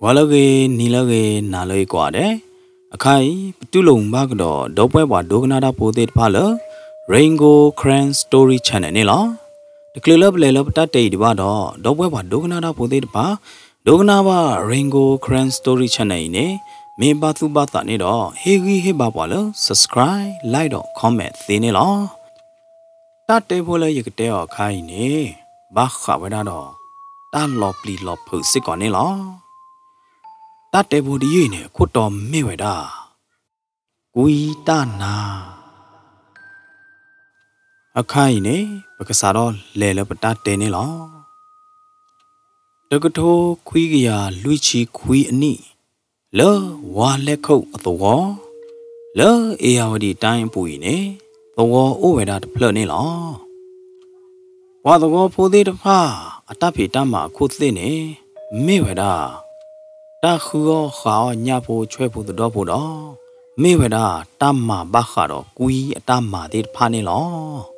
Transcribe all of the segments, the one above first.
ဂီၤလၢအဂ့ၤ, နံၤလၢအဂ့ၤ, နၤလၢအဂ့ၤကိးဂၤဒဲး, အခါအံၤ ပတူၢ်လိာ်မုာ်ဘၣ်ကဒီး ဒီပုၢ်ဝဲၢ်ပှၤဒိကနၣ်တၢ်ဖိသ့ၣ်တဖၣ်လၢ Rain Gold Karen Story Channel န့ၣ်လီၤ. တချုးလၢပလဲၤလၢပတၢ်တဲအံၤဒံးဘၣ်ဒီး ဒီပုၢ်ဝဲၢ်ပှၤဒိကနၣ်တၢ်ဖိသ့ၣ်တဖၣ် ဒိကနၣ်ဘၣ် Rain Gold Karen Story Channel အံၤန့ၣ် မ့ၢ်ဘၣ်သူၣ်ဘၣ်သးန့ၣ်ဒီး ဟ့ၣ်ဂံၢ်ဟ့ၣ်ဘါပှၤလၢ subscribe, like ဒီး comment သ့န့ၣ်လီၤ. တၢ်တဲဖိလၢယကတဲအီၤအခါအံၤန့ၣ် ဘၣ်ဃးဝဲဒၣ်ဒီး တၢ်လီၤပျံၤလီၤဖုးစ့ၢ်ကီးန့ၣ်လီၤ. တၢ်တဲဖိတယုၢ်အံၤန့ၣ် အခိၣ်တီမ့ၢ်ဝဲဒၣ် ကွံတၢ်နါ. အခါအံၤန့ၣ် ပကစးထီၣ်လဲၤလၢပတၢ်တဲန့ၣ်လီၤ. တကထိခွံကယၤလွံၢ်ဆံခွံအနံၣ် လၢဝါလဲၢ်ခိၣ်အသဝီ လၢအ့ၣ်ယၣ်ဝတံၤတၢ်အပူၤအံၤန့ၣ် သဝီအိၣ်ဝဲဒၣ်တဖျၢၣ်န့ၣ်လီၤ. ပှၤသဝီဖိသ့ၣ်တဖၣ် အတၢ်ဖံးတၢ်မၤအခိၣ်သ့ၣ်န့ၣ် မ့ၢ်ဝဲဒၣ် တၢ်ဃုအီၣ်ဃးအီၣ်ညၣ်ဖိဆွဲၣ်ဖိသဒီၣ်ဖိဒီး မ့ၢ်ဝဲဒၣ်တၢ်မၤဘၣ်ဃးဒီးကွံအတၢ်မၤသ့ၣ်တဖၣ်န့ၣ်လီၤ.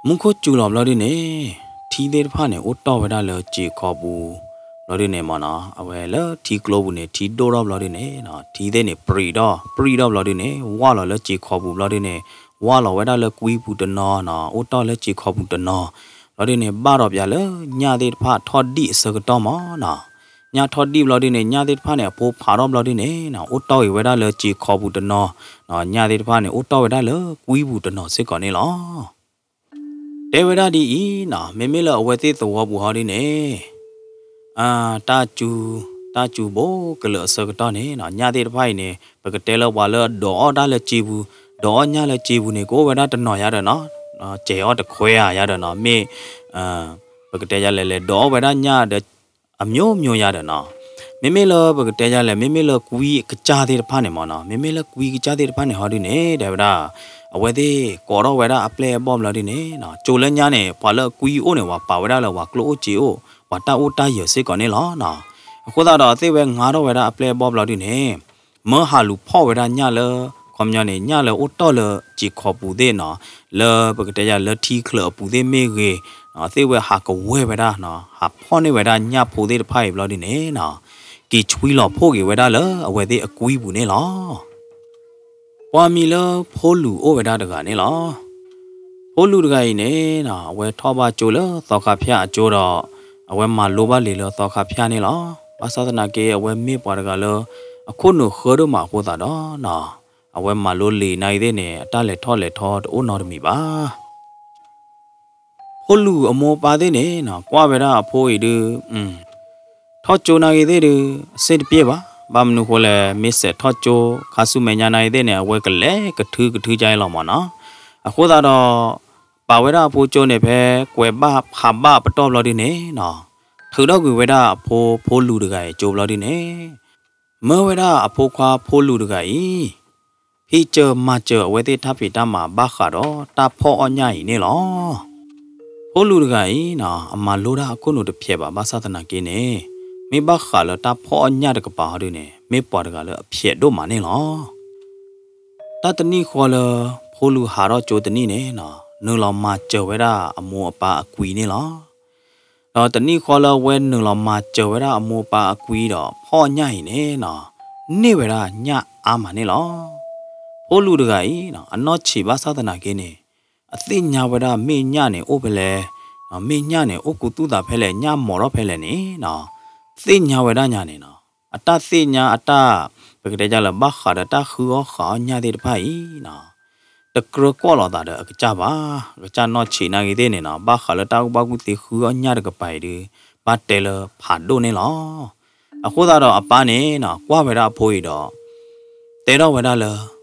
မူခိၣ်စူၤလီၤဘျီဒုန့ၣ် ထံသ့ၣ်တဖၣ်န့ၣ် အိၣ်တီၢ်ဝဲဒၣ်လၢစံာ်ခီပူၤ ဘျီဒုန့ၣ်မ့ၢ်နီၤ အဝဲလၢထံကျိပူၤန့ၣ် ထံဒိၣ်ထီၣ်ဘျီဒုန့ၣ် ထံသ့ၣ်န့ၣ် ပြံးထီၣ် ပြံးထီၣ်ဘျီဒုန့ၣ် ဝၢ်လီၤလၢစံာ်ခီပူၤဘျီဒုန့ၣ် ဝၢ်လီၤဝဲဒၣ်လၢကွံပူၤတနီၤနီၤ အိၣ်တီၢ်လၢစံာ်ခီပူၤတနီၤ ဘျီဒုန့ၣ် ဘၣ်ဒီးပၠးလၢညၣ်သ့ၣ်တဖၣ်ထီၣ်ဒံၣ်အဆၢကတီၢ်မ့ၢ်နီၤ ညၣ်ထီၣ်ဒံၣ်ဘျီဒုန့ၣ် ညၣ်သ့ၣ်တဖၣ်န့ၣ် အဖိဖးထီၣ်ဘျီဒုန့ၣ်နီၤ အိၣ်တီၢ်ဂ့ၤဝဲဒၣ်လၢစံာ်ခီပူၤတနီၤ ညၣ်သ့ၣ်တဖၣ်န့ၣ် အိၣ်တီၢ်ဝဲဒၣ်လၢကွံပူၤတနီၤစ့ၢ်ကီးန့ၣ်လီၤ. တဲဝဲဒၣ်ဒ်အံၤနီၤ မ့မ့ၢ်လၢအဝဲသ့ၣ်သဝီပူၤဟီဒုန့ၣ် တၢ်စူၤ တၢ်စူၤဘိကလၢာ်အဆၢကတီၢ်န့ၣ်နီၤ ညၣ်သ့ၣ်တဖၣ်အံၤန့ၣ် ပကတဲလၢပှၤလၢဒိးအီၣ်တၢ်လၢစံာ်ပူၤ ဒိးအီၣ်ညၣ်လၢစံာ်ပူၤန့ၣ် ကအိၣ်ဝဲဒၣ်တနီၤယါဒီးနီၤ စဲးအီၣ်တခွဲဧါယါဒီးနီၤ မ့ၢ် ပကတဲယါလဲၣ်လဲၣ် ဒိးအီၣ်ဝဲဒၣ်ညၣ်ဒီး အမျိုးမျိုးယါဒီးနီၤ မ့မ့ၢ်လၢပကတဲယါလဲၣ် မ့မ့ၢ်လၢကွံကစၢ်သ့ၣ်တဖၣ်န့ၣ်မ့ၢ်နီၤ မ့မ့ၢ်လၢကွံကစၢ်သ့ၣ်တဖၣ်န့ၣ်ဟီဒုန့ၣ် တဲဝဲဒၣ် အဝဲသ့ၣ်ကိးထီၣ်ဝဲဒၣ်အပျဲၢ်အဘီၣ်ဘျီဒုန့ၣ်နီၤ ကၠိလၢညါန့ၣ် ပှၤလၢကွံအိၣ်န့ၣ် ပှၤပာ်ဝဲဒၣ်လၢပှၤကျိၣ်အိၣ်စ့အိၣ် ပှၤတၢ်အိၣ်တၢ်ယၢၤစ့ၢ်ကီးန့ၣ်လီၤနီၤ အဃိသတးဒီးသ့ၣ်ဝဲငါထီၣ်ဝဲဒၣ်အပျဲၢ်အဘီၣ်ဘျီဒုန့ၣ် မၢဟးလူၤဖီၣ်ဝဲဒၣ်ညၣ်လၢ ခီပညီန့ၣ် ညၣ်လၢအိၣ်တီၢ်လၢစံာ်ခီပူၤသ့ၣ်နီၤ လၢပကတဲယါလၢထံချၢးအပူၤသ့ၣ်မ့ၢ်ဂ့ၤ သ့ၣ်ဝဲဟးကဝဲၢ်ဝဲဒၣ်နီၤ ဟးဖီၣ်န့ၢ်ဝဲဒၣ်ညၣ်ဖိသ့ၣ်တဖၣ်အံၤဘျီဒုန့ၣ်နီၤ က့ၤဆွံလီၤဖှိၣ်က့ၤဝဲဒၣ်လၢအဝဲသ့ၣ်အကွံပူၤန့ၣ်လီၤ. ပှၤမံၤလၢဖိလူၤအိၣ်ဝဲဒၣ်တဂၤန့ၣ်လီၤ. ဖိလူၤတဂၤအံၤန့ၣ်နီၤ အဝဲထီၣ်ဘၣ်ကၠိလၢသီခါဖၠၣ်အကၠိဒီး အဝဲမၤလိဘၣ်လံာ်လၢသီခါဖၠၣ်န့ၣ်လီၤ. ဘၣ်ဆၣ်သနာ်က့ အဝဲမ့ၢ်ပှၤတဂၤလၢ အခိၣ်နူာ်ဃၢဒိၣ်မးအဃိသတးဒီးနီၤ အဝဲမၤလိလံာ်နာ်ဂ့ၤသ့ၣ်န့ၣ် အတၢ်လဲၤထီၣ်လဲၤထီတအိၣ်နီတမံၤဘၣ်. ဖိလူၤအမိၢ်အပၢ်သ့ၣ်န့ၣ်နီၤ ကွၢ်ဝဲဒၣ်အဖိအံၤဒုး ထီၣ်ကၠိနာ်ဂ့ၤသ့ၣ်ဒုး အဆင်တပြေဘၣ်. ဘၣ်မနုၤဃိလဲၣ် မ့ၢ်စဲးထီၣ်ကၠိ ခါဆူမဲာ်ညါနာ်ဂ့ၤသ့ၣ်န့ၣ် အဝဲကလဲၤကထုကထုကါအံၤလီၤမ့ၢ်နီၤ. အဃိသတးဒီး ပာ်ဝဲဒၣ်အဖိကၠိန့ၣ် ဖဲကွဲးဘၣ်ဖးဘၣ်ပတီၢ်ဘျီဒုန့ၣ်နီၤ ထုးထီၣ်ကွံာ်ဝဲဒၣ်အဖိဖိလူၤတဂၤအံၤကၠိဘျီဒုန့ၣ် မၢဝဲဒၣ်အဖိခွါဖိလူၤတဂၤအံၤ ဟ့ၣ်စၢၤမၤစၢၤအဝဲသ့ၣ်တၢ်ဖံးတၢ်မၤဘၣ်ဃးဒီးတၢ်ဖီၣ်အီၣ်ညၣ်အံၤန့ၣ်လီၤ. ဖိလူၤတဂၤအံၤနီၤ အမၤလိတၢ်အခိၣ်နူာ်တဖျဲးဘၣ် ဘၣ်ဆၣ်သနာ်က့န့ၣ် မ့ၢ်ဘၣ်ဃးလၢတၢ်ဖီၣ်အီၣ်ညၣ်တကပၤဟီဒုန့ၣ် မ့ၢ်ပှၤတဂၤလၢအဖျဲးဒိၣ်မးန့ၣ်လီၤ. တၢ်တနံၣ်ဃီလၢ ဖိလူၤဟးထီၣ်ကၠိတနံၣ်န့ၣ်နီၤ နုာ်လီၤမၤစၢၤဝဲဒၣ်အမိၢ်အပၢ်အကွံန့ၣ်လီၤ. ဒီးတနံၣ်ဃီလၢအဝဲနုာ်လီၤမၤစၢၤဝဲဒၣ်အမိၢ်အပၢ်အကွံဒီး ဖီၣ်ညၣ်အံၤန့ၣ်နီၤ န့ၢ်ဝဲဒၣ်ညၣ်အါမးန့ၣ်လီၤ. ဖိလူၤတဂၤအံၤနီၤ အနီၢ်ဆံးဘၣ်ဆၣ်သနာ်က့န့ၣ် အသ့ၣ်ညါဝဲဒၣ်မ့ၢ်ညၣ်န့ၣ်အိၣ်ဖဲလဲၣ်, မ့ၢ်ညၣ်န့ၣ်အိၣ်ကူသူၣ်သးဖဲလဲၣ်, ညၣ်မီၤထီၣ်ဖဲလဲၣ်န့ၣ်နီၤ သ့ၣ်ညါဝဲဒၣ်ညါန့ၣ်နီၤ အတၢ်သ့ၣ်ညါအတၢ် ပကတဲဒ်လဲၣ် ဘၣ်ဃးဒီးတၢ်ဃုအီၣ်ဃးအီၣ်ညၣ်သ့ၣ်တဖၣ်အံၤနီၤ တကြၢးကွၢ်လိာ်သးဒီးအကစၢ်ဘၣ်. အကစၢ်နီၢ်ဆံးနာ်ဂ့ၤသ့ၣ်န့ၣ်နီၤ ဘၣ်ဃးလၢတၢ်ကူၣ်ဘၣ်ကူၣ်သ့ဃုအီၣ်ညၣ်တကပၤအံၤဒုး ဘၣ်တဲလၢဖးဒိၣ်န့ၣ်လီၤ. အဃိသတးဒီးအပၢ်န့ၣ်နီၤ ကွၢ်ဝဲဒၣ်အဖိအံၤဒီး တဲထီၣ်ဝဲဒၣ်လၢ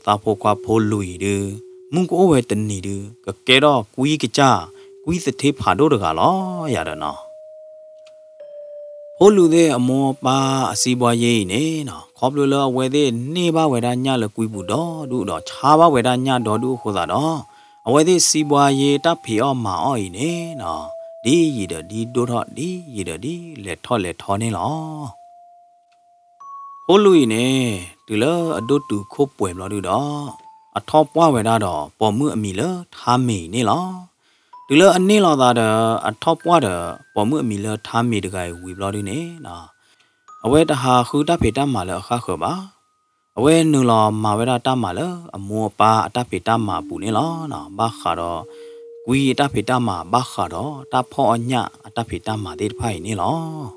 သးဖိခွါဖိလူၤအံၤဒုး မုၢ်ကအိၣ်ဝဲတနံၤဒုး ကကဲထီၣ်ကွံကစၢ် ကွံသထ့ဖးဒိၣ်တဂၤလီၤ ယၤဒီးနီၤ ဖိလူၤသ့ၣ်အမိၢ်အပၢ်အစံးဘှါယ့အံၤန့ၣ်နီၤ ခီဖျိလၢအဝဲသ့ၣ်န့ၢ်ဘၣ်ဝဲဒၣ်ညၣ်လၢကွံပူၤဒီဒူၣ်ဒီး ဆါဘၣ်ဝဲဒၣ်ညၣ်ဒီဒူၣ်အဃိသတးဒီး အဝဲသ့ၣ်စံးဘှါယ့တၢ်ဖံးအီၣ်မၤအီၣ်အံၤန့ၣ်နီၤ ဒ်ယံာ်ဒီးဒ်ဒိၣ်ထီၣ် ဒ်ယံာ်ဒီးဒ်လဲၤထီၣ်လဲၤထီန့ၣ်လီၤ. ဖိလူၤအံၤန့ၣ် တုၤလၢအဒိၣ်တုာ်ခိၣ်ပှဲၤဘျီဒုဒီး အထီၣ်ပှၢ်ဝဲဒၣ်ဒီးပိာ်မုၣ်အမံၤလၢထါမ့ၤအံၤန့ၣ်လီၤ. တုၤလၢအန့ၢ်လိာ်သးဒီး အထီၣ်ပှၢ်ဒီးပိာ်မုၣ်အမံၤလၢထါမ့ၤတဂၤအံၤဝံၤဘျီဒုန့ၣ်နီၤ အဝဲတဟးဃုတၢ်ဖံးတၢ်မၤလၢအဃၣ်ဃၢၤဘၣ်. အဝဲနုာ်လီၤမၤဝဲဒၣ်တၢ်မၤလၢအမိၢ်အပၢ်အတၢ်ဖံးတၢ်မၤအပူၤန့ၣ်လီၤ. ဘၣ်ဃးဒီး ကွံအတၢ်ဖံးတၢ်မၤ ဘၣ်ဃးဒီးတၢ်ဖီၣ်အီၣ်ညၣ်အတၢ်ဖံးတၢ်မၤသ့ၣ်တဖၣ်အံၤန့ၣ်လီၤ.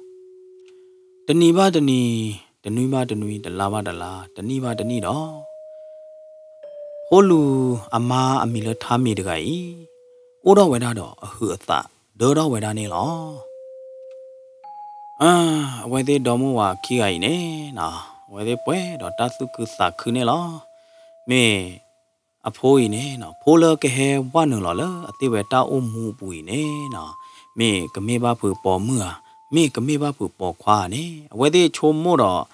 တနံၤဘၣ်တနံၤ, တနွံဘၣ်တနွံ, တလါဘၣ်တလါ, တနံၣ်ဘၣ်တနံၣ်ဒီး ဖိလူၤအမါအမံၤလၢထါမံၤတဂၤအံၤ အိၣ်ထီၣ်ဝဲဒၣ်ဒီးအဟုးအသးဒၢထီၣ်ဝဲဒၣ်န့ၣ်လီၤ. အဝဲသ့ၣ်ဒီမါဝၤခံဂၤအံၤန့ၣ်, အဝဲသ့ၣ်ပှဲၤဒီးတၢ်သူၣ်ခုသးခုန့ၣ်လီၤ. မ့ၢ်အဖိအံၤန့ၣ်, ဖိလၢကဟဲဝဲနုာ်လီၤလၢအသ့ၣ်ဝဲတၢ်အိၣ်မူအပူၤအံၤန့ၣ်, မ့ၢ်ကမ့ၢ်ဘၣ်ဖုးပိာ်မုၣ်ဧါ, မ့ၢ်ကမ့ၢ်ဘၣ်ဖုးပိာ်ခွါဧါန့ၣ် အဝဲသ့ၣ်ဆိကမိၣ်ဒီး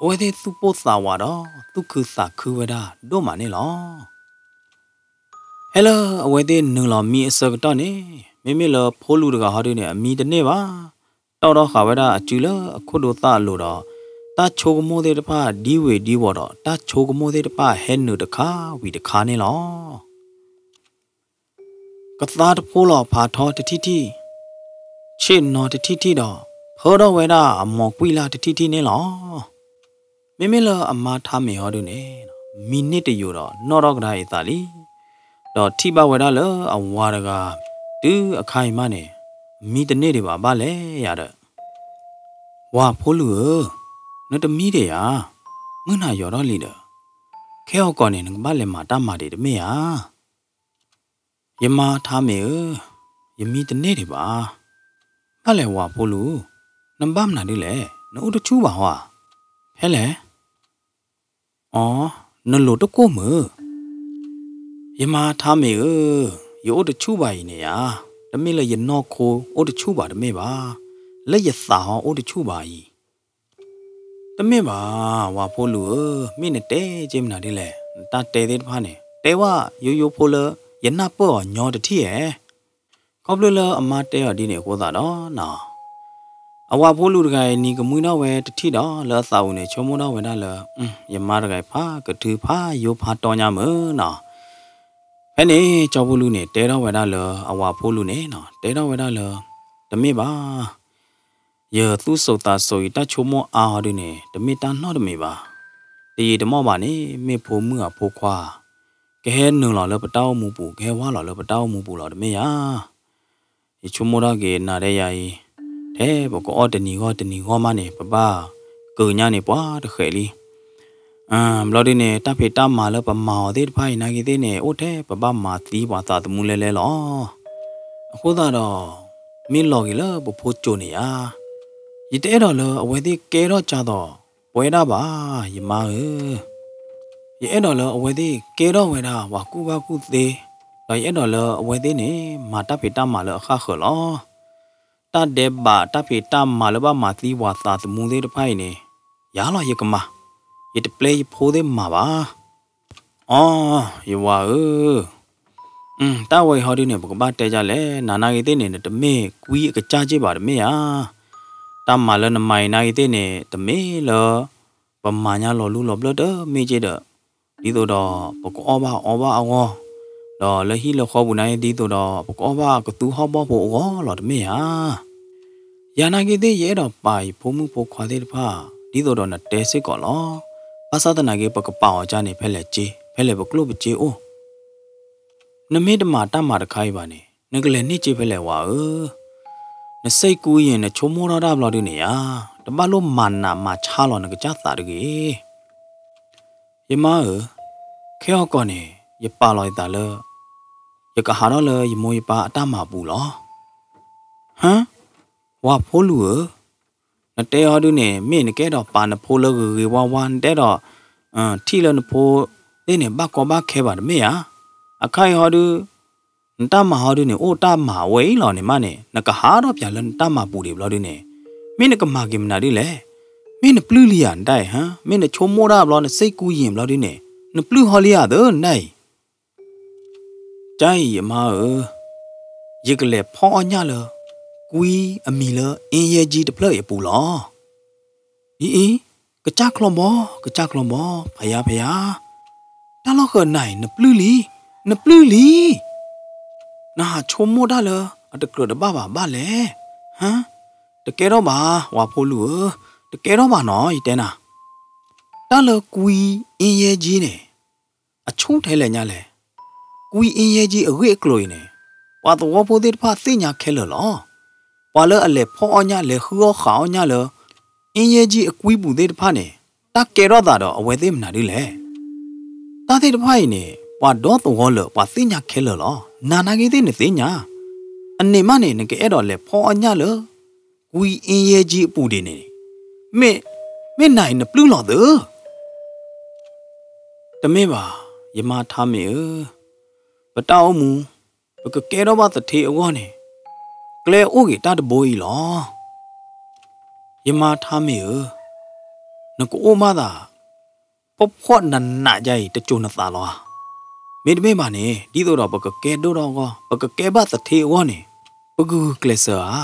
အဝဲသ့ၣ်သူၣ်ပိၢ်သးဝးဒီး သူၣ်ခုသးခုဝဲဒၣ်ဒိၣ်မးန့ၣ်လီၤ. ဖဲလၢအဝဲသ့ၣ်နုာ်လီၤမံအဆၢကတီၢ်န့ၣ်, မ့မ့ၢ်လၢဖိလူၤတဂၤဟီဒုန့ၣ် အမံတန့ၢ်ဘၣ်. တီၣ်ထီၣ်ဃာ်ဝဲဒၣ်အစုလၢအခိၣ်ဒိသၣ်အလိၤဒီး တၢ်ဆိကမိၣ်သ့ၣ်တဖၣ်ဒံဝ့ၤဒံဝီၤဒီး တၢ်ဆိကမိၣ်သ့ၣ်တဖၣ်ဟဲနုာ်တခါဝံၤတခါန့ၣ်လီၤ. ကသါတဖိလီၤဖးထီတထံၣ်ထံၣ်, ဆ့ၣ်နီၤတထံၣ်ထံၣ်ဒီး ဖၢထီၣ်ဝဲဒၣ်အမိာ်ကွံာ်လၢ်တထံၣ်ထံၣ်န့ၣ်လီၤ. မ့မ့ၢ်လၢအမါထါမံၤဟီဒုန့ၣ်, မံန့ၢ်တယိာ်ဒီးနီၣ်ထီၣ်ကဒါအသးလံ. ဒီးထံၣ်ဘၣ်ဝဲဒၣ်လၢအဝၤတဂၤ တုၤအခါအံၤမးန့ၣ်, မံတန့ၢ်ဒံးဘၣ်ဘၣ်လဲၣ်ယၤဒီး, ဝၤဖိလူၤဧၢ, နတမံဒံးဧါ, မုၢ်နၤယီၤထီၣ်လံဒီး, ခဲအံၤကီၢ်န့ၣ် နကဘၣ်လဲၤမၤတၢ်မၤဒံးတမ့ၢ်ဧါ. ယမါထါမံၤဧၢ, ယမံတန့ၢ်ဒံးဘၣ်. ဘၣ်လဲၣ်ဝၤဖိလူၤ, နဘၣ်မနုၤဒ်လဲၣ်, နအိၣ်တဆူၣ်ဘၣ်ဧါ. ဖဲလဲၣ်. အိ, နလိၤတကိၢ်မုၢ်. ယမါထါမံၤဧၢ, ယအိၣ်တဆူၣ်ဘၣ်အံၤန့ၣ်ဧါ, တမ့ၢ်လၢယနီၢ်ခိအိၣ်တဆူၣ်ဘၣ်တမ့ၢ်ဘၣ်, လၢယသးဟီအိၣ်တဆူၣ်ဘၣ်အံၤ တမ့ၢ်ဘၣ်, ဝၤဖိလူၤဧၢ, မ့ၢ်နတဲက့မနုၤဒ်လဲၣ်, နတၢ်တဲသ့ၣ်တဖၣ်န့ၣ် တဲဝဲယိယိဖိလၢ ယနၢ်ပၢၢ်အီၤညီတထံၣ်ဧါ. ခီဖျိလၢအမါတဲအီၤဒ်န့ၣ်အဃိသတးဒီး, အဝၤဖိလူၤတဂၤအံၤ နံၤကမှံထီၣ်ဝဲတထံၣ်ဒီး လၢအသးပူၤန့ၣ် ဆိကမိၣ်ထီၣ်ဝဲဒၣ်လၢ ယမါတဂၤအံၤဖးကထုဖးယိဖးတီညါမုၢ်နီၤ. ဖဲန့ၣ် ကၠီဖီလူၤန့ၣ် တဲထီၣ်ဝဲဒၣ်လၢအဝၤဖိလူၤန့ၣ်နီၤ, တဲထီၣ်ဝဲဒၣ်လၢ တမ့ၢ်ဘၣ်, ယသူၣ်စိၤသးစိၤအံၤ တၢ်ဆိကမိၣ်အါဟီဒုန့ၣ် တမ့ၢ်တၢ်နီတမံၤဘၣ်. တယံာ်တမီၢ်ဘၣ်န့ၣ် မ့ၢ်ဖိမုၣ်ဧါဖိခွါ ကဟဲနုာ်လီၤလၢပတၢ်အိၣ်မူပူၤ, ကဟဲဝါလီၤလၢပတၢ်အိၣ်မူပူၤလီၤတမ့ၢ်ဧါ. ယဆိကမိၣ်ထီၣ်က့ၤနၤဒီးယၤအံၤ, ထဲပကအီၣ်တနံၤဂီၢ်တနံၤဂီၢ်မးန့ၣ် ပဘၣ်ကၢၤညါန့ၣ်ပှၤတဃဲးလံ. ဘျီဒုန့ၣ် တၢ်ဖံးတၢ်မၤလၢပမၤအီၤသ့ၣ်တဖၣ်အံၤနာ်က့သ့ၣ်န့ၣ် အိၣ်ထဲပဘၣ်မၤသံပှၤသးသမူလဲလဲလီၤ. အဃိသတးဒီး မ့ၢ်လီၤက့ၤလၢပဖိကၠိန့ၣ်ဧါ, ယတအဲၣ်ဒိးလၢအဝဲသ့ၣ်ကဲထီၣ်ကၢ်သိးပဝဲဒၣ်ဘၣ်, ယမါဧၢ. ယအဲၣ်ဒိးလၢအဝဲသ့ၣ်ကဲထီၣ်ဝဲဒၣ်ပှၤကူၣ်ဘၣ်ကူၣ်သ့, ဒီးယအဲၣ်ဒိးလၢအဝဲသ့ၣ်န့ၣ် မၤတၢ်ဖံးတၢ်မၤလၢအဃၣ်ဃၢၤလီၤ. တၢ်ဒဲးဘးတၢ်ဖံးတၢ်မၤလၢဘၣ်မၤသံပှၤသးသမူသ့ၣ်တဖၣ်အံၤန့ၣ်, ယၤလီၤယကမၤ, ယတပျဲယဖိသ့ၣ်မၤဘၣ်. အိ, ယဝၤဧၢ, တၢ်ဝဲအံၤဟီဒုန့ၣ် ပကဘၣ်တဲဒ်လဲၣ်, နၤနာ်က့သ့ၣ်န့ၣ် နတမ့ၢ်ကွံအကစၢ်က့ၢ်ဘၣ်တမ့ၢ်ဧါ. တၢ်မၤလၢနမၤအံၤနာ်က့သ့ၣ်န့ၣ် တမ့ၢ်လၢ ပမၤညါလီၤလူလီၤဘျၢၣ်တမ့ၢ်က့ၢ်ဒီး, ဒ်သိးဒီး ပကအီၣ်ဘၣ်အီဘၣ်အဂီၢ်, ဒီးလၢဟံၣ်လၢဃီပူၤနာ်က့ ဒ်သိးဒီးပကအီၣ်ဘၣ်အကသူဟီၣ်ဘီၣ်ဖိအဂီၢ်လီၤတမ့ၢ်ဧါ. ယၤနာ်က့သ့ၣ် ယအဲၣ်ဒိးပာ်ယဖိမုၣ်ဖိခွါသ့ၣ်တဖၣ် ဒ်သိးဒီးနတဲစ့ၢ်ကီးလီၤ. ဘၣ်ဆၣ်သနာ်က့ ပကပာ်အီၤကၢ်န့ၣ် ဖဲလဲၣ်က့ၢ်, ဖဲလဲၣ်ပကျိၣ်ပစ့အိၣ်. နမ့ၢ်တမၤတၢ်မၤတခါအံၤဘၣ်န့ၣ် နကလဲၤန့ၢ်က့ၢ်ဖဲလဲၣ်ဝၤဧၢ. နစ့ၢ်ကူယံာ် နဆိကမိၣ်ထီၣ်တၢ်ဘျီဒုန့ၣ်ဧါ, တဘၣ်လိၣ်မၤနးမၤဆါလီၤနကစၢ်သးတဂ့ၤ. ယမါဧၢ, ခဲအံၤကီၢ်န့ၣ် ယပာ်လီၤယသးလၢ ယကဟးထီၣ်လၢယမိၢ်ယပၢ်အတၢ်မၤပူၤလီၤ. ဟါ, ဝၤဖိလူၤဧၢ, နတဲဟီဒုန့ၣ် မ့ၢ်နကအဲၣ်ဒိးပာ်နဖိလၢဂ့ၤဂ့ၤဝါဝါ, နတအဲၣ်ဒိး ထံၣ်လၢနဖိသ့ၣ်န့ၣ် ဘၣ်ကီဘၣ်ခဲဘၣ်တမ့ၢ်ဧါ. အခါအံၤဟီဒု နတၢ်မၤဟီဒုန့ၣ် အိၣ်တၢ်မၤဝဲအံၤလီၤန့ၣ်မးန့ၣ် နကဟးထီၣ်ပၠးလၢနတၢ်မၤပူၤဒံးဘျီဒုန့ၣ်, မ့ၢ်နကမၤက့ၤမနုၤဒ်လဲၣ်. မ့ၢ်နပျုၢ်လံဧါနတၢ်အံၤ, မ့ၢ်နဆိကမိၣ်တၢ်ဘျီ နစ့ၢ်ကူယံာ်ဘျီဒုန့ၣ် နပျုၢ်ဟီလံဧါသၢနတၢ်အံၤ. ကၢ်အံၤယမါဧၢ, ယကလဲၤဖီၣ်အီၣ်ညၣ်လၢ ကွံအမံၤလၢ အ့ယဲကၠံတဖျၢၣ်အံၤအပူၤလီၤ. အံၤအံၤ, ကစၢ်ချီဘီ, ကစၢ်ချီဘီ, ဖယါဖယါ, တၢ်လီၢ်ဃၢၤနၤအံၤ နပျုၢ်လံ, နပျုၢ်လံ. နဟးဆိကမိၣ်တၢ်လၢအတကြၢးတဘၣ်ဘၣ်ဘၣ်လဲၣ်. ဟါ, တကဲထီၣ်ဘၣ် ဝၤဖိလူၤဧၢ, တကဲထီၣ်ဘၣ်နီၤ ယတဲနၤ. တၢ်လၢကွံအ့ယဲကၠံန့ၣ် အဆူၣ်ထဲလဲၣ်ညါလဲၣ်. ကွံအ့ယဲကၠံအဂ့ၢ်အကျိၤအံၤန့ၣ် ပှၤသဝီဖိသ့ၣ်တဖၣ်သ့ၣ်ညါခဲလၢာ်လီၤ. ပှၤလၢအလဲၤဖီၣ်အီၣ်ညၣ် လဲၤဃုအီၣ်ဃးအီၣ်ညၣ်လၢ အ့ယဲကၠံအကွံပူၤသ့ၣ်တဖၣ်န့ၣ် တၢ်ကဲထီၣ်သးဒီးအဝဲသ့ၣ်မနုၤဒ်လဲၣ်. တၢ်သ့ၣ်တဖၣ်အံၤန့ၣ် ပှၤဒီသဝီလၢာ် ပှၤသ့ၣ်ညါခဲလၢာ်လီၤ. နၤနာ်က့သ့ၣ်နသ့ၣ်ညါ. အန့ၣ်မးန့ၣ် နကအဲၣ်ဒိးလဲၤဖီၣ်အီၣ်ညၣ်လၢ ကွံအ့ယဲကၠံအပူၤဒ်န့ၣ် မ့ၢ်, မ့ၢ်နၤအံၤနပျုၢ်လီၤသၢ. တမ့ၢ်ဘၣ်, ယမါထါမ့ၢ်ဧၢ, ပတၢ်အိၣ်မူ ပကကဲထီၣ်ဘၣ်သထ့အဂီၢ်န့ၣ် ကျဲအိၣ်ဂ့ၤတၢ်တဘိအံၤလီၤ. ယမါထါမ့ၢ်ဧၢ, နကအိၣ်မးသး ဖှီၣ်ဖှီၣ်နးနးဒ်အံၤ တစိၤနသးလီၤဧါ. မ့တမ့ၢ်ဘၣ်န့ၣ် ဒ်သိးဒီးပကကဲဒိၣ်ထီၣ်အဂီၢ် ပကကဲဘၣ်သထ့အဂီၢ်န့ၣ် ပကဂုာ်ကျဲးစၢးဧါ,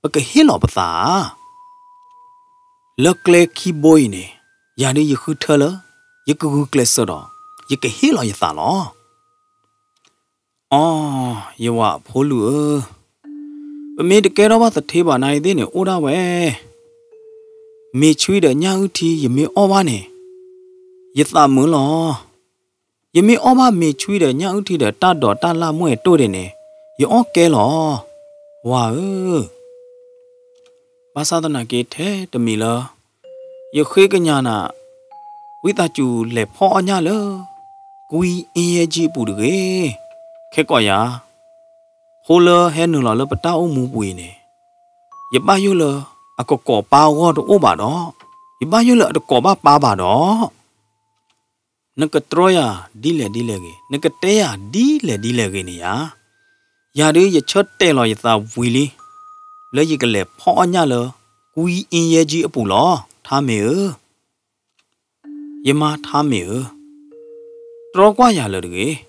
ပကဟ့ၣ်လီၤပသးဧါ. လၢကျဲခံဘိအံၤန့ၣ် ယၤဒ်ယဃုထၢလၢ ယကဂုာ်ကျဲးစၢးဒီး ယကဟ့ၣ်လီၤယသးလီၤ. အိ, ယဝၤဖိလူၤဧၢ, ပမ့ၢ်တကဲထီၣ်ဘၣ်သထ့ဘၣ်နၤအံၤသ့ၣ်န့ၣ် အိၣ်ဒၣ်ဝဲ မ့ၤဆွံဒီးညၣ်အုၣ်ထံ ယမ့ၢ်အီၣ်ဘၣ်န့ၣ် ယသးမုာ်လီၤ. ယမ့ၢ်အီၣ်ဘၣ်မ့ၤဆွံဒီးညၣ်အုၣ်ထံဒီး တၢ်ဒိးတၢ်လၢ်မွဲၢ်တိၢ်ဒ်န့ၣ် ယအီၣ်ကဲလီၤ, ဝၤဧၢ. ဘၣ်ဆၣ်သနာ်က့ထဲတမံၤလၢ ယဃ့ကညးနၤ ဝံသးစူၤလဲၤဖီၣ်အီၣ်ညၣ်လၢ ကွံအ့ယဲကၠံအပူၤတဂ့ၤ. ခဲကိးယၤ ဖိလၢဟဲနုာ်လီၤလၢပတၢ်အိၣ်မူပူၤအံၤန့ၣ် ယဘၣ်ယိၣ်လၢအကကိးပၢ်အဂီၢ်တအိၣ်ဘၣ်ဒီး ယဘၣ်ယိၣ်လၢအတကိးဘၣ်ပၢ်ဘၣ်ဒီး နကတြီယၤဒ်လဲၣ်ဒ်လဲၣ်ဂ့ၤ, နကတဲယၤဒ်လဲၣ်ဒ်လဲၣ်ဂ့ၤန့ၣ်ယၤ, ယၤဒုးယဆၢတဲာ်လီၤယသးဝံၤလံ လၢယကလဲၤဖီၣ်အီၣ်ညၣ်လၢ ကွံအ့ယဲကၠံအပူၤလီၤ. ထါမ့ၢ်ဧၢ, ယမါထါမ့ၢ်ဧၢ, တြီကွၢ်ယၤလၢာ်တဂ့ၤ.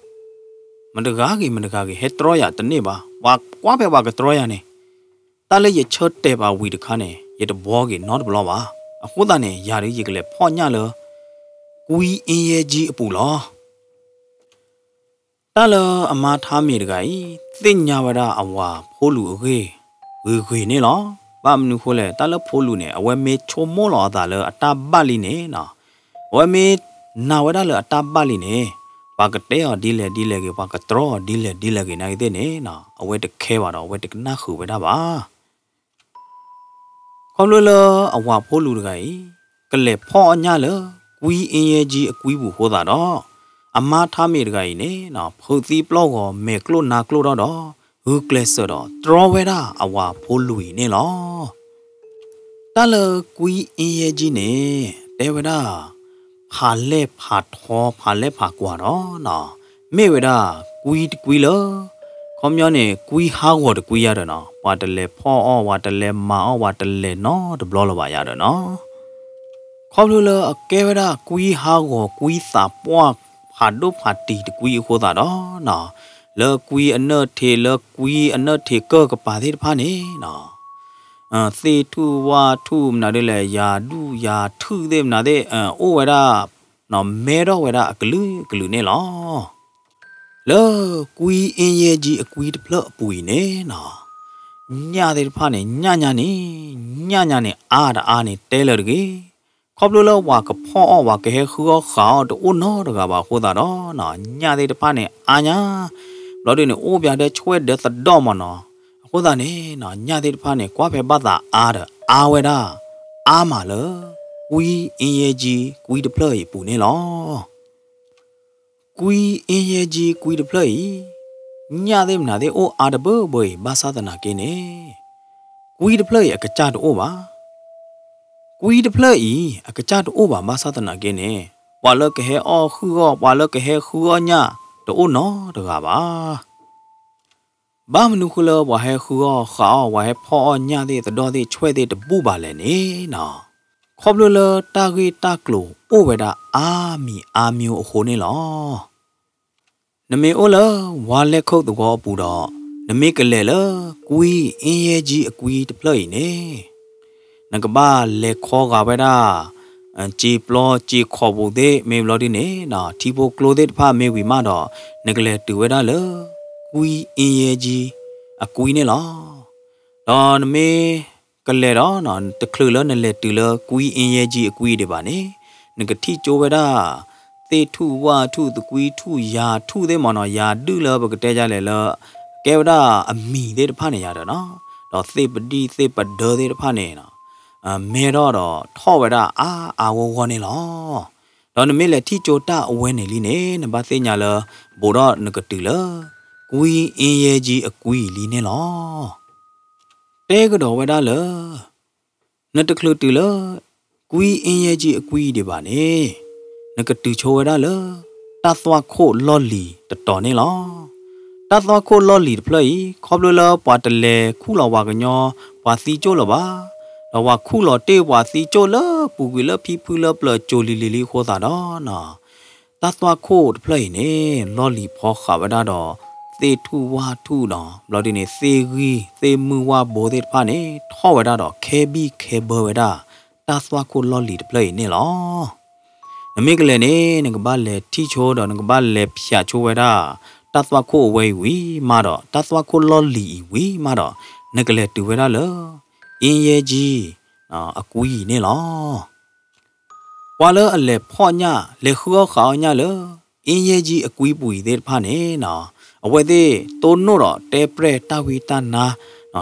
မတဂၤဂ့ၤ မတဂၤဂ့ၤ ဟဲတြီယၤတန့ၢ်ဘၣ်. ပှၤကွၢ်ဖဲပှၤကတြီယၤန့ၣ် တၢ်လၢယဆၢတဲာ်ပာ်ဝံၤတခါန့ၣ် ယတဘှီက့ၤနီတဘျီဘၣ်. အဃိသတးန့ၣ် ယၤဒုးယကလဲၤဖီၣ်ညၣ်လၢ ကွံအ့ယဲကၠံအပူၤလီၤ. တၢ်လၢအမါထါမ့ၢ်တဂၤအံၤ သ့ၣ်ညါဝဲဒၣ်အဝၤဖိလူၤအဂ့ၢ် ဂ့ၤဂ့ၤန့ၣ်လီၤ. ဘၣ်မနုၤဃိလဲၣ်, တၢ်လၢဖိလူၤန့ၣ် အဝဲမ့ၢ်ဆိကမိၣ်လီၤအသးလၢအတၢ်ဘၣ်လံန့ၣ်, အဝဲမ့ၢ်နာ်ဝဲဒၣ်လၢအတၢ်ဘၣ်လံန့ၣ်, ပှၤကတဲအီၤဒ်လဲၣ်ဒ်လဲၣ်ဂ့ၤ, ပှၤကတြီအီၤဒ်လဲၣ်ဒ်လဲၣ်ဂ့ၤ နာ်ဂ့ၤသ့ၣ်န့ၣ်, အဝဲတခဲဘၣ်ဒီး အဝဲတကနၣ်ဃုာ်ဝဲဒၣ်ဘၣ်. ခီဖျိလၢအဝၤဖိလူၤတဂၤအံၤ ကလဲၤဖီၣ်အီၣ်ညၣ်လၢ ကွံအ့ယဲကၠံအကွံပူၤအဃိသတးဒီး, အမါထါမ့ၢ်တဂၤအံၤန့ၣ် ဖုးသံပျီၢ်ဂီၤ မဲာ်ကျိၣ်နါကျိၣ်ထီၣ်ဒီး ဂုာ်ကျဲးစၢးဒီးတြီဝဲဒၣ်အဝၤဖိလူၤအံၤန့ၣ်လီၤ. တၢ်လၢကွံအ့ယဲကၠံန့ၣ် တဲဝဲဒၣ် ဖးလဲၢ်ဖးထီ ဖးလဲၢ်ဖးကွၢ်ဒီး မ့ၢ်ဝဲဒၣ်ကွံတကွံလၢ ခီပညီန့ၣ် ကွံဟးဂီၤတကွံယၤဒီးနီၤ, ပှၤတလဲၤဖီၣ်အီၣ် ပှၤတလဲၤမၤအီၣ် ပှၤတလဲၤနီတဘျီလၢၤဘၣ်ယၤဒီးနီၤ. ခီဖျိလၢအကဲဝဲဒၣ်ကွံဟးဂီၤ ကွံသးပှၢ်ဖးဒိၣ်ဖးတံၤတကွံအဃိသတးဒီးနီၤ, လၢကွံအနၢၣ်ထံး လၢကွံအနၢၣ်ထံးကၢၢ်ကပၤသ့ၣ်တဖၣ်န့ၣ်နီၤ သ့ၣ်ထူၣ်ဝၣ်ထူၣ်မနုၤဒ်လဲၣ် ယၤဒူၣ်ယၤထုၣ်သ့ၣ်မနုၤသ့ၣ် အိၣ်ဝဲဒၣ် မဲထီၣ်ဝဲဒၣ်အကလုာ်ကလုာ်န့ၣ်လီၤ. လၢကွံအ့ယဲကၠံအကွံတဖျၢၣ်အပူၤအံၤန့ၣ်နီၤ, ညၣ်သ့ၣ်တဖၣ်န့ၣ် ညၣ်ညါန့ၣ် ညၣ်ညါန့ၣ် အါတအါန့ၣ် တဲလၢာ်တဂ့ၤ. ခီဖျိလၢပှၤကဖီၣ်အီၣ် ပှၤကဟဲဃုအီၣ်ဃးအီၣ်တအိၣ်နီတဂၤဘၣ်အဃိသတးဒီးနီၤ, ညၣ်သ့ၣ်တဖၣ်န့ၣ် အါညါ ဘျီဒုန့ၣ် အိၣ်ပၠးဒဲဆွဲဒဲသဒီၣ်မးနီၤ. အဃိသတးန့ၣ်နီၤ ညၣ်သ့ၣ်တဖၣ်န့ၣ် ကွၢ်ဖဲဘၣ်သးအါဒီး အါဝဲဒၣ် အါမးလၢ ကွံအ့ယဲကၠံကွံတဖျၢၣ်အံၤအပူၤန့ၣ်လီၤ. ကွံအ့ယဲကၠံကွံတဖျၢၣ်အံၤ ညၣ်သ့ၣ်မနုၤသ့ၣ်အိၣ်အါတဘၢဘၢအံၤ ဘၣ်ဆၣ်သနာ်က့န့ၣ် ကွံတဖျၢၣ်အံၤအကစၢ်တအိၣ်ဘၣ်. ကွံတဖျၢၣ်အံၤ အကစၢ်တအိၣ်ဘၣ် ဘၣ်ဆၣ်သနာ်က့န့ၣ် ပှၤလၢကဟဲအီၣ်ဃုအီၣ် ပှၤလၢကဟဲဃုအီၣ်ညၣ် တအိၣ်နီတဂၤဘၣ်. ဘၣ်မနုၤဃိလၢပှၤဟဲဃုအီၣ်ဃးအီၣ် ပှၤဟဲဖီၣ်အီၣ်ညၣ်သ့ၣ် သဒီၣ်သ့ၣ်ဆွဲၣ်သ့ၣ်တဘူၣ်ဘၣ်လဲၣ်န့ၣ်နီၤ, ခီဖျိလၢတၢ်ဂ့ၢ်တၢ်ကျိၤအိၣ်ဝဲဒၣ်အါမံၤအါမံၤအဃိန့ၣ်လီၤ. နမ့ၢ်အိၣ်လၢဝါလဲၢ်ခိၣ်သဝီအပူၤဒီး နမ့ၢ်ကလဲၤလၢကွံအ့ယဲကၠံအကွံတဖျၢၣ်အံၤန့ၣ် နကဘၣ်လဲၤခီဂာ်ဝဲဒၣ် စ့ပျီစ့ခီၣ်ပူၤသ့ၣ် မ့ၢ်ဘျီဒ်န့ၣ်နီၤ ထံဖိကျိသ့ၣ်တဖၣ်မ့ၢ်ဝံၤမးဒီး နကလဲၤတုၤဝဲဒၣ်လၢ ကွံအ့ယဲကၠံအကွံန့ၣ်လီၤ. ဒီးနမ့ၢ်က နမ့ၢ်ကလဲၤဒီး တချုးလၢနလဲၤတုၤလၢကွံအ့ယဲၢ်ကၠံအကွံဒံးဘၣ်န့ၣ် နကထံၣ်ကၠိဝဲဒၣ် သ့ၣ်ထူၣ်ဝၣ်ထူၣ်သကွံထူၣ်ယၤထူၣ်သ့ၣ်မ့ၢ်နီၤ ယၤဒုၣ်လၢပကတဲယလဲၣ်လၢ ကဲဝဲဒၣ်အမံၤသ့ၣ်တဖၣ်န့ၣ်ယၤဒီးနီၤ ဒီးသ့ၣ်ပဒံၣ်သ့ၣ်ပဒၢသ့ၣ်တဖၣ်န့ၣ် မဲထီၣ်ဒီးထီၣ်ဝဲဒၣ်အါအါဂီၢ်ဂီၢ်န့ၣ်လီၤ. ဒီးနမ့ၢ်လဲၤထံၣ်ကၠိတၢ်အဝဲန့ၣ်လံန့ၣ် နဘၣ်သ့ၣ်ညါလၢ ဘူးဒီးနကတုၤလၢ ကွံအ့ယဲၢ်ကၠံအကွံလံန့ၣ်လီၤ. တဲကဒီးဝဲဒၣ်လၢ နတချုးတုၤလၢ ကွံအ့ယဲၢ်ကၠံအကွံဒံးဘၣ်န့ၣ် နကတုၤဆိဝဲဒၣ်လၢ တၢ်သွၣ်ခိၣ်လီၢ်လံၤတတီၤန့ၣ်လီၤ. တၢ်သွၣ်ခိၣ်လီၢ်လံၤတဖျၢၣ်အံၤ ခီဖျိလၢပှၤတလဲၤခူၣ်လီၤပှၤကညီ ပှၤသံကၠိၣ်လၢၤဘၣ်, ဒီးပှၤခူၣ်လီၤတ့ၢ်ပှၤသံကၠိၣ်လၢပူၤကွံာ်လၢဖံဖုလၢပျၢၤကၠိလံၤလံၤလံအဃိသတးဒီး တၢ်သွၣ်ခိၣ်တဖျၢၣ်အံၤန့ၣ် လီၢ်လံၤဖီဃာ်ဝဲဒၣ်ဒီး သ့ၣ်ထူၣ်ဝၣ်ထူၣ်ဒီး ဘျီဒ်န့ၣ် သ့ၣ်ဂံၢ်သ့ၣ်မုၢ်ဝၣ်ဘိသ့ၣ်တဖၣ်န့ၣ် ထီၣ်ဝဲဒၣ်ဒီးခဲဘံၣ်ခဲဘၢဝဲဒၣ် တၢ်သွၣ်ခိၣ်လီၢ်လံၤတဖျၢၣ်အံၤန့ၣ်လီၤ. နမ့ၢ်ကလဲၤန့ၣ် နကဘၣ်လဲၤထံၣ်ဆိဒီး နကဘၣ်လဲၤဖျးဆိဝဲဒၣ် တၢ်သွၣ်ခိၣ်အဝဲအံၤဝံၤမးဒီး တၢ်သွၣ်ခိၣ်လီၢ်လံၤအံၤဝံၤမးဒီး နကလဲၤတုၤဝဲဒၣ်လၢ အ့ယဲၢ်ကၠံ အကွံအံၤန့ၣ်လီၤ. ပှၤလၢအလဲၤဖီၣ်ညၣ် လဲၤဃုအီၣ်ဃးအီၣ်ညၣ်လၢ အ့ယဲၢ်ကၠံအကွံပူၤအံၤသ့ၣ်တဖၣ်န့ၣ် အဝဲသ့ၣ်တိၢ်နီၣ်ဒီးတဲပြဲၢ်တၢ်ဝံတၢ်နါ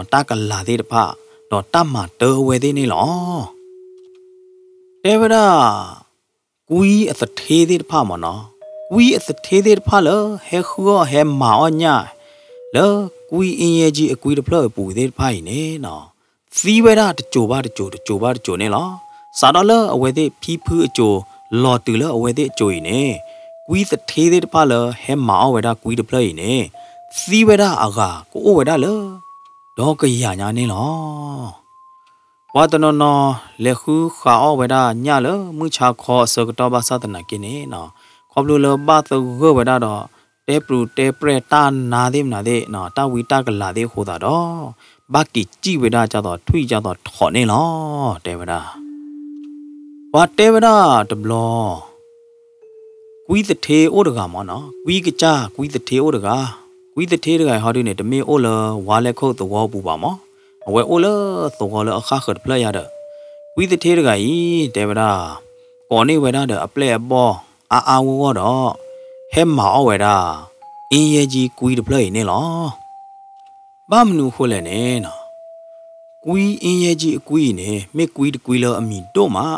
တၢ်ကလၤသ့ၣ်တဖၣ် ဒီးတၢ်မၤတၢ်အဝဲသ့ၣ်န့ၣ်လီၤ. တဲဝဲဒၣ် ကွံအသထ့သ့ၣ်တဖၣ်မ့ၢ်နီၤ, ကွံအသထ့သ့ၣ်တဖၣ်လၢ ဟဲဃုအီၣ်ဟဲမၤအီၣ်ညၣ် လၢကွံအ့ယဲၢ်ကၠံအကွံတဖျၢၣ်အပူၤသ့ၣ်တဖၣ်အံၤန့ၣ် သံဝဲဒၣ်တစိၤဘၣ်တစိၤ တစိၤဘၣ်တစိၤန့ၣ်လီၤ. စးထီၣ်လၢအဝဲသ့ၣ်ဖံဖုအစိၤလီၤတုၤလၢအဝဲသ့ၣ်အစိၤအံၤန့ၣ် ကွံသထ့သ့ၣ်တဖၣ်လၢဟဲမၤအီၣ်ဝဲဒၣ်ကွံတဖျၢၣ်အံၤန့ၣ် သံဝဲဒၣ်အဂၤကအိၣ်ဝဲဒၣ်လၢ ဒီကယၤညါန့ၣ်လီၤ. ပှၤတနီၤနီၤ လဲၤဃုဃးအီၣ်ဝဲဒၣ်ညၣ်လၢမုၢ်ဆါခီအဆၢကတီၢ်ဘၣ်ဆၣ်သနာ်က့န့ၣ် ခီဖျိလၢဘၣ်သဂၢၢ်ဝဲဒၣ်ဒီး တဲပြူၤတဲပြဲၢ်တၢ်နါသ့ၣ်မနုၤသ့ၣ် တၢ်ဝံတၢ်ကလၤသ့ၣ်အဃိသတးဒီး ဘၣ်က့ၤစံၣ်ဝဲဒၣ်ကၢ်သိးထွံၣ်ကၢ်သိးထိးန့ၣ်လီၤ. တဲဝဲဒၣ် ပှၤတဲဝဲဒၣ်တဘျီ ကွံသထ့အိၣ်တဂၤမ့ၢ်နီၤ, ကွံကစၢ်ကွံသထ့အိၣ်တဂၤ, ကွံသထ့တဂၤအံၤဟီဒုန့ၣ် တမ့ၢ်အိၣ်လၢဝါလဲခိၣ်သဝီပူၤဘၣ်မး, အဝဲအိၣ်လၢသဝီလၢအဃၣ်ဃၢၤတဖျၢၣ်ယါဒီး ကွံသထ့တဂၤအံၤ တဲဝဲဒၣ် ကိးန့ၢ်ဝဲဒၣ်ဒီးအပျဲၢ်အဘီၣ်အါအါဂီၢ်ဂီၢ်ဒီး ဟဲမၤအီၣ်ဝဲဒၣ် အ့ယဲၢ်ကၠံကွံတဖျၢၣ်အံၤန့ၣ်လီၤ. ဘၣ်မနုၤအဃိလဲၣ်န့ၣ် ကွံအ့ယဲၢ်ကၠံအကွံအံၤန့ၣ် မ့ၢ်ကွံတကွံလၢအမံၤဒိၣ်မး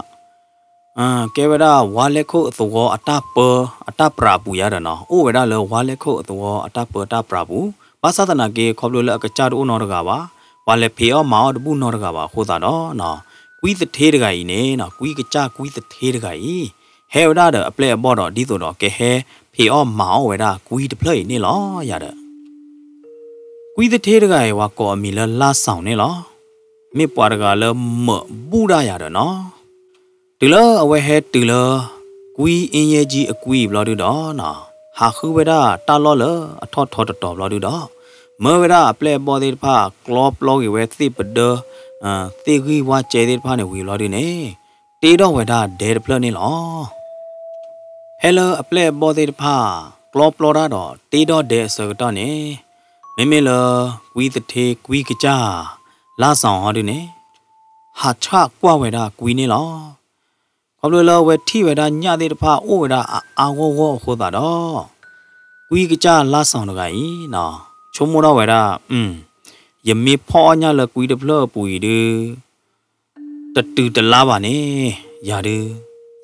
ကဲဝဲဒၣ်ဝါလဲခိၣ်အသဝီအတၢ်ပၢအတၢ်ပြးအပူၤယါဒီးနီၤ, အိၣ်ဝဲဒၣ်လၢဝါလဲခိၣ်အသဝီအတၢ်ပၢတၢ်ပြးပူၤ, ဘၣ်ဆၣ်သနာ်က့ ခီဖျိလၢအကစၢ်တအိၣ်နီတဂၤဘၣ်, ပှၤလဲၤဖံးအီၣ်မၤအီၣ်တဘူၣ်နီတဂၤဘၣ်အဃိသတးဒီး ကွံသထ့တဂၤအံၤန့ၣ် ကွံကစၢ်ကွံသထ့တဂၤအံၤ ဟဲဝဲဒၣ်ဒီးအပျဲၢ်အဘီၣ်ဒီး ဒ်သိးဒီးကဟဲဖံးအီၣ်မၤအီၣ်ဝဲဒၣ်ကွံတဖျၢၣ်အံၤန့ၣ်လီၤ ယၤဒီး ကွံသထ့တဂၤအံၤ ပှၤကိးအမံၤလၢလါစီၤန့ၣ်လီၤ. မ့ၢ်ပှၤတဂၤလၢမၢးဘူၣ်ဒၣ်ယၤဒီးနီၤ, တုၤလၢအဝဲဟဲတုၤလၢ ကွံအ့ယဲၢ်ကၠံအကွံအံၤဘျီဒုဒီး ဟးဃုဝဲဒၣ်တၢ်လီၢ်လၢအထီၣ်ထီတတီၤဘျီဒုဒီး မၢဝဲဒၣ်အပျဲၢ်အဘီၣ်သ့ၣ်တဖၣ် ကျီပျီက့ၤဝဲသ့ၣ်ပဒၢ သ့ၣ်ဂံၢ်ဝါကဲသ့ၣ်တဖၣ်န့ၣ်ဝံၤဘျီဒုန့ၣ် တ့ထီၣ်ဝဲဒၣ်ဒဲတဖျၢၣ်န့ၣ်လီၤ. ဖဲလၢအပျဲၢ်အဘီၣ်သ့ၣ်တဖၣ် ကျီပျီတၢ်ဒီး တ့ထီၣ်ဒဲအဆၢကတီၢ်န့ၣ် မ့မ့ၢ်လၢ ကွံသထ့ကွံကစၢ် လါစီၤဟီဒုန့ၣ် ဟးဆှၣ်ကွၢ်ဝဲဒၣ်ကွံန့ၣ်လီၤ. ခီဖျိလၢအဝဲထံၣ်ဝဲဒၣ်ညၣ်သ့ၣ်တဖၣ်အိၣ်ဝဲဒၣ်အါအါဂီၢ်ဂီၢ်အဃိသတးဒီး ကွံကစၢ်လါစီၤတဂၤအံၤ ဆိကမိၣ်ထီၣ်ဝဲဒၣ် ယမ့ၢ်ဖီၣ်အီၣ်ညၣ်လၢကွံတဖျၢၣ်အပူၤအံၤဒု တတုၤတလါဘၣ်န့ၣ် ယၤဒု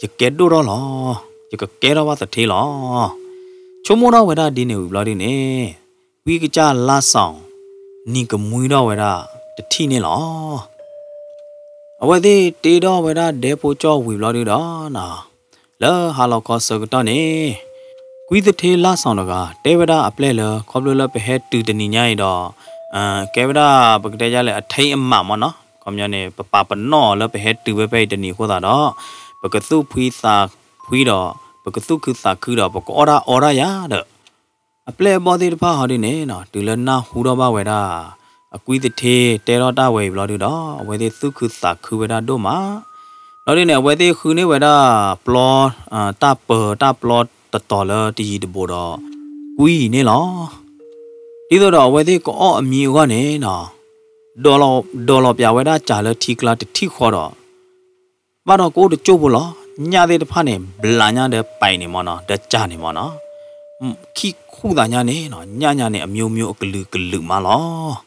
ယကဲဒိၣ်ထီၣ်လီၤ. ယကကဲထီၣ်ဘၣ်သထ့လီၤ. ဆိကမိၣ်ထီၣ်ဝဲဒၣ်ဒ်န့ၣ်ဝံၤဘျီဒုန့ၣ် ကွံကစၢ်လါစီၤ နံၤကမှံထီၣ်ဝဲဒၣ်တထံၣ်န့ၣ်လီၤ. အဝဲသ့ၣ်တ့ထီၣ်ဝဲဒၣ်ဒဲဖိကၠီၣ်ဝံၤဘျီဒုဒီး လၢဟါလီၤခီဆၢကတီၢ်န့ၣ် ကွံသထ့လါစီၤတဂၤ တဲဝဲဒၣ်အပျဲၢ်လၢ ခီဖျိလၢပဟဲတုၤတနံၤညါအံၤဒီး ကဲဝဲဒၣ်ပကတဲယါလဲၣ် အထိမ်းအမှတ် မ့ၢ်နီၤ, ခီပညီန့ၣ် ပပာ်ပနီၣ်အီၤလၢပဟဲတုၤဝဲဖဲအံၤတနံၤအဃိသတးဒီး ပကသူၣ်ဖှံသးဖှံဒီး ပကသူၣ်ခုသးခုဒီး ပကအီၣ်တၢ်အီတၢ်ယၤဒီး အပျဲၢ်အဘီၣ်သ့ၣ်တဖၣ်ဟီဒုန့ၣ် တုၤလၢနၢ်ဟူထီၣ်ဘၣ်ဝဲဒၣ် အကွံသထ့တဲထီၣ်တၢ်ဝဲအံၤဘျီဒုဒီး အဝဲသ့ၣ်သူၣ်ခုသးခုဝဲဒၣ်ဒိၣ်မး ဘျီဒုန့ၣ် အဝဲသ့ၣ်ဃုန့ၢ်ဝဲဒၣ်ပျီ တၢ်ပၢၤတၢ်ပျီတတီၤလၢတယံၤတဘူးဒီး ကွံအံၤန့ၣ်လီၤ. ဒ်သိးဒီးအဝဲသ့ၣ်ကအီၣ်အမံၤအဂီၢ်န့ၣ်နီၤ, ဒိးလီၤ, ဒိးလီၤပၠးဝဲဒၣ်စၢ်လၢထံကျါတထံၣ်ဃီဒီး ဘၣ်ဒီးကအိၣ်တကၠိၢ်ဖိလီၤ. ညၣ်သ့ၣ်တဖၣ်န့ၣ် ဘျးညါဒီးပာ်န့ၣ်မ့ၢ်နီၤ, ဒီးစၢ်န့ၣ်မ့ၢ်နီၤ, ခံခူၣ်သးညါန့ၣ်နီၤ, ညၣ်ညါန့ၣ် အမျိုးမျိုး အကလုာ်ကလုာ်မးလီၤ.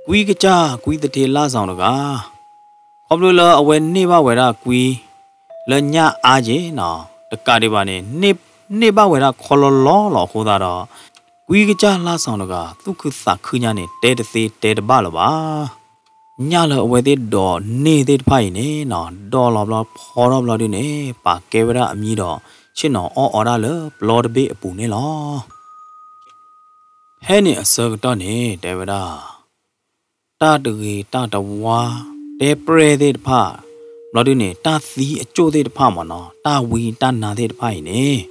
ကွံကစၢ်ကွံသထ့လါစီၤတဂၤ, ခီဖျိလၢအဝဲန့ၢ်ဘၣ်ဝဲဒၣ်ကွံ လၢညၣ်အါက့ၤနီၤ, တကးဒံးဘၣ်န့ၣ် န့ၢ်ဘၣ်ဝဲဒၣ်ခီလီလီလီၤအဃိသတးဒီး ကွံကစၢ်လါစီၤတဂၤ သူၣ်ခုသးခုညါန့ၣ်တဲတသ့တဲတဘၣ်လၢၤဘၣ်. ညၣ်လၢအဝဲသ့ၣ်ဒိးန့ၢ်သ့ၣ်တဖၣ်အံၤန့ၣ်နီၤ, ဒိးလီၤဘျီဖီထီၣ်ဘျီဒုန့ၣ် ပာ်ကဲဝဲဒၣ်အမံၤဒီး ဆ့ၣ်နီၤအီၣ်အီဒၣ်လၢပျီတဘ့ၣ်အပူၤန့ၣ်လီၤ. ဖဲန့ၣ်အဆၢကတီၢ်န့ၣ် တဲဝဲဒၣ် တၢ်တဂ့ၤတၢ်တဝါ တဲပြဲၢ်သ့ၣ်တဖၣ်, ဘျီဒုန့ၣ် တၢ်သံအကၠိၣ်သ့ၣ်တဖၣ်မ့ၢ်နီၤ, တၢ်ဝံတၢ်နါသ့ၣ်တဖၣ်အံၤန့ၣ်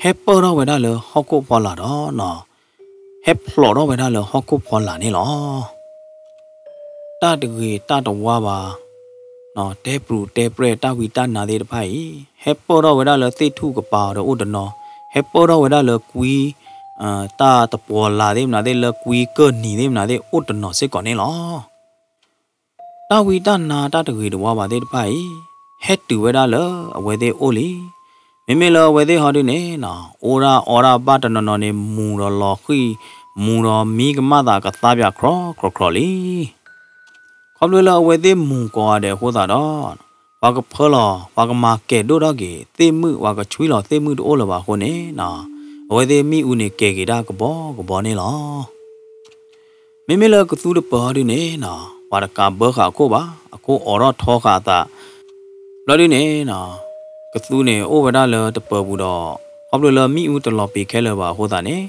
ဟဲပၢၢ်ထီၣ်ဝဲဒၣ်လၢဟီၣ်ခိၣ်ဖီလာ်ဒီးနီၤ, ဟဲဖျိးထီၣ်ဝဲဒၣ်လၢဟီၣ်ခိၣ်ဖီလာ်န့ၣ်လီၤ. တၢ်တဂ့ၤတၢ်တဝါဘၣ် တဲပြူၤတဲပြဲၢ်တၢ်ဝံတၢ်နါသ့ၣ်တဖၣ်အံၤ ဟဲပၢၢ်ထီၣ်ဝဲဒၣ်လၢသ့ၣ်ထူၣ်ကပၤအီၤဒီးအိၣ်တနီၤ, ဟဲပၢၢ်ထီၣ်ဝဲဒၣ်လၢကွံ တၢ်တပှီၤလၢ်သ့ၣ်မနုၤသ့ၣ် လၢကွံကၢၢ်နံၤသ့ၣ်မနုၤသ့ၣ် အိၣ်တနီၤစ့ၢ်ကီးန့ၣ်လီၤ. တၢ်ဝံတၢ်နါတၢ်တဂ့ၤတဝါဘၣ်သ့ၣ်တဖၣ်အံၤ ဟဲတုၤဝဲဒၣ်လၢအဝဲသ့ၣ်အိၣ်လံ. မ့မ့ၢ်လၢအဝဲသ့ၣ်ဟီဒုန့ၣ်နီၤ, အိၣ်ဒၣ်အီဒၣ်ဘၣ်တနီၤနီၤန့ၣ် မူၤဒီးလီၤဃံၣ်, မူၤဒီးမံကမၣ်သးကသါပၠးခြီခြီလံ. ခီဖျိလၢအဝဲသ့ၣ်မူၤကိးဂၤဒဲးအဃိသတးဒီး ပှၤကဖၢလီၤ ပှၤကမၤကဲၤဒိၣ်ထီၣ်က့ၤသ့ၣ်မုၣ် ပှၤကဆွံလီၤသ့ၣ်မုၣ်တအိၣ်လၢၤဘၣ်အဃိန့ၣ်နီၤ, အဝဲသ့ၣ်မ့ၣ်အူန့ၣ်ကဲၤက့ၤတၢ်ကဘီကဘီန့ၣ်လီၤ. မ့မ့ၢ်လၢကသူတပၢၤဟီဒုန့ၣ်နီၤ, ပှၤတကးဘၢဃာ်အခိၣ်ဘၣ်, အခိၣ်အိးထီၣ်ထီဃာ်အသး, ဘျီဒုန့ၣ်နီၤ, ကသူန့ၣ်အိၣ်ဝဲဒၣ်လၢတပၢၤပူၤဒီး ခီဖျိလၢမ့ၣ်အူတလီၤပံာ်ခဲလၢာ်ဘၣ်အဃိသတးန့ၣ်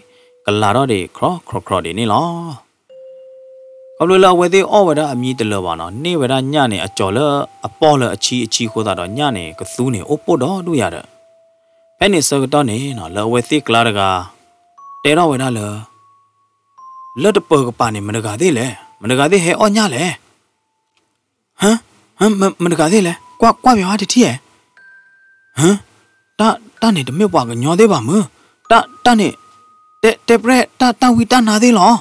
ကလၤထီၣ်ဒံးခြီခြီဒံးန့ၣ်လီၤ. ခီဖျိလၢအဝဲသ့ၣ်အီၣ်ဝဲဒၣ်အမံၤတလၢာ်ဘၣ်နီၤ, န့ၢ်ဝဲဒၣ်ညၣ်န့ၣ် အကၠီၤလၢအပီၢ်လၢအဆံအဆံအဃိသတးဒီး ညၣ်န့ၣ် ကသူန့ၣ်အိၣ်ပိၢ်ဒီဒူၣ်ယၤဒီး, ဖဲန့ၣ်ဆၢကတီၢ်န့ၣ်နီၤ, လၢအဝဲသ့ၣ်ကျါတဂၤ တဲထီၣ်ဝဲဒၣ်လၢ လၢတပၢၤကပၤန့ၣ် မတဂၤသ့ၣ်လဲၣ်, မတဂၤသ့ၣ်ဟဲအီၣ်ညၣ်လဲၣ်, ဟ, မတဂၤသ့ၣ်လဲၣ်, ကွၢ် ကွၢ်ပၠီၤဟါတထံၣ်ဧါ, ဟ, တၢ်န့ၣ်တမ့ၢ်ပှၤကညီသ့ၣ်ဘၣ်မုၢ်, တၢ်န့ၣ် တဲ တဲပြဲၢ်တၢ် တၢ်ဝံတၢ်နါသ့ၣ်လီၤ.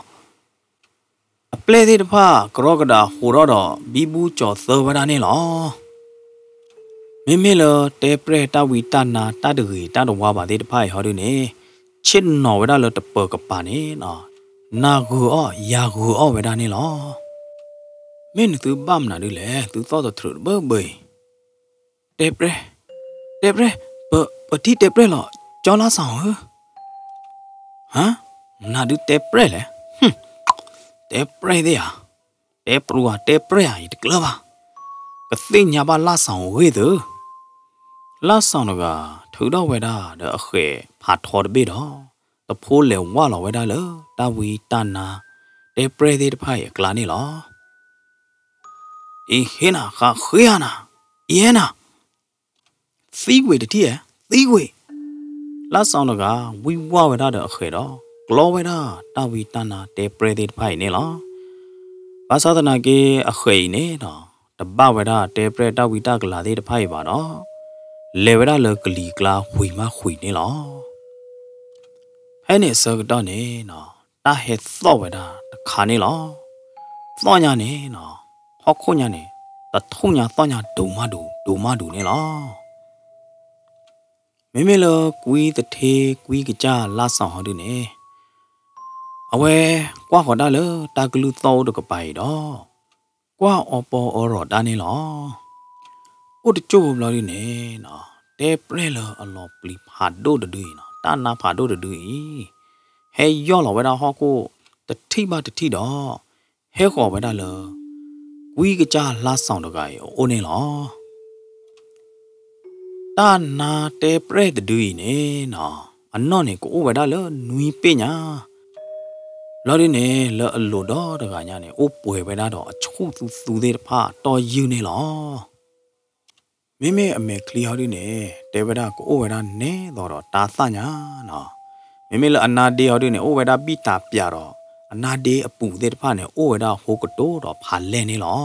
အပျဲၢ်သ့ၣ်တဖၣ် ကရီကဒးဟူးထီၣ်ဒီး ဘံဘူကၠီၤသၢဝဲဒၣ်န့ၣ်လီၤ. မ့မ့ၢ်လၢတဲပြဲၢ်တၢ်ဝံတၢ်နါ တၢ်တဂ့ၤတၢ်တဝါဘၣ်သ့ၣ်တဖၣ်အံၤဟီဒုန့ၣ်, ဆ့ၣ်နီၤဝဲဒၣ်လၢတပၢၤကပၤန့ၣ်, နၤဂုာ်အီၣ် ယၤဂုာ်အီၣ်ဝဲဒၣ်န့ၣ်လီၤ. မ့ၢ်နသုဘၣ်မနုၤဒ်လဲၣ်, သုသီၣ်တထြၢးတဘၢဘၢအံၤ, တဲပြဲၢ်, တဲပြဲၢ်, ပ ပထံၣ်တဲပြဲၢ်လီၤ, ကၠီလါစီၤဧၢ, ဟ, မနုၤဒုးတဲပြဲၢ်လဲၣ်, တဲပြဲၢ်သ့ၣ်ဧါ, တဲပြူဧါ တဲပြဲၢ်ဧါ ယတကျၢၤဘၣ်, ကသ့ၣ်ညါဘၣ်လါစီၤအဂ့ၢ်သု. လါစီၤတဂၤ ထုးထီၣ်ဝဲဒၣ်ဒီးအဃဲးဖးထီတဘ့ၣ်ဒီး တဖိလဲၤဝၢ်လီၤဝဲဒၣ်လၢ တၢ်ဝံတၢ်နါ တဲပြဲၢ်သ့ၣ်တဖၣ်အံၤအကျါန့ၣ်လီၤ. အံၤဟ့နၤ ဃးဃ့ဧါနၤ, အံၤဟ့နၤ, သံကွံာ်တထံၣ်ဧါ, သံကွံာ်. လါစီၤတဂၤ ဝံဝၢ်ဝဲဒၣ်ဒီးအဃဲးဒီး ကျီဝဲဒၣ်တၢ်ဝံတၢ်နါတဲပြဲၢ်သ့ၣ်တဖၣ်အံၤန့ၣ်လီၤ. ဘၣ်ဆၣ်သနာ်က့ အဃဲးအံၤန့ၣ်ဒီး တဘၣ်ဝဲဒၣ်တဲပြဲၢ်တၢ်ဝံတၢ်ကလၤသ့ၣ်တဖၣ်အံၤဘၣ်ဒီး လဲၤဝဲဒၣ်လၢကလံၤကျါဃုာ်မးဃုာ်န့ၣ်လီၤ. ဖဲန့ၣ်အဆၢကတီၢ်န့ၣ်နီၤ တၢ်ဟဲသီၣ်ဝဲဒၣ်တခါန့ၣ်လီၤ. သီၣ်ညါန့ၣ်နီၤ ဟီၣ်ခိၣ်ညါန့ၣ် တထူၣ်ညါသီၣ်ညါဒိၣ်မးဒိၣ် ဒိၣ်မးဒိၣ်န့ၣ်လီၤ. မ့မ့ၢ်လၢကွံသထ့ကွံကစၢ်လါစီၤဟီဒုန့ၣ် အဝဲကွၢ်ဃီၤတၢ်လၢတၢ်ကလုၢ်သီၣ်အိၣ်တကပၤအံၤဒီး ကွၢ်အီပီအီရီၤတၢ်န့ၣ်လီၤ. အိၣ်တကၠိၢ်ဖိဘျီဒုန့ၣ်နီၤ တဲပြဲၢ်လၢအလီၤပျံၤဖးဒိၣ်တဒုအံၤနီၤ တၢ်နါဖးဒိၣ်တဒုအံၤ ဟဲယီၢ်လီၤဝဲဒၣ်ဟီၣ်ခိၣ်တထံၣ်ဘၣ်တထံၣ်ဒီး ဟဲဃီၤဝဲဒၣ်လၢ ကွံကစၢ်လါစီၤတဂၤအံၤအအိၣ်န့ၣ်လီၤ. တၢ်နါတဲပြဲၢ်တဒုအံၤန့ၣ်နီၤ အနီၢ်န့ၣ်ကအိၣ်ဝဲဒၣ်လၢနွံပ့ၢ်ညါ ဘျီဒုန့ၣ် လၢအလိၤဒီတဂၤညါန့ၣ် အိၣ်ပှဲၤဝဲဒၣ်ဒီးအဆူၣ်သူသူသ့ၣ်တဖၣ်တီၢ်ယုၢ်န့ၣ်လီၤ. မ့မ့ၢ်အမဲာ်ချံဟီဒုန့ၣ် တဲဝဲဒၣ်ကအိၣ်ဝဲဒၣ်နဲသိးဒီးတၤသၣ်ညါနီၤ. မ့မ့ၢ်လၢအနါဒ့ဟီဒုန့ၣ် အိၣ်ဝဲဒၣ်ဘံၣ်တၢ်ပၠးဒီး အနါဒ့အပူၤသ့ၣ်တဖၣ်န့ၣ် အိၣ်ဝဲဒၣ်ဟိကတိၤဒီးဖးလဲၢ်န့ၣ်လီၤ.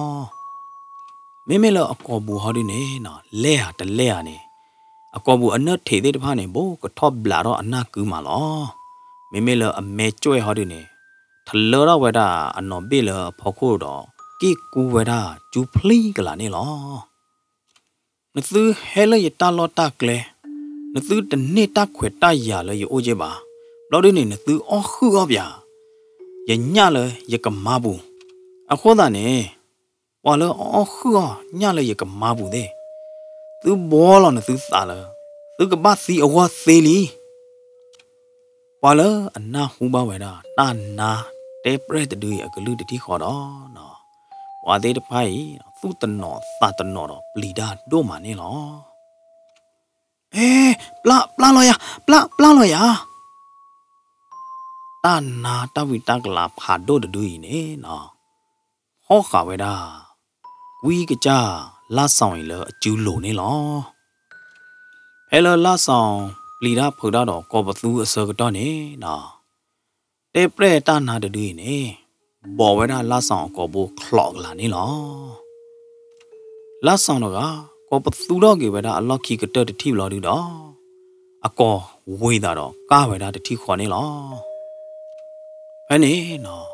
မ့မ့ၢ်လၢအကိာ်ပူၤဟီဒုန့ၣ်နီၤ လဲၢ်ဧါတလဲၢ်ဧါန့ၣ် အကိာ်ပူၤအနၢၣ်ထံးသ့ၣ်တဖၣ်န့ၣ် ဘူးကထီၣ်ဘျးထီၣ်အနၢ်ကုမးလီၤ. မ့မ့ၢ်လၢအမဲာ်ကွဲၢ်ဟီဒုန့ၣ် ထလၢထီၣ်ဝဲဒၣ်အနီၢ်ဘ့ၣ်လၢအဖီခိၣ်ဒီး က့ၣ်ကူဝဲဒၣ်ကၠူဖျံကလးန့ၣ်လီၤ. နသုဟဲလၢယတၢ်လီၢ်တၢ်ကျဲ, နသုတန့ၢ်တၢ်ခွဲးတၢ်ယာ်လၢယအိၣ်က့ဘၣ်. ဘျီဒုန့ၣ် နသုအီၣ်ဃုာ်အီၣ်ပၠး ယညၣ်လၢယကမါပူၤ. အဃိသတးန့ၣ် ပှၤလၢအအီၣ်ဃုာ်အီၣ်ညၣ်လၢယကမါပူၤသ့ၣ်, သုဘှီလီၤနသုသးလၢ သုကဘၣ်သံအဂီၢ်သ့လံ. ပှၤလၢအနၢ်ဟူဘၣ်ဝဲဒၣ် တၢ်နါတဲပြဲၢ်တဒုအံၤအကလုၢ်တထံၣ်ဃီဒီး, ပှၤသ့ၣ်တဖၣ်အံၤ သူၣ်တနီၤသးတနီၤဒီးပျံၤတၢ်ဒိၣ်မးန့ၣ်လီၤ. အဲ, ပျၢ်, ပျၢ်လီၤယၤ, ပျၢ်, ပျၢ်လီၤယၤ. တၢ်နါတၢ်ဝံတၢ်ကလၤဖးဒိၣ်တဒုအံၤန့ၣ် ဖီၣ်ဃာ်ဝဲဒၣ် ကွံကစၢ်လါစီၤအံၤလၢအစုလိၤန့ၣ်လီၤ. ဖဲလၢလါစီၤပျံၤတၢ်ဖုးတၢ်ဒီးကိးပသူအဆၢကတီၢ်န့ၣ်, တဲပြဲၢ်တၢ်နါတဒုအံၤန့ၣ် ဘိးဝဲဒၣ်လါစီၤအကိာ်ဘိချီးကလးန့ၣ်လီၤ. လါစီၤတဂၤ ကိးပသူထီၣ်က့ၤဝဲဒၣ်အလီၢ်ခံကတၢၢ်တထံၣ်ဘျီဒုဒီး အကိာ်ဝ့ၤသးဒီးကၢ်ဝဲဒၣ်တထံၣ်ဃီန့ၣ်လီၤ. ဖဲန့ၣ်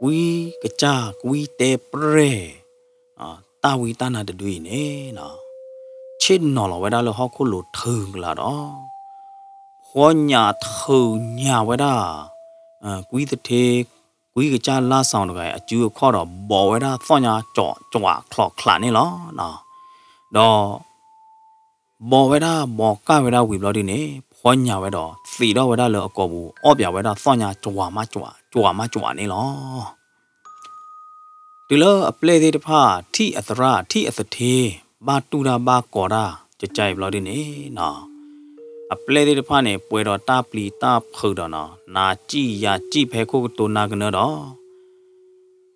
ကွံကစၢ်ကွံတဲပြဲၢ် တၢ်ဝံတၢ်နါတဒုအံၤန့ၣ် ဆ့ၣ်နီၤလီၤဝဲဒၣ်လၢဟီၣ်ခိၣ်လိၤထုးကလးဒီး ဖီညၣ်ထုးညၣ်ဝဲဒၣ် ကွံသထ့ ကွံကစၢ်လါစီၤတဂၤအစုအခီၣ်ဒီး ဘိးဝဲဒၣ်သီၣ်ညါကၠီးကၠီးချီးချးန့ၣ်လီၤ. ဒီး ဘိးဝဲဒၣ်ဘိးကၢ်ဝဲဒၣ်ဝံၤဘျီဒုန့ၣ် ဖီညၣ်ဝဲဒီးသံးထီၣ်ဝဲဒၣ်လၢအကိာ်ပူၤ အီၣ်ပၠးဝဲဒၣ်သီၣ်ညါကၠီးမးကၠီး ကၠီးမးကၠီးန့ၣ်လီၤ. တုၤလၢအပျဲၢ်သ့ၣ်တဖၣ် ထံၣ်အသရၣ်ထံၣ်အသထ့ ဘၣ်တူၢ်တၢ်ဘၣ်ကီၤတၢ် ကကါအံၤဘျီဒုန့ၣ် အပျဲၢ်သ့ၣ်တဖၣ်န့ၣ် ပှဲၤဒီးတၢ်ပျံၤတၢ်ဖုးဒီးနီၤ နၤစံၣ်ယၤစံၣ်ဖဲခိၣ်ကတိၤနၤကနၢဒီး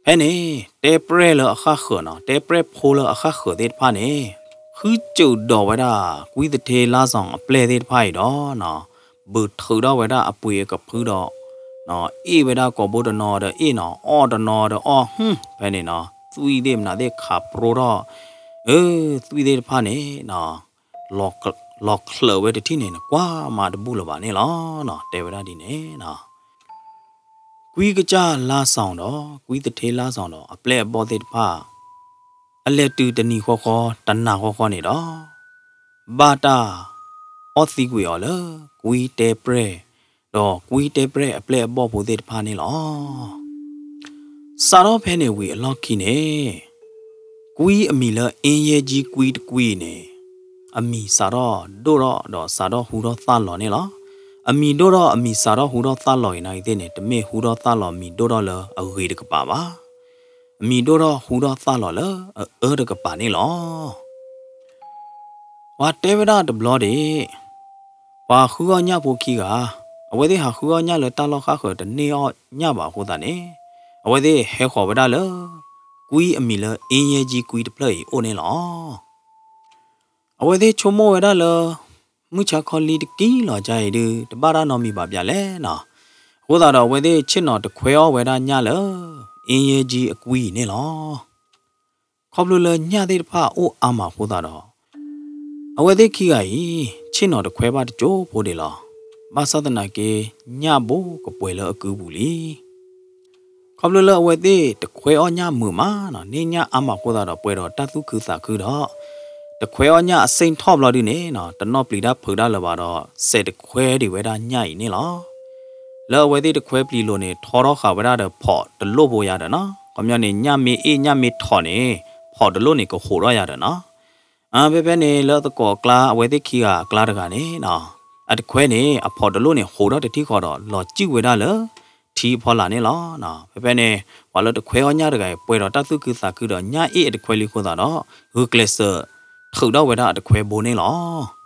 ဖဲန့ၣ် တဲပြဲၢ်လၢအဃၣ်ဃၢၤနီၤ တဲပြဲၢ်ဖိလၢအဃၣ်ဃၢၤသ့ၣ်တဖၣ်န့ၣ် ဃုစၢးဒီးဝဲဒၣ် ကွံသထ့လါစီၤအပျဲၢ်သ့ၣ်တဖၣ်အံၤဒီး ဘုးထုးထီၣ်ဝဲဒၣ်အပှ့ၤအကဖုဒီး အ့ၣ်ဝဲဒၣ်ကိာ်ဘိတနီၤဒီးအ့ၣ်နီၤ အီၣ်တနီၤဒီးအီၣ် ဖဲန့ၣ်နီၤ သွံၣ်သ့ၣ်မနုၤသ့ၣ်ခးပြိထီၣ် အၢ သွံၣ်သ့ၣ်တဖၣ်န့ၣ် လီၤချၢးဝဲတထံၣ်န့ၣ် နကွၢ်မးတဘူၣ်လၢၤဘၣ်န့ၣ်လီၤ. တဲဝဲဒၣ်ဒ်န့ၣ် ကွံကစၢ်လါစီၤဒီး ကွံသထ့လါစီၤဒီး အပျဲၢ်အဘီၣ်သ့ၣ်တဖၣ် အလဲၤတုၤတနံၤဃီဃီ တနၤဃီဃီန့ၣ်ဒီး ဘၣ်တၢ်အီၣ်သံကွံာ်အီၤလၢ ကွံတဲပြဲၢ် ဒီးကွံတဲပြဲၢ်အပျဲၢ်အဘီၣ်ဖိသ့ၣ်တဖၣ်န့ၣ်လီၤ. စးထီၣ်ဖဲန့ၣ်ဝံၤအလီၢ်ခံန့ၣ် ကွံအမံၤလၢအ့ယဲၢ်ကၠံကွံတကွံန့ၣ် အမံၤစးထီၣ်ဒိၣ်ထီၣ်ဒီးစးထီၣ်ဟူထီၣ်သၣ်လီၤန့ၣ်လီၤ. အမံၤဒိၣ်ထီၣ်အမံၤစးထီၣ်ဟူထီၣ်သၣ်လီၤအံၤနာ်က့သ့ၣ်န့ၣ် တမ့ၢ်ဟူထီၣ်သၣ်လီၤမံၤဒိၣ်ထီၣ်လၢအဂ့ၤတကပၤဘၣ်. အမံၤဒိၣ်ထီၣ်ဟူထီၣ်သၣ်လီၤလၢအအၢတကပၤန့ၣ်လီၤ. ပှၤတဲဝဲဒၣ်တဘျီဒၣ် ပှၤဃုအီၣ်ညၣ်ဖိခံဂၤ အဝဲသ့ၣ်ဟးဃုအီၣ်ညၣ်လၢတၢ်လီၢ်ဃၣ်ဃၢၤတန့ၢ်အီၣ်ညၣ်ဘၣ်အဃိသတးန့ၣ် အဝဲသ့ၣ်ဟဲဃီၤဝဲဒၣ်လၢ ကွံအမံၤလၢအ့ယဲၢ်ကၠံကွံတဖျၢၣ်အံၤအိၣ်န့ၣ်လီၤ. အဝဲသ့ၣ်ဆိကမိၣ်ဝဲဒၣ်လၢ မုၢ်ဆါခီလံတကံၢ်လီၤကါအံၤဒုး တဘၣ်တၢ်နီတမံၤဘၣ်ပၠးလဲၣ်နီၤ. အဃိသတးဒီးအဝဲသ့ၣ် ဆ့ၣ်နီၤတခွဲအီၣ်ဝဲဒၣ်ညၣ်လၢ အ့ယဲၢ်ကၠံအကွံအံၤန့ၣ်လီၤ. ခီဖျိလၢညၣ်သ့ၣ်တဖၣ်အိၣ်အါမးအဃိသတးဒီး အဝဲသ့ၣ်ခံဂၤအံၤ ဆ့ၣ်နီၤတခွဲဘၣ်တကၠိဖိဒံးလီၤ. ဘၣ်ဆၣ်သနာ်က့ ညၣ်ဘိကပှဲၤလၢအကုပူၤလံ. ခီဖျိလၢအဝဲသ့ၣ်တခွဲအီၣ်ညၣ်မုာ်မးနီၤ, န့ၢ်ညၣ်အါမးအဃိသတးဒီး ပှဲၤဒီးတၢ်သူၣ်ခုသးခုဒီး တခွဲအီၣ်ညၣ်အဆ့ၣ်ထီၣ်ဘျီဒုန့ၣ်နီၤ, တနီၣ်ပျံၤတၢ်ဖုးတၢ်လၢၤဘၣ်ဒီး စဲးတခွဲဒံးဝဲဒၣ်ညၣ်အံၤန့ၣ်လီၤ. လၢအဝဲသ့ၣ်တခွဲပျံၤလိာ်န့ၣ် ထီထီၣ်ဃာ်ဝဲဒၣ်ဒီး ဖီးတလိၣ်ဖိယၤဒီးနီၤ, ခီပညီန့ၣ် ညၣ်မ့ၢ်အ့ၣ်ညၣ်မ့ၢ်ထီးန့ၣ် ဖီးတလိၣ်န့ၣ်ကဟိးထီၣ်ယၤဒီးနီၤ. ဖဲဖဲန့ၣ် လၢသကိးအကျါ အဝဲသ့ၣ်ခံဂၤအကျါတဂၤန့ၣ်နီၤ, အတခွဲန့ၣ် အဖီးတလိၣ်န့ၣ် ဟိးထီၣ်တထံၣ်ဃီဒီး လီၤစုၣ်ဝဲဒၣ်လၢ ထံအဖီလာ်န့ၣ်လီၤ. ဖဲဖဲန့ၣ် ပှၤလၢတခွဲအီၣ်ညၣ်တဂၤအံၤ ပှဲၤဒီးတၢ်သူၣ်ခုသးခုဒီး ညၣ်အ့ၣ်အတခွဲလံအဃိသတးဒီး ဂုာ်ကျဲးစၢးထုးထီၣ်ဝဲဒၣ်အတခွဲဘိန့ၣ်လီၤ.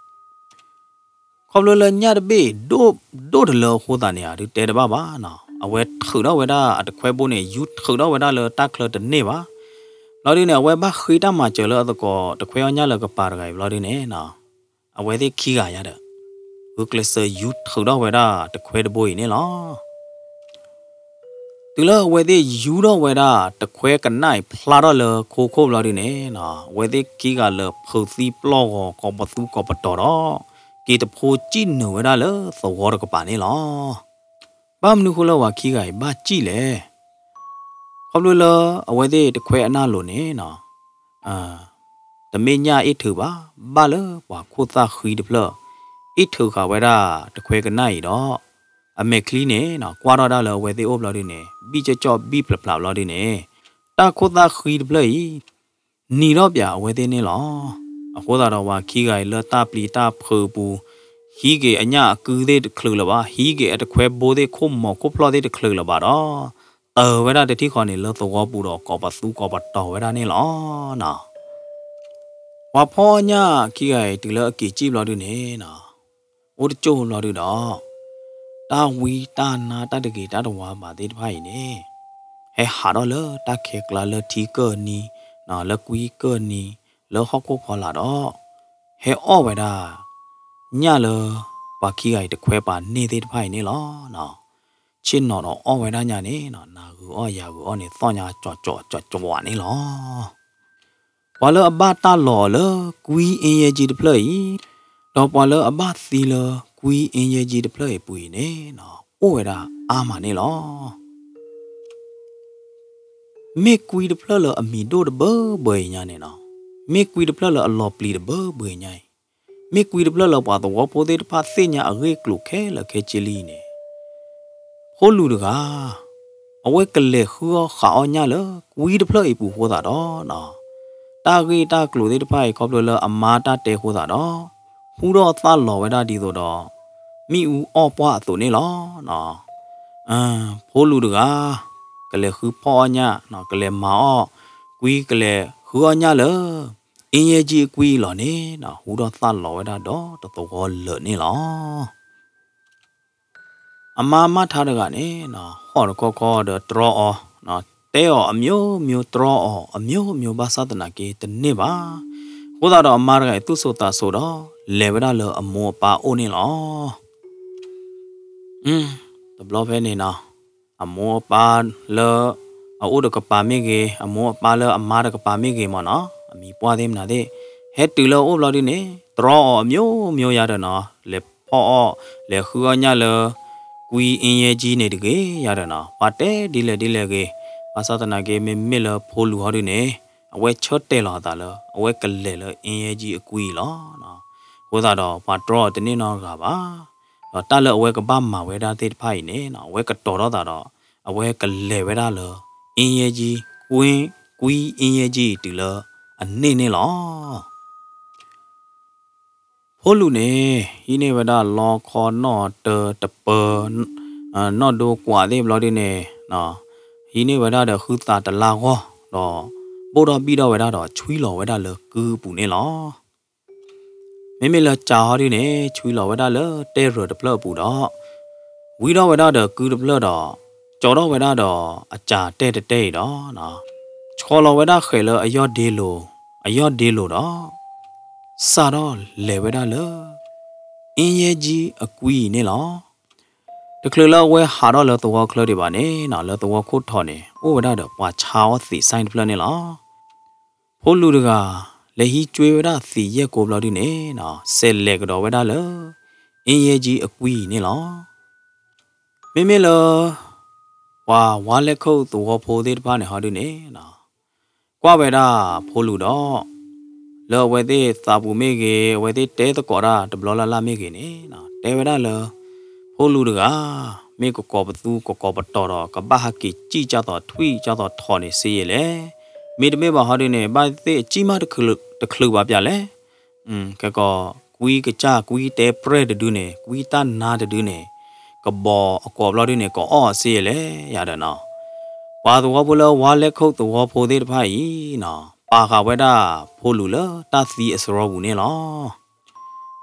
ခီဖျိလၢညၣ်တဘ့ၣ်ဒိၣ်ဒိၣ်တလၢအဃိသတးန့ၣ် အဒုးတဲတဘၣ်ဘၣ်နီၤ, အဝဲထုးထီၣ်ဝဲဒၣ်အတခွဲဘိန့ၣ် ယူထုးထီၣ်ဝဲဒၣ်လၢတၢ်ချၢတန့ၢ်ဘၣ်. ဘျီဒုန့ၣ် အဝဲဘၣ်ဃ့တၢ်မၤစၢၤလၢအသကိးတခွဲအီၣ်ညၣ်လၢကပၤတဂၤအံၤဘျီဒုန့ၣ်နီၤ, အဝဲသ့ၣ်ခံဂၤယၤဒီး ဂုာ်ကျဲးစၢးယူထုးထီၣ်ဝဲဒၣ်တခွဲတဘိအံၤန့ၣ်လီၤ. တုၤလၢအဝဲသ့ၣ်ယူထီၣ်ဝဲဒၣ် တခွဲကနၣ်အံၤဖျါထီၣ်လၢခိခိၣ်ဘျီဒုန့ၣ်နီၤ, အဝဲသ့ၣ်ခံဂၤလၢာ်ဖုးသံပျီၢ်ဂီၤ ကိးပသူကိးပတီၤဒီး က့ၤတဖိစံၣ်နုာ်ဝဲဒၣ်လၢသဝီတကပၤန့ၣ်လီၤ. ဘၣ်မနုၤဃိလၢပှၤခံဂၤအံၤဘၣ်စံၣ်လဲၣ်. ခီဖျိလၢအဝဲသ့ၣ်တခွဲအနၢ်လိၤန့ၣ်နီၤ, တမ့ၢ်ညၣ်အ့ၣ်ထုးဘၣ်, ဘၣ်လၢပှၤခိၣ်သၣ်ဃံတဖျၢၣ် အ့ၣ်ထုးဃာ်ဝဲဒၣ်တခွဲကနၣ်အံၤဒီး အမဲာ်ချံန့ၣ်နီၤ ကွၢ်ထီၣ်ဒၣ်လၢအဝဲသ့ၣ်အိၣ်ဘျီဒုန့ၣ် ဘံၣ်ကၠီၣ်ကၠီၣ်ဘံၣ်ဖျးဖျးဘျီဒုန့ၣ် တၢ်ခိၣ်သၣ်ဃံတဖျၢၣ်အံၤ နံၤထီၣ်ပၠးအဝဲသ့ၣ်န့ၣ်လီၤ. အဃိသတးဒီးပှၤခံဂၤအံၤလၢတၢ်ပျံၤတၢ်ဖုးအပူၤ ဟံးက့ၤအညၣ်အကုသ့ၣ်တချုးလၢၤဘၣ်, ဟံးက့ၤအတခွဲဘိသ့ၣ်ခိၣ်မီၤခိၣ်ဖျီၣ်သ့ၣ်တချုးလၢၤဘၣ်ဒီး တၢၤဝဲဒၣ်တထံၣ်ဃီန့ၣ်လၢသဝီပူၤဒီးကိးပသူကိးပတီၤဝဲဒၣ်န့ၣ်လီၤ. ပှၤဖီၣ်ညၣ်ခံဂၤအံၤတုၤလၢအက့ၤစံၣ်ဘျီဒုန့ၣ်နီၤ အိၣ်တကၠိၢ်ဘျီဒုဒီး တၢ်ဝံတၢ်နါတၢ်တဂ့ၤတၢ်တဝါဘၣ်သ့ၣ်တဖၣ်အံၤန့ၣ် ဟဲဟးထီၣ်လၢတၢ်ခဲကျါလၢထံကၢၢ်နံၤ, လၢကွံကၢၢ်နံၤ, လၢဟီၣ်ခိၣ်ဖီလာ်ဒီး ဟဲအီၣ်ဝဲဒၣ် ညၣ်လၢ ပှၤခံဂၤအံၤတခွဲပာ်န့ၢ်သ့ၣ်တဖၣ်အံၤန့ၣ်လီၤ. ဆ့ၣ်နီၤဒီးအီၣ်ဝဲဒၣ်ညါန့ၣ်နီၤ နၤဂုာ်အီၣ်ယၤဂုာ်အီၣ်န့ၣ် သီၣ်ညါကၠီၤကၠီၤကၠီၤကၠီၤန့ၣ်လီၤ. ပှၤလၢအဘၣ်တၢ်လီၤအီၤလၢ ကွံအ့ယဲကၠံတဖျၢၣ်အံၤ, ဒီးပှၤလၢအဘၣ်သံလၢ ကွံအ့ယဲကၠံတဖျၢၣ်အံၤပူၤအံၤန့ၣ်နီၤ အိၣ်ဝဲဒၣ်အါမးန့ၣ်လီၤ. မ့ၢ်ကွံတဖျၢၣ်လၢအမံၤဒိၣ်တဘၢဘၢအံၤညါန့ၣ်နီၤ, မ့ၢ်ကွံတဖျၢၣ်လၢအလီၤပျံၤတဘၢဘၢအံၤညါအံၤ, မ့ၢ်ကွံတဖျၢၣ်လၢပှၤသဝီဖိသ့ၣ်တဖၣ်သ့ၣ်ညါအဂ့ၢ်အကျိၤခဲလၢာ်ခဲဆ့လံအံၤန့ၣ် ဖိလူၤတဂၤ အဝဲကလဲၤဃုအီၣ်ဃးအီၣ်ညၣ်လၢ ကွံတဖျၢၣ်အံၤပူၤဃိသတးဒီးနီၤ, တၢ်ဂ့ၢ်တၢ်ကျိၤသ့ၣ်တဖၣ်အံၤခီဖျိလၢအမါတၢ်တဲဃိသတးဒီး ဟူထီၣ်သၣ်လီၤဝဲဒၣ်ဒ်သိးဒီး မ့ၣ်အူအီၣ်ပှၢ်အသိးန့ၣ်လီၤ. ဖိလူၤတဂၤ ကလဲၤဃုဖီၣ်အီၣ်ညၣ်, ကလဲၤမၤအီၣ် ကွံကလဲၤဃုအီၣ်ညၣ်လၢ အ့ယဲကၠံအကွံအံၤလီၤန့ၣ်နီၤ ဟူထီၣ်သၣ်လီၤဝဲဒၣ်ဒီးတသဝီလၢာ်န့ၣ်လီၤ. အမါမၢ်ထါတဂၤန့ၣ်နီၤ ဟီၣ်တခီခီဒီးတြီအီၤ, တဲအီၤအမျိုးမျိုး တြီအီၤအမျိုးမျိုး ဘၣ်ဆၣ်သနာ်က့တန့ၢ်ဘၣ်. အဃိသတးဒီးအမါတဂၤအံၤသူၣ်စိၤသးစိၤဒီး လဲၤဝဲဒၣ်လၢအမိၢ်အပၢ်အိၣ်န့ၣ်လီၤ. တဘျီဖဲန့ၣ်နီၤ အမိၢ်အပၢ်လၢ အအိၣ်တကပၤမ့ၢ်ဂ့ၤ, အမိၢ်အပၢ်လၢအမါတကပၤမ့ၢ်ဂ့ၤမ့ၢ်နီၤ, အမံၤပှၢ်သ့ၣ်မနုၤသ့ၣ်, ဟဲတုၤလၢအအိၣ်ဘျီဒုန့ၣ် တြီအီၤအမျိုးမျိုးယၤဒီးနီၤ, လဲၤဖီၣ်အီၣ် လဲၤဃုအီၣ်ညၣ်လၢ ကွံအ့ယဲကၠံန့ၣ်တဂ့ၤယၤဒီးနီၤ, ပှၤတဲဒ်လဲၣ်ဒ်လဲၣ်ဂ့ၤ, ဘၣ်ဆၣ်သနာ်က့မ့မ့ၢ်လၢဖိလူၤဟီဒုန့ၣ် အဝဲဆၢတဲာ်လီၤအသးလၢ အဝဲကလဲၤလၢအ့ယဲကၠံအကွံအံၤလီၤ. အဃိသတးဒီးပှၤတြီအီၤတန့ၢ်နီတဂၤဘၣ်. ဒီးတၢ်လၢအဝဲကဘၣ်မၤဝဲဒၣ်သ့ၣ်တဖၣ်အံၤန့ၣ်နီၤ အဝဲကတီၤထီၣ်သးဒီး အဝဲကလဲၤဝဲဒၣ်လၢ အ့ယဲကၠံ, ကွံအ့ယဲကၠံအံၤတုၤလၢအန့ၢ်န့ၣ်လီၤ. ဖိလူၤန့ၣ် ဟံးန့ၢ်ဝဲဒၣ်လီခီနီၣ်တၢတပၢ, နီၣ်ဒိကွးသ့ၣ်ဘျီဒုန့ၣ် ဟံးန့ၢ်ဝဲဒၣ်ဒီးဃုသးတလါဂီၢ်ဒီး ဘိၣ်ထီၣ်ဘံၣ်ထီၣ်ဝဲဒၣ်ဒီးဆွံလီၤဝဲဒၣ်လၢကုပူၤန့ၣ်လီၤ. မ့မ့ၢ်လၢကၠၤဟီဒုန့ၣ် ဆွံလီၤဝဲဒၣ်လၢတဲရၢၢ်တဖျၢၣ်အပူၤဒီး ဝံထီၣ်ဝဲဒၣ်ဒီးကုတဖျၢၣ်ဒီး ကၠီထီၣ်ဝဲဒၣ်ဒီးအကၠၤတဲတတဲအံၤဒီး ဆီလီၤဝဲဒၣ်ဃဲၤလၢအယီၢ်ဒ့လိၤ, အယီၢ်ဒ့လိၤဒီး စးထီၣ်လဲၤဝဲဒၣ်လၢ အ့ယဲကၠံအကွံအံၤန့ၣ်လီၤ. တချုးလၢအဝဲဟးထီၣ်လၢသဝီချၢဒံးဘၣ်န့ၣ်နီၤ လၢသဝီခိၣ်ထီၣ်န့ၣ် အိၣ်ဝဲဒၣ်ဒီးပှၤဆါအီၣ်သံးစဲတဖျၢၣ်န့ၣ်လီၤ. ဖိလူၤတဂၤ လဲၤဟံးကွံဝဲဒၣ်သံးယဲၢ်ကိးဘျီဒုန့ၣ် စဲးလဲၤကဒီးဝဲဒၣ်လၢ အ့ယဲကၠံအကွံအံၤန့ၣ်လီၤ. မ့မ့ၢ်လၢ ပှၤဝါလဲၢ်ခိၣ်သဝီဖိသ့ၣ်တဖၣ်န့ၣ်ဟီဒုန့ၣ် ကွၢ်ဝဲဒၣ်ဖိလူၤဒီး လၢအဝဲသ့ၣ်သးပူၤမ့ၢ်ဂ့ၤ အဝဲသ့ၣ်တဲသကိးတၢ်တဘျီလၢ်လၢ်မ့ၢ်ဂ့ၤန့ၣ် တဲဝဲဒၣ်လၢ ဖိလူၤတဂၤ မ့ၢ်ကကိးပသူကကိးပတီၤဒီး ကဘၣ်ဟးက့ၤစံၣ်ကၢ်သိးထွံၣ်ကၢ်သိးထိးန့ၣ်စ့ယဲလဲၣ်. မ့တမ့ၢ်ဘၣ်ဟီဒုန့ၣ် ဘၣ်သ့ၣ်အစံၣ်မးတချုးဘၣ်ပၠးလဲၣ်. ခဲကီး ကွံကစၢ်ကွံတဲပြဲၢ်တဒုန့ၣ် ကွံတၢ်နါတဒုန့ၣ် ကဘီအကိာ်ဘျီဒုန့ၣ် ကအီၣ်စ့ယဲလဲၣ် ယၤဒီးနီၤ. ပှၤသဝီဖိလၢဝါလဲၢ်ခိၣ်သဝီဖိသ့ၣ်တဖၣ်အံၤနီၤ ပာ်ဃာ်ဝဲဒၣ်ဖိလူၤလၢတၢ်သံအစရီပူၤန့ၣ်လီၤ.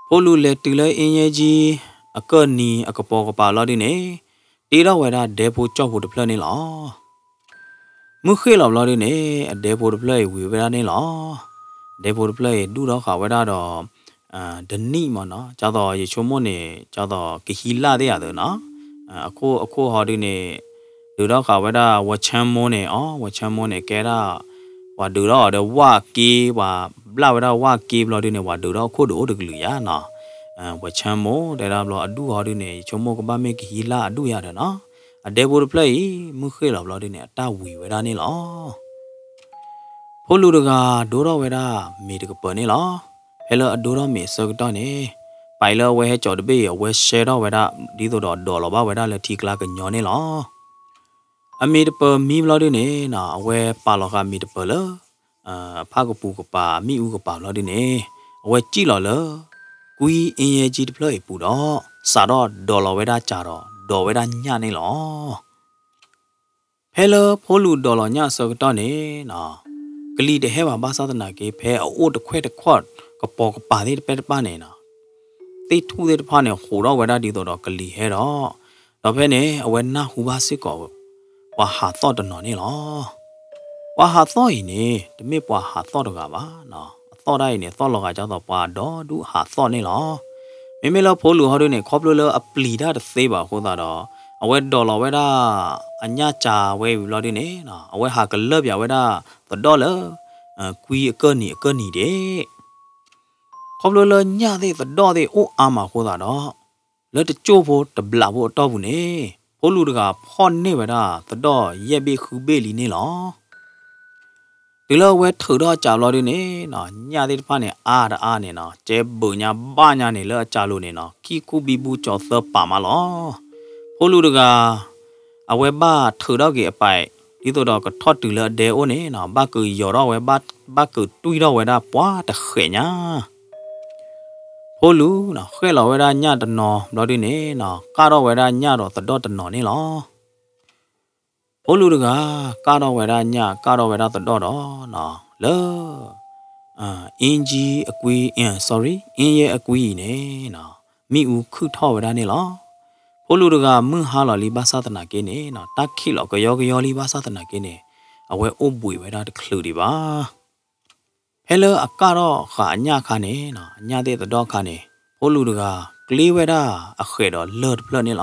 ဖိလူၤလဲၤတုၤလၢအ့ယဲကၠံအကၢၢ်နံၤအကပိာ်ကပၤလီၤဒုန့ၣ် တ့ထီၣ်ဝဲဒၣ်ဒဲဖိကၠီၣ်ဖိတဖျၢၣ်န့ၣ်လီၤ. မုၢ်ဃ့ၢ်လီၤဘျီဒုန့ၣ် အဒဲဖိတဖျၢၣ်အံၤဝံၤဝဲဒၣ်န့ၣ်လီၤ. ဒဲဖိတဖျၢၣ်အံၤဒူၣ်ထီၣ်ဃာ်ဝဲဒၣ်ဒီး ဒနံၣ်မ့ၢ်နီၤ ကၢ်သိးယဆိကမိၣ်န့ၣ် ကၢ်သိးကဟံးလၢ်သ့ၣ်ယၤသ့ၣ်နီၤ. အခိၣ်အခိၣ်ဟီဒုန့ၣ် ဒုးထီၣ်ဃာ်ဝဲဒၣ်ဝဲဆၢမိၢ်န့ၣ် အီၤ ဝဲဆၢမိၢ်န့ၣ် ကဲဒၣ် ပှၤဒုးထီၣ်အီၤဒီးဝၣ်က့ ပှၤဘျၣ်ဝဲဒၣ်ဝၣ်က့ဘျီဒုန့ၣ် ပှၤဒုးထီၣ်အခိၣ်ဒုးအိၣ်တကလုာ်ယၤနီၤ. ဝဲဆၢမိၢ်တဲဒၣ်ဘျီအဒူၣ်ဟီဒုန့ၣ် ယဆိကမိၣ်ကဘၣ်မ့ၢ်ကဟံးလၢ်အဒူၣ်ယၤဒီးနီၤ. အဒဲဖိတဖျၢၣ်အံၤ မုၢ်ဃ့ၢ်လီၤဘျီဒုန့ၣ် အတၢ်ဝံၤဝဲဒၣ်န့ၣ်လီၤ. ဖိလူၤတဂၤဒိထီၣ်ဝဲဒၣ်မ့ၤတကပၤန့ၣ်လီၤ. ဖဲလၢအဒိထီၣ်မ့ၤအဆၢကတီၢ်န့ၣ်, ပာ်အံၤလၢအဝဲဟဲကၠီၤတဘ့ၣ်အံၤ အဝဲရှဲထီၣ်ဝဲဒၣ် ဒ်သိးဒီးဒိးလီၤဘၣ်ဝဲဒၣ်လၢထံကျါကညီန့ၣ်လီၤ. အမ့ၤတပၤမံဘျီဒုန့ၣ်နီၤ အဝဲပာ်လီၤဃာ်မ့ၤတပၤလၢ အဖၣ်ကပူၤကပၤ မ့ၣ်အူကပၤဘျီဒုန့ၣ်, အဝဲစံၣ်လီၤလၢ ကွံအ့ယဲကၠံတဖျၢၣ်အံၤပူၤဒီး စးထီၣ်ဒိးလီၤဝဲဒၣ်ကၠီၤဒီး ဒိးဝဲဒၣ်ညၣ်န့ၣ်လီၤ. ဖဲလၢဖိလူၤဒိးလီၤညၣ်အဆၢကတီၢ်န့ၣ်နီၤ, ကလံၤတဟဲဘၣ်ဘၣ်ဆၣ်သနာ်က့ ဖဲအအိၣ်တခွဲၣ်တခီၣ် ကပီၤကပၤသ့ၣ်တဖၣ်တဖၣ်န့ၣ်နီၤ, သ့ၣ်ထူၣ်သ့ၣ်တဖၣ်န့ၣ် ဟူးထီၣ်ဝဲဒၣ်ဒ်သိးဒီးကလံၤဟဲဒီး, ဒီးဖဲန့ၣ် အဝဲနၢ်ဟူဘၣ်စ့ၢ်ကီး ပှၤဟးသီၣ်တနီၤန့ၣ်လီၤ. ပှၤဟးသီၣ်အံၤန့ၣ် တမ့ၢ်ပှၤဟးသီၣ်တဂၤဘၣ်နီၤ, အသီၣ်ဒၣ်အံၤန့ၣ် သီၣ်လီၤဂာ်ဒ်သိးပှၤဒီဒူၣ်ဟးသီၣ်န့ၣ်လီၤ. မ့မ့ၢ်လၢဖိလူၤဟီဒုန့ၣ် ခီဖျိလၢအပျံၤတၢ်တသ့ဘၣ်အဃိသတးဒီး အဝဲဒိးလီၤဝဲဒၣ် အညၣ်ကၠီၤဝဲအံၤဘျီဒုန့ၣ်နီၤ, အဝဲဟးကလၢၢ်ပၠးဝဲဒၣ်သဒီၣ်လၢ ကွံအကၢၢ်နံၤအကၢၢ်နံၤဒၣ် ခီဖျိလၢညၣ်သ့ၣ်သဒီၣ်သ့ၣ်အိၣ်အါမးအဃိသတးဒီး, လၢတကၠိၢ်ဖိတဘျးဖိအတီၢ်ပူၤန့ၣ်, ဖိလူၤတဂၤဖီၣ်န့ၢ်ဝဲဒၣ်သဒီၣ်ယဲၢ်ဘ့ၣ်ဃုဘ့ၣ်လံန့ၣ်လီၤ. တုၤလၢအဝဲထုးထီၣ်အကၠီၤဘျီဒုန့ၣ်နီၤ, ညၣ်သ့ၣ်တဖၣ်န့ၣ် အါတအါန့ၣ်နီၤ, ကဲဘုးညါဘၣ်ညါန့ၣ်လၢအကၠီၤလိၤန့ၣ်နီၤ, ခံခူဘံဘူကၠီၤသၢပာ်မးလီၤ. ဖိလူၤတဂၤ အဝဲဘၣ်ထုးထီၣ်က့ၤအပာ်, ဒ်သိးဒီးကထီၣ်တုၤလၢအဒဲအိၣ်န့ၣ်နီၤ, ဘၣ်ကယီၤထီၣ်ဝဲ, ဘၣ်ကတွံၢ်ထီၣ်ဝဲဒၣ်ပှၤတဃဲးညါ ဖိလူၤနီၤ ဃဲၣ်လီၤဝဲဒၣ်ညၣ်တနီၤဘျီဒုန့ၣ်နီၤ, ကၣ်ထီၣ်ဝဲဒၣ်ညၣ်ဒီးသဒီၣ်တနီၤန့ၣ်လီၤ. ဖိလူၤတဂၤ ကၣ်ထီၣ်ဝဲဒၣ်ညၣ် ကၣ်ထီၣ်ဝဲဒၣ်သဒီၣ်ဒီး, လၢ အ့ယဲအကွံ, sorry, အ့ယဲအကွံအံၤန့ၣ်နီၤ, မ့ၣ်အူခုၣ်ထီၣ်ဝဲဒၣ်န့ၣ်လီၤ. ဖိလူၤတဂၤမုၢ်ဟါလီၤလံဘၣ်ဆၣ်သနာ်က့န့ၣ်နီၤ, တၢ်ခံးလီၤကယီကယီလံဘၣ်ဆၣ်သနာ်က့န့ၣ်, အဝဲအိၣ်ဘှံးဝဲဒၣ်တချုးဒံးဘၣ်. ဖဲလၢအကၣ်ထီၣ်ဃာ်အညၣ်အခါန့ၣ်နီၤ, အညၣ်သ့ၣ်သဒီၣ်အခါန့ၣ်, ဖိလူၤတဂၤ ကျ့ဝဲဒၣ်အဃဲးဒီးလၢၢ်တဖျၢၣ်န့ၣ်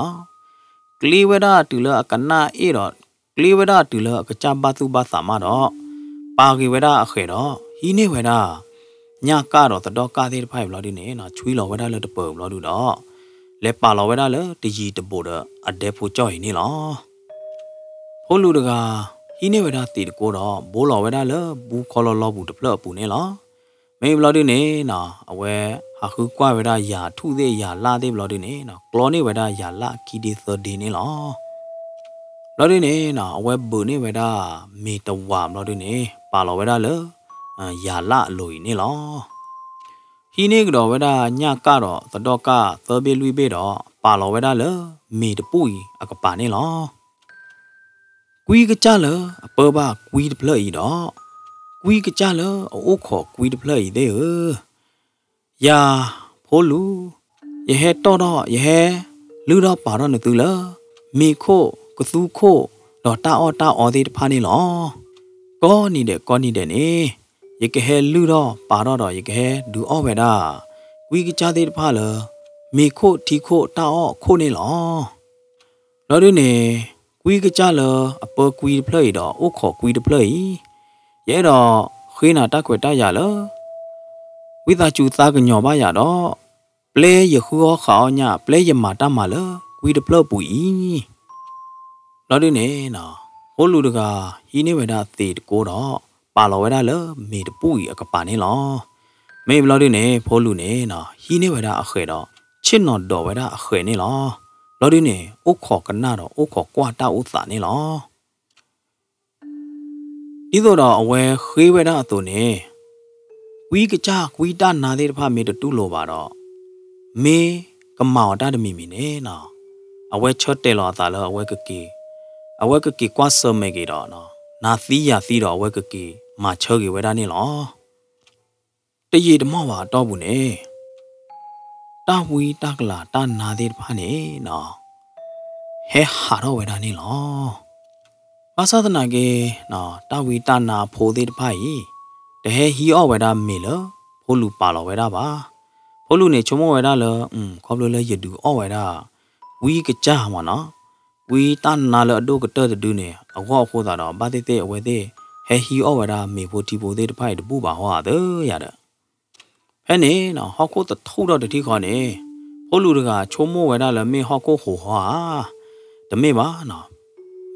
လီၤ. ကျ့ဝဲဒၣ်တုၤလၢအကနၣ်အ့ၣ်ဒီး, ကျ့ဝဲဒၣ်တုၤလၢအကစၢ်ဘၣ်သူၣ်ဘၣ်သးမးဒီး, ပာ်က့ၤဝဲဒၣ်အဃဲးဒီး ဟံးန့ၢ်ဝဲဒၣ် ညၣ်ကၣ်ဒီးသဒီၣ်ကၣ်သ့ၣ်တဖၣ်အံၤဘျီဒုန့ၣ်နီၤ, ဆွံလီၤဝဲဒၣ်လၢတပၤဘျီဒုဒီး, လဲၤပာ်လီၤဝဲဒၣ်လၢတယံၤတဘူးဒီးအဒဲဖိကၠီၣ်အံၤန့ၣ်လီၤ. ဖိလူၤတဂၤ ဟံးန့ၢ်ဝဲဒၣ်သံးတကိဒီး ဘိလီၤဝဲဒၣ်လၢဘူခီလီၤလီၤပူၤတဖျၢၣ်အပူၤန့ၣ်လီၤ. မ့ၢ်ဘျီဒုန့ၣ်နီၤ, အဝဲဟးဃုကွၢ်ဝဲဒၣ်ယၤထူၣ်သ့ၣ်ယၤလၣ်သ့ၣ်ဘျီဒုန့ၣ်နီၤ, ကျီန့ၢ်ဝဲဒၣ်ယၤလၣ်ခံဒ့သၢဒ့န့ၣ်လီၤ. ဘျီဒုန့ၣ်နီၤ, အဝဲဘုးန့ၢ်ဝဲဒၣ်မ့ၤတဝးဘျီဒုန့ၣ် ပာ်လီၤဝဲဒၣ်လၢ ယၤလၣ်အလိၤအံၤန့ၣ်လီၤ. ဟံးန့ၢ်ကဒီးဝဲဒၣ်ညၣ်ကၣ်ဒီးသဒီၣ်ကၣ်သၢဘ့ၣ်လွံၢ်ဘ့ၣ်ဒီး ပာ်လီၤဝဲဒၣ်လၢမ့ၤတပူၣ်အံၤအကပၤန့ၣ်လီၤ. ကွံကစၢ်လၢအပၢဘၣ်ကွံတဖျၢၣ်အံၤဒီး ကွံကစၢ်လၢအအိၣ်ခိးကွံတဖျၢၣ်အံၤသ့ၣ်ဧၢ, ယၤဖိလူၤ, ယဟဲတီၣ်ထီၣ် ယဟဲလုၢ်ထီၣ်ပာ်ထီၣ်နသုလၢ မ့ၤခိၣ် ကသူခိၣ် ဒီးတၢ်အီၣ်တၢ်အီသ့ၣ်တဖၣ်န့ၣ်လီၤ. ကိးနံၤဒဲးကိးနံၤဒဲးန့ၣ် ယကဟဲလုၢ်ထီၣ်ပာ်ထီၣ်ဒီး ယကဟဲဒုးအီၣ်ဝဲဒၣ် ကွံကစၢ်သ့ၣ်တဖၣ်လၢ မ့ၤခိၣ်ထံခိၣ်တၢ်အီၣ်အခိၣ်န့ၣ်လီၤ. ဘျီဒုန့ၣ် ကွံကစၢ်လၢအပၢကွံတဖျၢၣ်အံၤဒီး အိၣ်ခိးကွံတဖျၢၣ်အံၤ, ယအဲၣ်ဒိးဃ့နၤတၢ်ခွဲးတၢ်ယာ်လၢ ဝံသးစူၤသးကညီၤဘၣ်ယၤဒီး ပျဲယဃုအီၣ်ဃးအီၣ်ညၣ် ပျဲယမၤတၢ်မၤလၢကွံတဖျၢၣ်ပူၤအံၤ ဘျီဒုန့ၣ် ဖိလူၤတဂၤ ဟံးန့ၢ်ဝဲဒၣ်သံးတကိဒီး ပာ်လီၤဝဲဒၣ်လၢမ့ၤတပူၣ်အံၤအကပၤန့ၣ်လီၤ. မ့ၢ်ဘျီဒုန့ၣ် ဖိလူၤန့ၣ် ဟံးန့ၢ်ဝဲဒၣ်အဃဲးဒီး ဆ့ၣ်နီၤဒိးဝဲဒၣ်အဃဲးန့ၣ်လီၤ. ဘျီဒုန့ၣ် အိၣ်ခိးကနၣ်ဒီးအိၣ်ခိးကွၢ်တၢ်အိၣ်သးန့ၣ်လီၤ. ဒ်သိးဒီးအဝဲဃ့ဝဲဒၣ်အသိးန့ၣ် ကွံကစၢ်ကွံတၢ်နါသ့ၣ်တဖၣ်မ့ၢ်တတူၢ်လိာ်ဘၣ်ဒီး မ့ၢ်ကမၤအီၤတၢ်တမံၤမံၤန့ၣ် အဝဲဆၢတဲာ်လီၤအသးလၢအဝဲကက့ၤ, အဝဲကက့ၤကွၢ်ဆၢၣ်မဲာ်က့ၤဒီး နၤသံယၤသံဒီး အဝဲကက့ၤမၤဆၢက့ၤဝဲဒၣ်န့ၣ်လီၤ. တယံာ်တမီၢ်ဘၣ်အတီၢ်ပူၤန့ၣ် တၢ်ဝံတၢ်ကလၤတၢ်နါသ့ၣ်တဖၣ်န့ၣ် ဟဲဟးထီၣ်ဝဲဒၣ်န့ၣ်လီၤ. ဘၣ်ဆၣ်သနာ်က့ တၢ်ဝံတၢ်နါအဖိသ့ၣ်တဖၣ်အံၤ တဟဲဟံးအီၣ်ဝဲဒၣ်မ့ၤလၢဖိလူၤပာ်လီၤဝဲဒၣ်ဘၣ်. ဖိလူၤန့ၣ်ဆိကမိၣ်ဝဲဒၣ်လၢ ခီဖျိလၢယဒုးအီၣ်ဝဲဒၣ် ကွံကစၢ်မ့ၢ်နီၤ, ကွံတၢ်နါလၢအဒိၣ်ကတၢၢ်တဒုန့ၣ် အဂီၢ်အဃိသတးဒီး ဘၣ်သ့ၣ်သ့ၣ်အဝဲသ့ၣ် ဟဲဟံးအီၣ်ဝဲဒၣ်မ့ၤဖိထံဖိသ့ၣ်တဖၣ်အံၤတဘူၣ်ဘၣ်ဟီဧါသ့ၣ်ယၤဒီး ဖဲန့ၣ် ဟီၣ်ခိၣ်သထူၣ်ထီၣ်တထံၣ်ဃီန့ၣ် ဖိလူၤတဂၤဆိကမိၣ်ဝဲဒၣ်လၢမ့ၢ်ဟီၣ်ခိၣ်ဟိးဟီဧါ, တမ့ၢ်ဘၣ်နီၤ,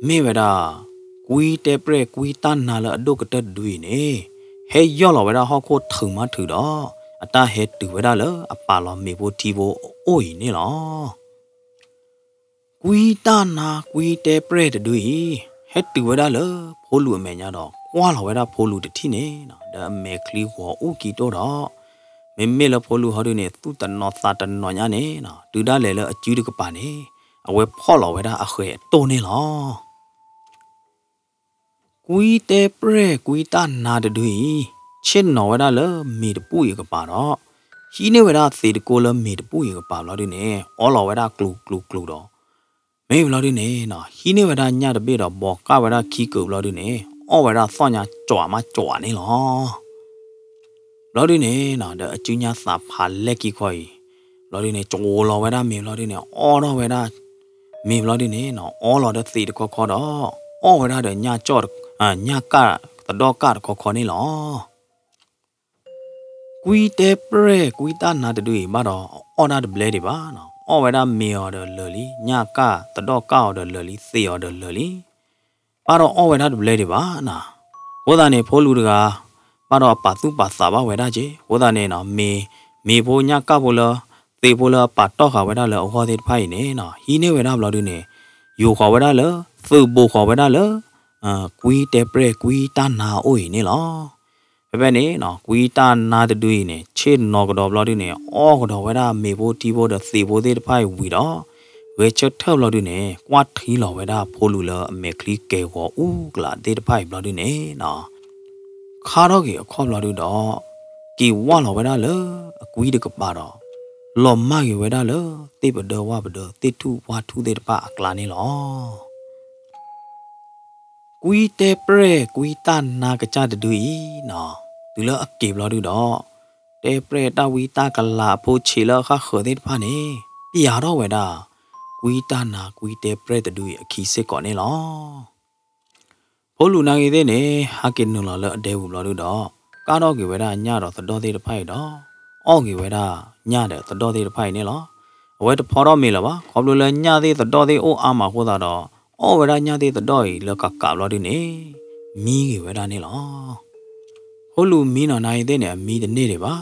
မ့ၢ်ဝဲဒၣ် ကွံတဲပြဲၢ်ကွံတၢ်နါလၢအဒိၣ်ကတၢၢ်တဒုအံၤန့ၣ် ဟဲယီၢ်လီၤဝဲဒၣ်ဟီၣ်ခိၣ်ထုးမးထုးဒီး အတၢ်ဟဲတုၤဝဲဒၣ်လၢအပာ်လီၤမ့ၤဖိထံဖိအအိၣ်အံၤန့ၣ်လီၤ. ကွံတၢ်နါကွံတဲပြဲၢ်တဒုအံၤ ဟဲတုၤဝဲဒၣ်လၢဖိလူၤအမဲာ်ညါဒီး ကွၢ်လီၤဝဲဒၣ်ဖိလူၤတထံၣ်န့ၣ် ဒီးအမဲာ်ချံဂီၤအူကံတိၢ်ဒီး မ့မ့ၢ်လၢဖိလူၤဟီဒုန့ၣ် သူၣ်တနီၤသးတနီၤညါန့ၣ် တုၤဒၣ်လဲာ်လၢအစုတကပၤန့ၣ် အဝဲဖီၣ်လီၤဝဲဒၣ်အဃဲၤအတိၢ်န့ၣ်လီၤ. ကွံတဲပြဲၢ်ကွံတၢ်နါတဒုအံၤ ဆ့ၣ်နီၤဝဲဒၣ်လၢမ့ၤတပူၣ်အံၤအကပၤဒီး ဟံးန့ၢ်ဝဲဒၣ်သံးတကိလၢမ့ၤတပူၣ်အံၤအကပၤဘျီဒုန့ၣ် အီလီၤဝဲဒၣ်ကျူၤကျူၤကျူၤဒီး မ့ၢ်ဘျီဒုန့ၣ်နီၤ ဟံးန့ၢ်ဝဲဒၣ်ညၣ်တဘ့ၣ်ဒီး ဘီးကၣ်ဝဲဒၣ်ခံကုာ်ဘျီဒုန့ၣ် အီၣ်ဝဲဒၣ်သီၣ်ညါကၠီမးကၠီန့ၣ်လီၤ. ဘျီဒုန့ၣ်နီၤ ဒီးအစုညါသးဖးလဲၢ်ကံခီအံၤ ဘျီဒုန့ၣ် ကဝီၤလီၤဝဲဒၣ်မ့ၤဘျီဒုန့ၣ် အီၣ်ထီၣ်ဝဲဒၣ် မ့ၤဘျီဒုန့ၣ်နီၤ အီလီၤဒီးသံးတခီခီဒီး အီၣ်ဝဲဒၣ်ဒီးညၣ်ကၣ် ညၣ်ကၣ်သဒီၣ်ကၣ်တခီခီန့ၣ်လီၤ. ကွံတဲပြဲၢ်ကွံတၢ်နါတဒုအံၤဘၣ်ဒီး အီၣ်ဒၣ်တဘျဲဒံးဘၣ်နီၤ အီၣ်ဝဲဒၣ်မ့ၤအီၤဒီးလၢာ်လံ ညၣ်ကၣ်သဒီၣ်ကၣ်အီၤဒီးလၢာ်လံ သံးအီၤဒီးလၢာ်လံ ဘၣ်ဒီးအီၣ်ဝဲဒၣ်တဘျဲဒံးဘၣ်နီၤ. အဃိသတးန့ၣ် ဖိလူၤတဂၤ ဘၣ်ဒီးအပာ်သူၣ်ပာ်သးဘၣ်ဝဲဒၣ်က့ အဃိသတးန့ၣ်နီၤ မ့ၤ မ့ၤဖိညၣ်ကၣ်ဖိလၢ သံးဖိလၢအပာ်တီၢ်ဃာ်ဝဲဒၣ်လၢအဂီၢ်သ့ၣ်တဖၣ်အံၤန့ၣ်နီၤ ဟံးန့ၢ်ဝဲဒၣ်ဘျီဒုန့ၣ် ယူာ်ဃီၤဝဲဒၣ်လၢ သုးဘူးဃီၤဝဲဒၣ်လၢ ကွံတဲပြဲၢ်ကွံတၢ်နါအအိၣ်အံၤန့ၣ်လီၤ. ဖဲဖဲန့ၣ်နီၤ ကွံတၢ်နါတဒုအံၤန့ၣ် ဆ့ၣ်နီၤကဒီးဘျီဒုန့ၣ် အီၣ်ကဒီးဝဲဒၣ်မ့ၤဖိထံဖိဒီးသံးဖိသ့ၣ်တဖၣ်အံၤဝံၤဒီး ဂဲၤဆၢထၢၣ်ဘျီဒုန့ၣ် ကွၢ်ထံလီၤဝဲဒၣ်ဖိလူၤလၢအမဲာ်ချံကဲၤဂီၤအူကလးသ့ၣ်တဖၣ်အံၤဘျီဒုန့ၣ်နီၤ ခါထီၣ်က့ၤအခီၣ်ဘျီဒုဒီး က့ၤဝၢ်လီၤဝဲဒၣ်လၢအကွံတကပၤဒီး လီၤမၢ်က့ၤဝဲဒၣ်လၢ သ့ၣ်ပဒၢဝၣ်ပဒၢသ့ၣ်ထူၣ်ဝၣ်ထူၣ်သ့ၣ်တဖၣ်အကျါန့ၣ်လီၤ. ကွံတဲပြဲၢ်ကွံတၢ်နါကစၢ်တဒုအံၤနီၤ တုၤလၢအက့ၤဘျီဒုဒီး တဲပြဲၢ်တၢ်ဝံတၢ်ကလၤအဖိဆံးလၢအဃၣ်ဃၢၤသ့ၣ်တဖၣ်န့ၣ် ပျးထီၣ်ဝဲဒၣ် ကွံတၢ်နါကွံတဲပြဲၢ်တဒုအံၤအခံစ့ၢ်ကီးန့ၣ်လီၤ. ဖိလူၤနာ်ဂ့ၤသ့ၣ်န့ၣ် ဟးက့ၤနုာ်လီၤလၢအဒဲပူၤဘျီဒုဒီး ကၣ်ထီၣ်က့ၤဝဲဒၣ်ညၣ်ဒီးသဒီၣ်သ့ၣ်တဖၣ်အံၤဒီး အီၣ်က့ၤဝဲဒၣ်ညၣ်ဒီးသဒီၣ်သ့ၣ်တဖၣ်အံၤန့ၣ်လီၤ. အဝဲတဖီထီၣ်မ့ၤလၢၤဘၣ် ခီဖျိလၢညၣ်သ့ၣ်သဒီၣ်သ့ၣ်အိၣ်အါမးအဃိသတးဒီး အီၣ်ဝဲဒၣ်ညၣ်သ့ၣ်သဒီၣ်အံၤလၢကးကးဘျီဒုန့ၣ် မံဂ့ၤဝဲဒၣ်န့ၣ်လီၤ. ဖိလူၤမံနီၤနာ်ဂ့ၤသ့ၣ်န့ၣ် အမံတန့ၢ်ဒံးဘၣ်.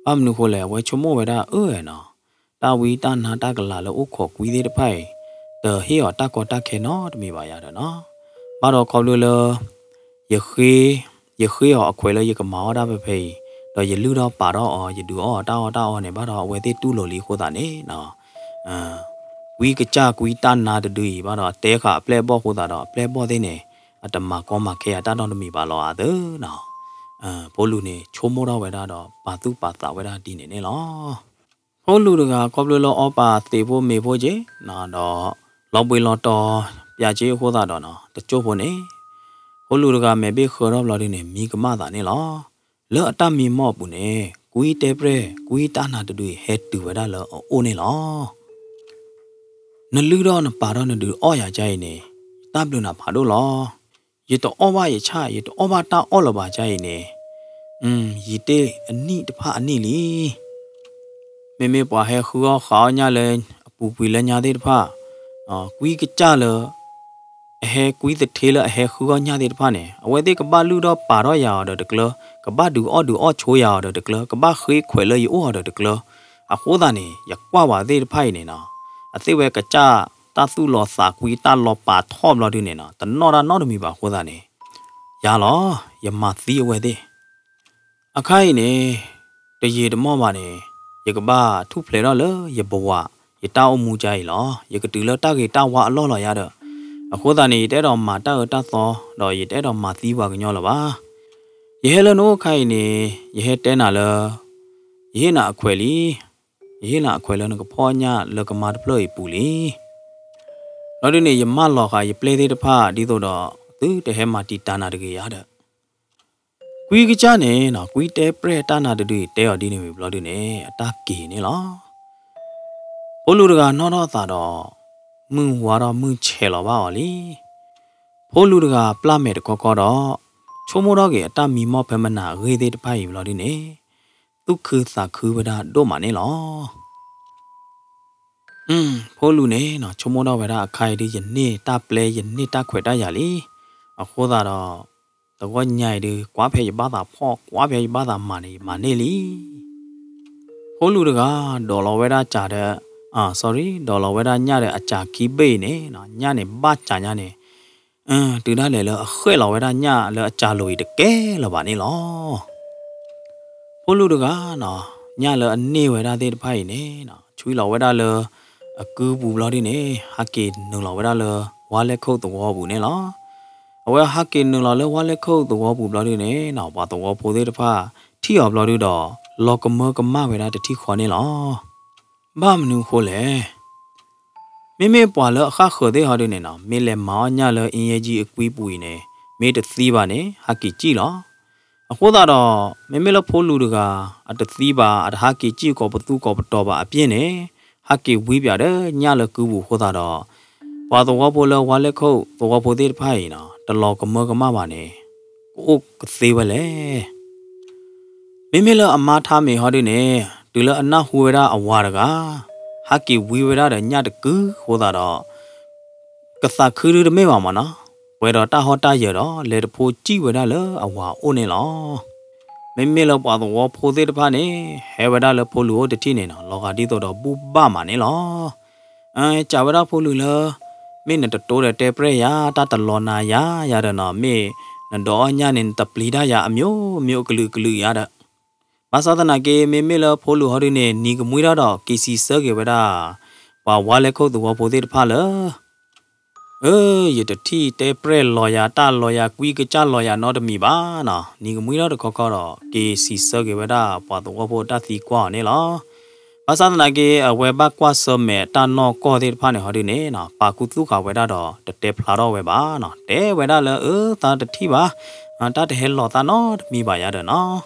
ဘၣ်မနုၤဃိလဲၣ် အဝဲဆိကမိၣ်ဝဲဒၣ်အၢဝဲနီၤ တၢ်ဝံတၢ်နါတၢ်ကလၤလၢအိၣ်ခိးကွံသ့ၣ်တဖၣ်အံၤ တဟ့ၣ်အီၤတၢ်ကီတၢ်ခဲနီတမံၤဘၣ်ယၤဒီးနီၤ ဘၣ်ဒီးခီဖျိလၢ ယဃ့ ယဃ့အီၤအခွဲးလၢယကမၤအီၣ်တၢ်ဖဲဖဲအံၤ ဒီးယလုၢ်ထီၣ်ပာ်ထီၣ်အီၤ ယဒုးအီၣ်အီၤတၢ်အီၣ်တၢ်အီန့ၣ် ဘၣ်ဒီးအဝဲသ့ၣ်တူၢ်လိာ်လံအဃိသတးန့ၣ်နီၤ ကွံကစၢ်ကွံတၢ်နါတဒုအံၤ ဘၣ်ဒီးအတဲဃာ်အပျဲၢ်အဘီၣ်အဃိသတးဒီး အပျဲၢ်အဘီၣ်သ့ၣ်န့ၣ် အတမၤကီမၤခဲအတၢ်နီတမံၤဘၣ်လီၤအသးနီၤ ဖိလူၤန့ၣ် ဆိကမိၣ်ထီၣ်ဝဲဒၣ်ဒီး ပာ်သူၣ်ပာ်သးဝဲဒၣ်ဒ်န့ၣ်န့ၣ်လီၤ. ဖိလူၤတဂၤခီဖျိလၢအီၣ်ပာ်သံးဖိမ့ၤဖိက့ၤ ဒီး လီၤဘှံးလီၤတီၤ ပျးက့ၤအဃိသတးဒီးနီၤ တကၠိၢ်ဖိန့ၣ် ဖိလူၤတဂၤမဲာ်ဘ့ၣ်ဃၢထီၣ်ဘျီဒုန့ၣ် မံကမၣ်သးန့ၣ်လီၤ. လၢအတၢ်မံမီၢ်အပူၤန့ၣ် ကွံတဲပြဲၢ်ကွံတၢ်နါတဒုအံၤ ဟဲတုၤဝဲဒၣ်လၢအအိၣ်န့ၣ်လီၤ. နလုၢ်ထီၣ်နပာ်ထီၣ်နဒုးအီၣ်ယၤကါအံၤန့ၣ် ယတၢ်ဘျုးနၤဖးဒိၣ်လီၤ. ယတအီၣ်ဘၣ်ယဆၣ် ယတအီၣ်ဘၣ်တၢ်အီၣ်လၢၤဘၣ်ကါအံၤန့ၣ် ယတ့ၢ်အနံၣ်တဖၣ်အနံၣ်လံ. မ့မ့ၢ်ပှၤဟဲဃုအီၣ်ဃးအီၣ်ညၣ်လၢအပူၤကွံာ်လၢညါသ့ၣ်တဖၣ် ကွံကစၢ်လၢ အဟဲကွံသထ့လၢအဟဲဃုအီၣ်ညၣ်သ့ၣ်တဖၣ်န့ၣ် အဝဲသ့ၣ်ကဘၣ်လုၢ်ထီၣ်ပာ်ထီၣ်ယၤအီၤဒီးတကျၢၤ, ကဘၣ်ဒုးအီၣ်ဒုးအီၣ်ဆိယၤအီၤဒီးတကျၢၤ, ကဘၣ်ဃ့ခွဲးလၢယအိၣ်အီၤဒီးတကျၢၤ, အဃိသတးန့ၣ် ယကွၢ်ဝဲသ့ၣ်တဖၣ်အံၤန့ၣ်နီၤ, အသ့ၣ်ဝဲကစၢ်တၢ်သူၣ်လီၤသးကွံတၢ်လီၤပာ်ထီၣ်ဘျီဒုန့ၣ်နီၤ, တနီၣ်တၢ်နီတမံၤဘၣ်အဃိသတးန့ၣ်, ယၤလီၤ, ယမၤသံအဝဲသ့ၣ် အခါအံၤန့ၣ်, တယံာ်တမီၢ်ဘၣ်န့ၣ်, ယကဘၣ်ထူၣ်ဖျဲးထီၣ်လၢယဘဝ, ယတၢ်အိၣ်မူကါအံၤလီၤ. ယကတုၤလၢတၢ်ဂ့ၤတၢ်ဝါအလီၢ်လီၤယါဒီး, အဃိသတးန့ၣ် ယတအဲၣ်ဒိးမၤတၢ်အၢတၢ်သီ, ဒီးယတအဲၣ်ဒိးမၤသံပှၤကညီလၢၤဘၣ်. ယဟဲလၢနအိၣ်အခါအံၤန့ၣ်, ယဟဲတဲနၤလၢ, ယဟ့ၣ်နၤအခွဲးလံ. ယဟ့ၣ်နၤအခွဲးလၢနကဖီၣ်ညၣ်လၢကမါတဖျၢၣ်အံၤပူၤလံ. ဘျီဒုန့ၣ် ယမၢလီၤဃာ်ယပျဲၢ်သ့ၣ်တဖၣ် ဒ်သိးဒီးသုတဟဲမၤတံာ်တာ်နၤတဂ့ၤယါဒီး ကွံကစၢ်န့ၣ်နီၤ, ကွံတဲပြဲၢ်တၢ်နါတဒုအံၤ တဲအီၤဒ်န့ၣ်ဝံၤဘျီဒုန့ၣ် အတၢ်က့ၤန့ၣ်လီၤ. ဖိလူၤတဂၤနီၣ်ထီၣ်သးဒီး, မုၢ်ဝါထီၣ်မုၢ်ဆဲးလီၤဘၣ်အီၤလံ. ဖိလူၤတဂၤပျၢ်မဲာ်တခီခီဒီး, ဆိကမိၣ်ထီၣ်က့ၤအတၢ်မံမီၢ်ဖဲမနၤအဂ့ၢ်သ့ၣ်တဖၣ်အံၤဘျီဒုန့ၣ်, သူၣ်ခုသးခုဝဲဒၣ်ဒိၣ်မးန့ၣ်လီၤ. ဖိလူၤန့ၣ်နီၤ ဆိကမိၣ်ထီၣ်ဝဲဒၣ်အခါအံၤဒုး ယန့ၢ်တၢ်ပျဲ ယန့ၢ်တၢ်ခွဲးတၢ်ယာ်လံ. အဃိသတးဒီး တဂီၢ်ညါအံၤဒုး ကွၢ်ဖဲယဘၣ်သးဖှီၣ် ကွၢ်ဖဲယဘၣ်သးမၤန့ၣ် ယမၤန့ၢ်လံ. ဖိလူၤတဂၤ ဒိးလီၤဝဲဒၣ်စးဒီး sorry ဒိးလီၤဝဲဒၣ်ညၣ်ဒီးအစးခံဘ့ၣ်အံၤန့ၣ်နီၤ ညၣ်န့ၣ်ဘၣ်စးညါန့ၣ် တုၤဒၣ်လဲာ်လၢအဃဲၣ်လီၤဝဲဒၣ်ညၣ်လၢအစးလိၤအံၤတကဲလၢၤဘၣ်န့ၣ်လီၤ. ဖိလူၤတဂၤနီၤ ညၣ်လၢအန့ၢ်ဝဲဒၣ်သ့ၣ်တဖၣ်အံၤန့ၣ်နီၤ ဆွံလီၤဝဲဒၣ်လၢ အကုပူၤဘျီဒုန့ၣ် ဟးက့ၤနုာ်လီၤဝဲဒၣ်လၢ ဝါလဲခိၣ်သဝီပူၤန့ၣ်လီၤ. အဝဲဟးက့ၤနုာ်လီၤလၢဝါလဲခိၣ်သဝီပူၤဘျီဒုန့ၣ်နီၤ ပှၤသဝီဖိသ့ၣ်တဖၣ် ထံၣ်အီၤဘျီဒုဒီး လီၤကမၢကမၣ်ဝဲဒၣ်တထံၣ်ဃီန့ၣ်လီၤ. ဘၣ်မနုၤအဃိလဲၣ် မ့မ့ၢ်ပှၤလၢအဃၣ်ဃၢၤသ့ၣ်ဟီဒုန့ၣ်နီၤ မ့ၢ်လဲၤမၤအီၣ်ညၣ်လၢအ့ယဲၢ်ကံအကွံပူၤအံၤန့ၣ် မ့ၢ်တသံဘၣ်န့ၣ် ဟးက့ၤစံၣ်လီၤ. အဃိသတးဒီး မ့မ့ၢ်လၢဖိလူၤတဂၤ အတသံဘၣ် အတဟးက့ၤစံၣ်ကိးပသူကိးပတီၤဘၣ်အပျ့ၤန့ၣ် ဟးက့ၤဝံပၠးဒီးညၣ်လၢကုပူၤအဃိသတးဒီး ပှၤသဝီဖိလၢဝါလဲခိၣ်သဝီဖိသ့ၣ်တဖၣ်အံၤနီၤ တလီၤကမၢကမၣ်ဘၣ်န့ၣ် ကအိၣ်ကသ့ဝဲလဲၣ်. မ့မ့ၢ်လၢအမါထါမ့ၤဟီဒုန့ၣ် တုၤလၢအနၢ်ဟူဝဲဒၣ်အဝၤတဂၤ ဟးက့ၤဝံဝဲဒၣ်ဒီးညၣ်တကုအဃိသတးဒီး ကသးခုဒုတမ့ၢ်ဘၣ်မၢ်နီၤ, ပှဲၤဒီးတၢ်ဟီၣ်တၢ်ယၢၤဒီး လဲၤတဖိစံၣ်ဝဲဒၣ်လၢအဝၤအိၣ်န့ၣ်လီၤ. မ့မ့ၢ်လၢပှၤသဝီဖိသ့ၣ်တဖၣ်န့ၣ် ဟဲဝဲဒၣ်လၢဖိလူၤအိၣ်တထံၣ်န့ၣ်နီၤ လီၤဂာ်ဒ်သိးဒီးဘူၣ်ဘၣ်မးန့ၣ်လီၤ. စံးဝဲဒၣ်ဖိလူၤလၢ မ့ၢ်နတတိဒီးတဲပြဲၢ်ယၤ တၢ်တလီၤနၤယၤယၤဒီးနီၤ မ့ၢ်နဒိးအီၣ်ညၣ်န့ၣ် နတပျံၤတၢ်ယၤအမျိုးမျိုးကလုာ်ကလုာ်ယၤဒီး ဘၣ်ဆၣ်သနာ်က့ မ့မ့ၢ်လၢဖိလူၤဟီဒုန့ၣ် နံၤကမှံထီၣ်ဒီး က့ၤစံးဆၢက့ၤဝဲဒၣ် ပှၤဝါလဲခိၣ်သဝီဖိသ့ၣ်တဖၣ်လၢ အၢ ယတထံၣ်တဲပြဲၢ်လီၤယၤ တၢ်လီၤယၤ ကွံကစၢ်လီၤယၤနီတမံၤဘၣ်နီၤ. နံၤကမှံထီၣ်တခီခီဒီး က့ၤစံးဆၢက့ၤဝဲဒၣ် ပှၤသဝီဖိအတၢ်သံကွၢ်အီၤန့ၣ်လီၤ. ဘၣ်ဆၣ်သနာ်က့ အဝဲဘၣ်ကွၢ်ဆၢၣ်မဲာ်တၢ်နီၢ်ကီၢ်သ့ၣ်တဖၣ်န့ၣ်ဟီဒုန့ၣ်နီၤ ပာ်ခူသူၣ်ဃာ်ဝဲဒၣ်ဒီး တတဲဖျါထီၣ်ဝဲဘၣ်နီၤ. တဲဝဲဒၣ်လၢ အၢ သးတထံၣ်ဘၣ် တၢ်တဟဲလီၤသးနီတမံၤဘၣ်ယၤဒီးနီၤ.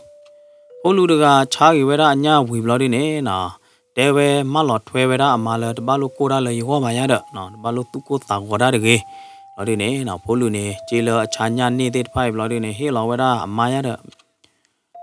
ဖိလူၤတဂၤဆါက့ၤဝဲဒၣ်အညၣ်ဝံၤဘျီဒုန့ၣ်နီၤ တဲဝဲမၢလီၤထွဲဝဲဒၣ်အမါလၢ တဘၣ်လိၣ်ကိၢ်တၢ်လၢယဂီၢ်ဘၣ်ယၤဒီးနီၤ တဘၣ်လိၣ်သူၣ်ကိၢ်သးဂီၤတၢ်တဂ့ၤ. ဘျီဒုန့ၣ်နီၤ ဖိလူၤန့ၣ် စ့လၢအဆါညၣ်န့ၢ်သ့ၣ်တဖၣ်အံၤဘျီဒုန့ၣ် ဟ့ၣ်လီၤဝဲဒၣ်အမါယၤဒီး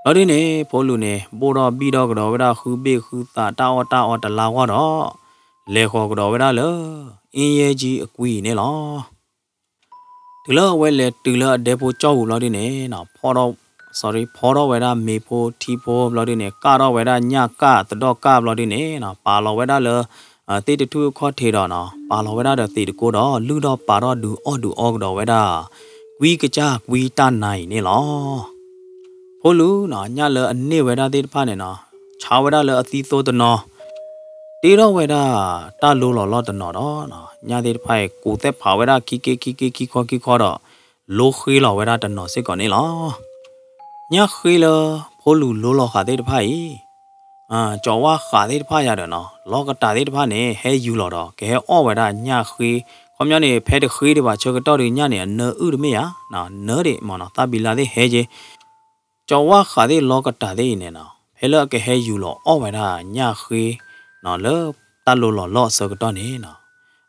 ဘျီဒုန့ၣ် ဖိလူၤန့ၣ် ဘိၣ်ထီၣ်ဘံၣ်ထီၣ်ကဒီးဝဲဒၣ် ဃုဘ့ၣ်ဃုသး တၢ်အီၣ်တၢ်အီတလါဂီၢ်ဒီး လဲၤဃီၤကဒီးဝဲဒၣ်လၢ အ့ယဲၢ်ကံအကွံအံၤန့ၣ်လီၤ. တုၤလၢအဝဲလဲၤတုၤလၢအဒဲဖိကၠီၢ်ပူၤဘျီဒုန့ၣ်နီၤ ဖီၣ်ထီၣ်, sorry ဖီၣ်ထီၣ်ဝဲဒၣ်မ့ၤဖိထံဖိဘျီဒုန့ၣ် ကၢ်ထီၣ်ဝဲဒၣ်ညၣ်ကၢ်သဒီၣ်ကၢ်ဘျီဒုန့ၣ်နီၤ ပာ်လီၤဝဲဒၣ်လၢ သ့ၣ်တထူၣ်အခီၣ်ထံးဒီးနီၤ ပာ်လီၤဝဲဒၣ်ဒီးသံးတကိဒီး လုၢ်ထီၣ်ပာ်ထီၣ်ဒုးအီၣ်ဒုးအီကဒီးဝဲဒၣ် ကွံကစၢ်ကွံတၢ်နါအံၤန့ၣ်လီၤ. ဖိလူၤနီၤ ညၣ်လၢအန့ၢ်ဝဲဒၣ်သ့ၣ်တဖၣ်န့ၣ်နီၤ ဆါဝဲဒၣ်လၢအသံသိတနီၤ တ့ထီၣ်ဝဲဒၣ် တၢ်လိလီၤလီၢ်တနီၤဒီး ညၣ်သ့ၣ်တဖၣ်အံၤ ကူးသဲးဖးဝဲဒၣ်ခံက့ခံက့ခံခီခံခီဒီး လိဃ့လီၤဝဲဒၣ်တနီၤစ့ၢ်ကီးန့ၣ်လီၤ. ညၣ်ဃ့လၢဖိလူၤလိလီၤဃာ်သ့ၣ်တဖၣ်အံၤ ကၠီၤဝၣ်ဃးသ့ၣ်တဖၣ်ယၤဒီးနီၤ လီၤကတၢ်သ့ၣ်တဖၣ်န့ၣ် ဟဲယူၤလီၤဒီး ကဟဲအီၣ်ဝဲဒၣ်ညၣ်ဃ့ ခီပညီန့ၣ် ဖဲတဃ့ဒံးဘၣ်ဆၢကတီၢ်ဒီး ညၣ်န့ၣ် အနၢအုၣ်တမ့ၢ်ဧါ, နၢဒံးမ့ၢ်နီၤ သၣ်ဘံလါသ့ၣ်ဟဲက့ၤ ကၠီၤဝၣ်ဃးသ့ၣ်လီၤကတၢ်သ့ၣ်အံၤန့ၣ်နီၤ ဖဲလၢအကဟဲယူၤလီၤအီၣ်ဝဲဒၣ်ညၣ်ဃ့နီၤ လၢတၢ်လိလီၤလီၢ်အဆၢကတီၢ်န့ၣ်နီၤ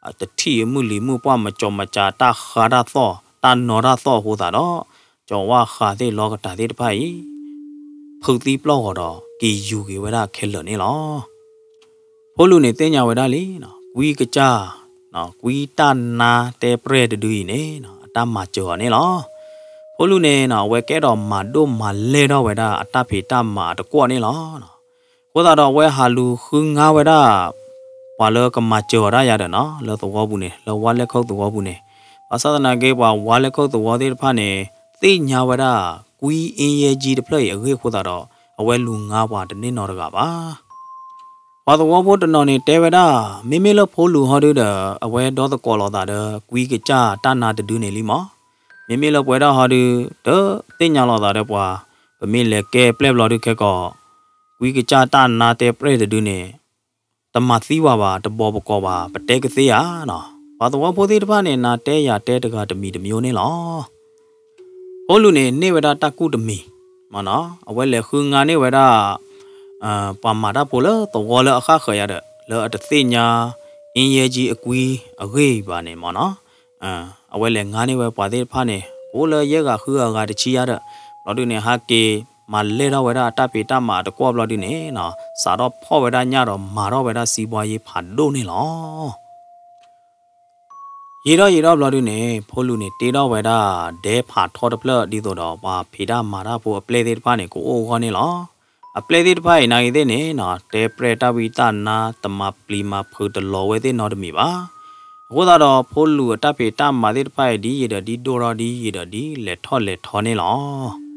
အတထံၣ်အမုၢ်လံၤမုၢ်ပှၢ် မၤကၠီၤမၤကၠၤ တၢ်ဃါတၢ်သီၣ် တၢ်နီၤတၢ်သီၣ်အဃိသတးဒီး ကၠီၤဝၣ်ဃးသ့ၣ်လီၤကတၢ်သ့ၣ်တဖၣ်အံၤ ဖုးသံပျီၢ်ဂီၤဒီး က့ၤယူၤက့ၤဝဲဒၣ်ခဲလၢာ်န့ၣ်လီၤ. ဖိလူၤန့ၣ်သ့ၣ်ညါဝဲဒၣ်လံနီၤ ကွံကစၢ် ကွံတၢ်နါတဲပြဲၢ်တဒုအံၤန့ၣ်နီၤ အတၢ်မၤစၢၤအီၤန့ၣ်လီၤ. ဖိလူၤန့ၣ်နီၤ အဝဲကဲထီၣ်မၤဒိၣ်မၤလဲၢ်ထီၣ်ဝဲဒၣ်အတၢ်ဖံးတၢ်မၤအတကွီၣ်န့ၣ်လီၤ. အဃိသတးဒီးအဝဲဟးလူၤဃုငါဝဲဒၣ် ပှၤလၢကမၤစၢၤအီၤဒၣ်ယၤဒီးနီၤ လၢသဝီပူၤန့ၣ် လၢဝါလဲခိၣ်သဝီပူၤန့ၣ် ဘၣ်ဆၣ်သနာ်က့ ပှၤဝါလဲခိၣ်သဝီသ့ၣ်တဖၣ်န့ၣ် သ့ၣ်ညါဝဲဒၣ် ကွံအ့ယဲၢ်ကံတဖျၢၣ်အံၤအဂ့ၢ်အဃိသတးဒီး အဝဲလူၤငါပှၤတန့ၢ်နီတဂၤဘၣ်. ပှၤသဝီဖိတနီၤန့ၣ်တဲဝဲဒၣ် မ့မ့ၢ်လၢဖိလူၤဟီဒုဒီး အဝဲဒီသကိးလိာ်သးဒီး ကွံကစၢ်တၢ်နါတဒုန့ၣ်လံမး. မ့မ့ၢ်လၢပဝဲဒၣ်ဟီဒု တသ့ၣ်ညါလိာ်သးဒီးပှၤ ပမ့ၢ်လဲၤကဲပျဲၢ်ဘျီဒုခဲကိာ် ကွံကစၢ်တၢ်နါတဲပြဲၢ်တဒုန့ၣ် တမၤသံဝဲဘၣ် တဘီပကီၢ်ဘၣ် ပတဲကသ့ဧါနီၤ. ပှၤသဝီဖိသ့ၣ်တဖၣ်န့ၣ် နၤတဲယၤတဲတဂၤတမံၤတမံၤန့ၣ်လီၤ. ဖိလူၤန့ၣ် န့ၢ်ဝဲဒၣ်တၢ်ကူၣ်တမံၤ မ့ၢ်နီၤ အဝဲလဲၤဃုငါန့ၢ်ဝဲဒၣ် ပှၤမၤတၢ်ဖိလၢသဝီလၢအဃၣ်ဃၢၤယၤဒီး လၢအတသ့ၣ်ညါ အ့ယဲၢ်ကံအကွံအဂ့ၢ်အံၤဘၣ်န့ၣ်မ့ၢ်နီၤ အဝဲလဲၤငါန့ၢ်ဝဲပှၤသ့ၣ်တဖၣ်န့ၣ် အိၣ်လၢယဲၢ်ဂၤဃုဂၤဂၤတဆံယၤဒီး ဘျီဒုန့ၣ် ဟးက့ၤ မၤလဲၢ်ထီၣ်ဝဲဒၣ်အတၢ်ဖံးတၢ်မၤအတကွီၢ်ဘျီဒုန့ၣ်နီၤ စးထီၣ်ဖီၣ်ဝဲဒၣ်ညၣ်ဒီးမၤထီၣ်ဝဲဒၣ်စံးဘှါယ့ဖးဒိၣ်န့ၣ်လီၤ. ယံာ်ထီၣ်ယံာ်ထီၣ်ဘျီဒုန့ၣ် ဖိလူၤန့ၣ် တ့ထီၣ်ဝဲဒၣ်ဒဲဖးထီတဖျၢၣ် ဒ်သိးဒီးပှၤဖံးတၢ်မၤတၢ်ဖိအပျဲၢ်သ့ၣ်တဖၣ်န့ၣ် ကအိၣ်အဂီၢ်န့ၣ်လီၤ. အပျဲၢ်သ့ၣ်တဖၣ်အံၤ နာ်ဂ့ၤသ့ၣ်န့ၣ်နီၤ တဲပြဲၢ်တၢ်ဝံတၢ်နါ တမၤပျံၤမၤဖုးတလီၤဝဲသ့ၣ်နီတမံၤဘၣ်. အဃိသတးဒီး ဖိလူၤအတၢ်ဖံးတၢ်မၤသ့ၣ်တဖၣ်အံၤ ဒ်ယံာ်ဒီးဒ်ဒိၣ်ထီၣ် ဒ်ယံာ်ဒီးဒ်လဲၤထီၣ်လဲၤထီန့ၣ်လီၤ.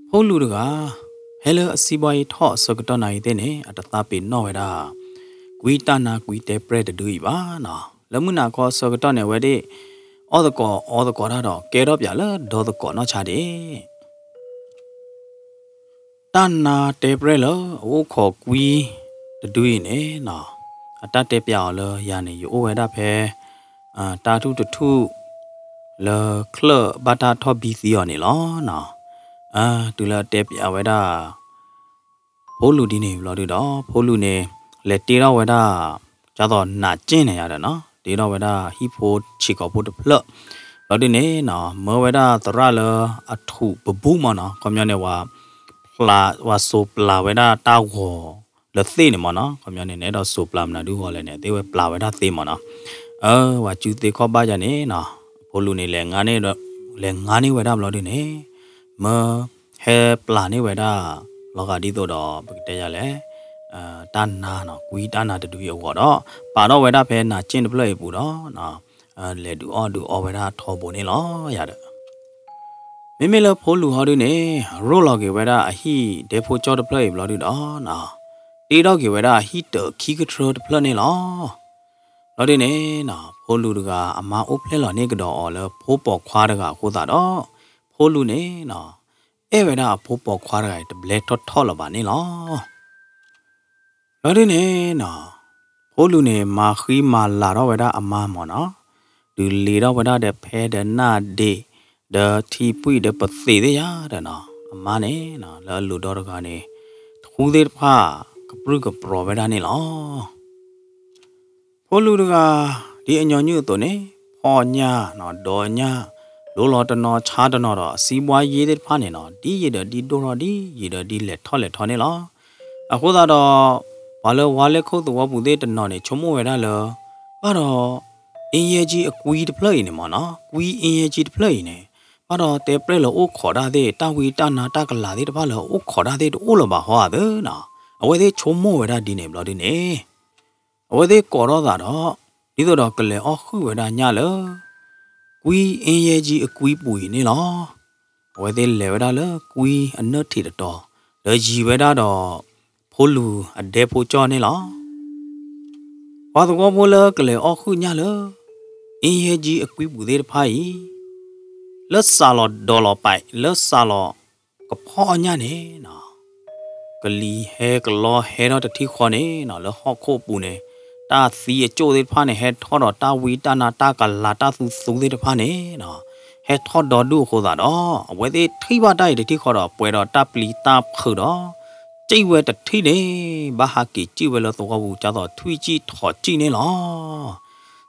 ဖိလူၤတဂၤ ဖဲလၢအစံးဘှါယ့ထီၣ်အဆၢကတီၢ်နာ်ဂ့ၤသ့ၣ်န့ၣ် အတသးပ့ၤနီၣ်ဝဲဒၣ် ကွံတၢ်နါကွံတဲပြဲၢ်တဒုအံၤဘၣ်နီၤ. လၢမုၢ်နၤခီအဆၢကတီၢ်န့ၣ် အဝဲသ့ၣ် အီၣ်သကိးအီသကိးတၢ်ဒီး ကဲထီၣ်ပၠးလၢဒီသကိးနီၢ်ဆါဒ့ၣ် တၢ်နါတဲပြဲၢ်လၢအအိၣ်ခိးကွံတဒုအံၤန့ၣ်နီၤ အတၢ်တဲပၠးအီၤလၢယၤန့ၣ် ယအိၣ်ဝဲဒၣ်ဖဲ တၢ်ထူၣ်တထူၣ် လၢချၢၣ်ဘၣ်တၢ်ထီၣ်ဘံသံအီၤန့ၣ်လီၤနီၤ. တုၤလၢအတဲပၠးဝဲဒၣ် ဖိလူၤဒ်န့ၣ်ဘျီဒုဒီး ဖိလူၤန့ၣ် လဲၤတ့ထီၣ်ဝဲဒၣ် ကၢ်သိးနးက့ၣ်န့ၣ်ယၤဒီးနီၤ တ့ထီၣ်ဝဲဒၣ်ဟံၣ်ဖိဆံးကိာ်ဖိတဖျၢၣ် ဘျီဒုန့ၣ်နီၤ မၢဝဲဒၣ်သရၣ်လၢအထူးပဘူၣ်မ့ၢ်နီၤ ခီပညီန့ၣ် ဝၤစိးပျၤဝဲဒၣ်တၢ်ဂီၤလၢသ့ၣ်န့ၣ်မ့ၢ်နီၤ ခီပညီန့ၣ် နအဲၣ်ဒိးစိးပျၤမနုၤဒုဂီၤလဲၣ်န့ၣ် သ့ၣ်ဝဲပျၤဝဲဒၣ်သ့မ့ၢ်နီၤ အၢ ဝၤစုသ့ခီၣ်ဘၣ်ယၤန့ၣ်နီၤ ဖိလူၤန့ၣ် လဲၤငါန့ၢ်ဝဲဒၣ်ဘျီဒုန့ၣ် မၢ ဟဲပျၤန့ၢ်ဝဲဒၣ် လီၤဂာ်ဒ်သိးဒီး ပကတဲယၤလဲၣ် တၢ်နါနီၤ ကွံတၢ်နါတဒုအံၤအဂီၢ်ဒီး ပာ်ထီၣ်ဝဲဒၣ်ဖဲနးက့ၣ်တဖျၢၣ်အံၤပူၤဒီး လဲၤဒုးအီၣ်ဒုးအီဝဲဒၣ်ထီဘိန့ၣ်လီၤယၤဒီး မ့မ့ၢ်လၢဖိလူၤဟီဒုန့ၣ် ရိၣ်လီၤက့ၤဝဲဒၣ်အဟံၣ်ဒဲဖိကၠီၣ်တဖျၢၣ်အံၤဘျီဒုဒီး တ့ထီၣ်က့ၤဝဲဒၣ်အဟံၣ်တၢးခံကထြၢတဖျၢၣ်န့ၣ်လီၤ. ဘျီဒုန့ၣ်နီၤ ဖိလူၤတဂၤအမါအိၣ်ဖျဲၣ်လီၤန့ၢ်ကဒီးအီၤလၢဖိပိာ်ခွါတဂၤအဃိသတးဒီး ဖိလူၤန့ၣ်နီၤ အဲၣ်ဝဲဒၣ်အဖိပိာ်ခွါတဂၤအံၤတဘျဲထီၣ်ထီၣ်လၢၤဘၣ်န့ၣ်လီၤ. ဘျီဒုန့ၣ်နီၤ ဖိလူၤန့ၣ် မၤဃံမၤလၤထီၣ်ဝဲဒၣ်အမါမ့ၢ်နီၤ ဒုးလ့ၤထီၣ်ဝဲဒၣ်ဒီးဖဲဒီးနၢ်ဒ့း ဒီးထံပှံၣ်ဒီးပသ့းသ့ၣ်ယၤဒီးနီၤ အမါန့ၣ်နီၤ လၢအလိၤဒီတဂၤန့ၣ် ထူသ့ၣ်တဖၣ် ကပြုၢ်ကပြီၤဝဲဒၣ်န့ၣ်လီၤ. ဖိလူၤတဂၤ ဒ်အညီနုၢ်အသိးန့ၣ် ဖီၣ်ညၣ်နီၤ ဒိးညၣ် လိလီၤတနီၤဆါတနီၤဒီး အစံးဘှါယ့သ့ၣ်တဖၣ်န့ၣ်နီၤ ဒ်ယံာ်ဒီးဒ်ဒိၣ်ထီၣ် ဒ်ယံာ်ဒီးဒ်လဲၤထီၣ်လဲၤထီန့ၣ်လီၤ. အဃိသတးဒီး ပှၤလၢဝါလဲၢ်ခိၣ်သဝီပူၤသ့ၣ်တနီၤန့ၣ် ဆိကမိၣ်ဝဲဒၣ်လၢ ဘၣ်ဒီး အ့ယဲၢ်ကၠံအကွံတဖျၢၣ်အံၤန့ၣ်မ့ၢ်နီၤ ကွံအ့ယဲၢ်ကၠံတဖျၢၣ်အံၤန့ၣ် ဘၣ်ဒီးတဲပြဲၢ်လၢအိၣ်ခိးတၢ်သ့ၣ် တၢ်ဝံတၢ်နါတၢ်ကလၤသ့ၣ်တဖၣ်လၢအိၣ်ခိးတၢ်သ့ၣ်တအိၣ်လၢၤဘၣ်ဟီဧါသ့နီၤ အဝဲသ့ၣ်ဆိကမိၣ်ဝဲဒၣ်ဒ်န့ၣ်ဘျီဒုန့ၣ် အဝဲသ့ၣ်ကိးထီၣ်သးဒီး ဒ်သိးဒီးကလဲၤအီၣ်ဃုာ်ဝဲဒၣ်ညၣ်လၢ ကွံအ့ယဲၢ်ကၠံအကွံပူၤအံၤန့ၣ်လီၤ. အဝဲသ့ၣ်လဲၤဝဲဒၣ်လၢကွံအနၢၣ်ထံးတတီၤ လၢယံၤဝဲဒၣ်ဒီး ဖိလူၤအဒဲဖိကၠီၣ်န့ၣ်လီၤ. ပှၤသဝီဖိလၢကလဲၤအီၣ်ဃုာ်ညၣ်လၢ အ့ယဲၢ်ကၠံအကွံပူၤသ့ၣ်တဖၣ်အံၤ လၢစးလီၤဒီးလီၤပာ် လၢစးလီၤကဖီၣ်အီၣ်ညၣ်န့ၣ်နီၤ ကလံၤဟဲကလီဟဲထီၣ်တထံၣ်ဃီန့ၣ်နီၤ လၢဟီၣ်ခိၣ်ပူၤန့ၣ် တၢ်သံအကၠိၣ်သ့ၣ်တဖၣ်န့ၣ် ဟဲထီၣ်ဒီးတၢ်ဝံတၢ်နါတၢ်ကလၤတၢ်သူသူသ့ၣ်တဖၣ်န့ၣ်နီၤ ဟဲထီၣ်ဒီဒူၣ်အဃိသတးဒီး အဝဲသ့ၣ်ထံၣ်ဘၣ်တၢ်အံၤတထံၣ်ဃီဒီး ပှဲၤဒီးတၢ်ပျံၤတၢ်ဖုးဒီး စံၣ်ဝဲတထံၣ်န့ၣ် ဘၣ်ဟးက့ၤစံၣ်ဝဲလၢသဝီပူၤ ကၢ်သိးထွံၣ်စံၣ်ထိးစံၣ်န့ၣ်လီၤ.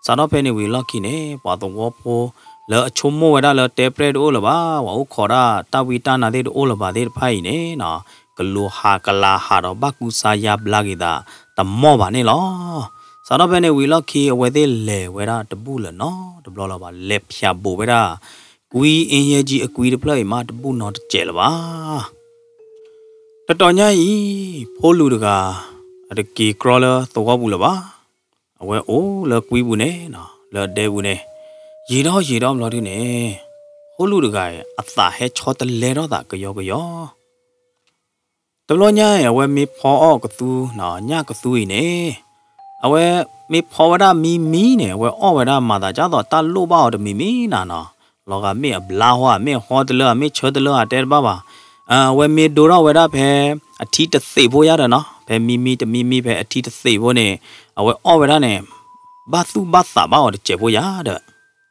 စးထီၣ်ဖဲန့ၣ်ဝံၤလီၢ်ခံန့ၣ် ပှၤသဝီဖိလၢအဆိကမိၣ်ဝဲဒၣ်လၢတဲပြဲၢ်တအိၣ်လၢၤဘၣ် ပှၤအိၣ်ခိးဒၣ်တၢ်ဝံတၢ်နါသ့ၣ်တအိၣ်လၢၤဘၣ်သ့ၣ်တဖၣ်အံၤန့ၣ်နီၤ ကလူၤဟးကလၤဟးဒီးဘၣ်ကူစါယါဘျါက့ၤသး တမီၢ်ဘၣ်န့ၣ်လီၤ. စးထီၣ်ဖဲန့ၣ်ဝံၤလီၢ်ခံ အဝဲသ့ၣ်လဲၤဝဲဒၣ်တဘူၣ်လၢၤနီတဘျီလၢၤဘၣ် လဲၤဖၠးဘိးဝဲဒၣ် ကွံအ့ယဲၢ်ကၠံအကွံတဖျၢၣ်အံၤမးတဘူၣ်နီတစဲးလၢၤဘၣ် တတီၤညါအံၤ ဖိလူၤတဂၤ အတက့ၤကြီလၢသဝီပူၤလၢၤဘၣ်. အဝဲအိၣ်လၢကွံပူၤန့ၣ်နီၤ လၢအဒဲပူၤန့ၣ် ယံာ်ထီၣ်ယံာ်ထီၣ်ဘျီဒုန့ၣ် ဖိလူၤတဂၤအံၤ အသးဟဲဆီတလဲထီၣ်သးကယီကယီ တဘျီညါအံၤ အဝဲမ့ၢ်ဖီအီၣ်ကသူ ညၣ်ကသူအံၤန့ၣ် အဝဲမ့ၢ်ဖီဝဲဒၣ်မံမံန့ၣ် အဝဲအီၣ်ဝဲဒၣ်မၤသးဒ်သိးတၢ်လိၣ်ဘၣ်အီၤတမံၤမံနၤနီၤ လီၤဂာ်မ့ၢ်အဘျါဟီဧါ မ့ၢ်အဟီတလၢဧါ မ့ၢ်ဆၢတလၢဧါ တဲတဘၣ်ဘၣ် အဝဲမ့ၢ်ဒိထီၣ်ဝဲဒၣ်ဖဲ အထံတသ့းဖိယါဒီးနီၤ ဖဲမံမံတမံမံဖဲအထံတသ့းဖိန့ၣ် အဝဲအီၣ်ဝဲဒၣ်န့ၣ် ဘၣ်သူၣ်ဘၣ်သးဘၣ်အီၤတစဲးဖိယါဒီး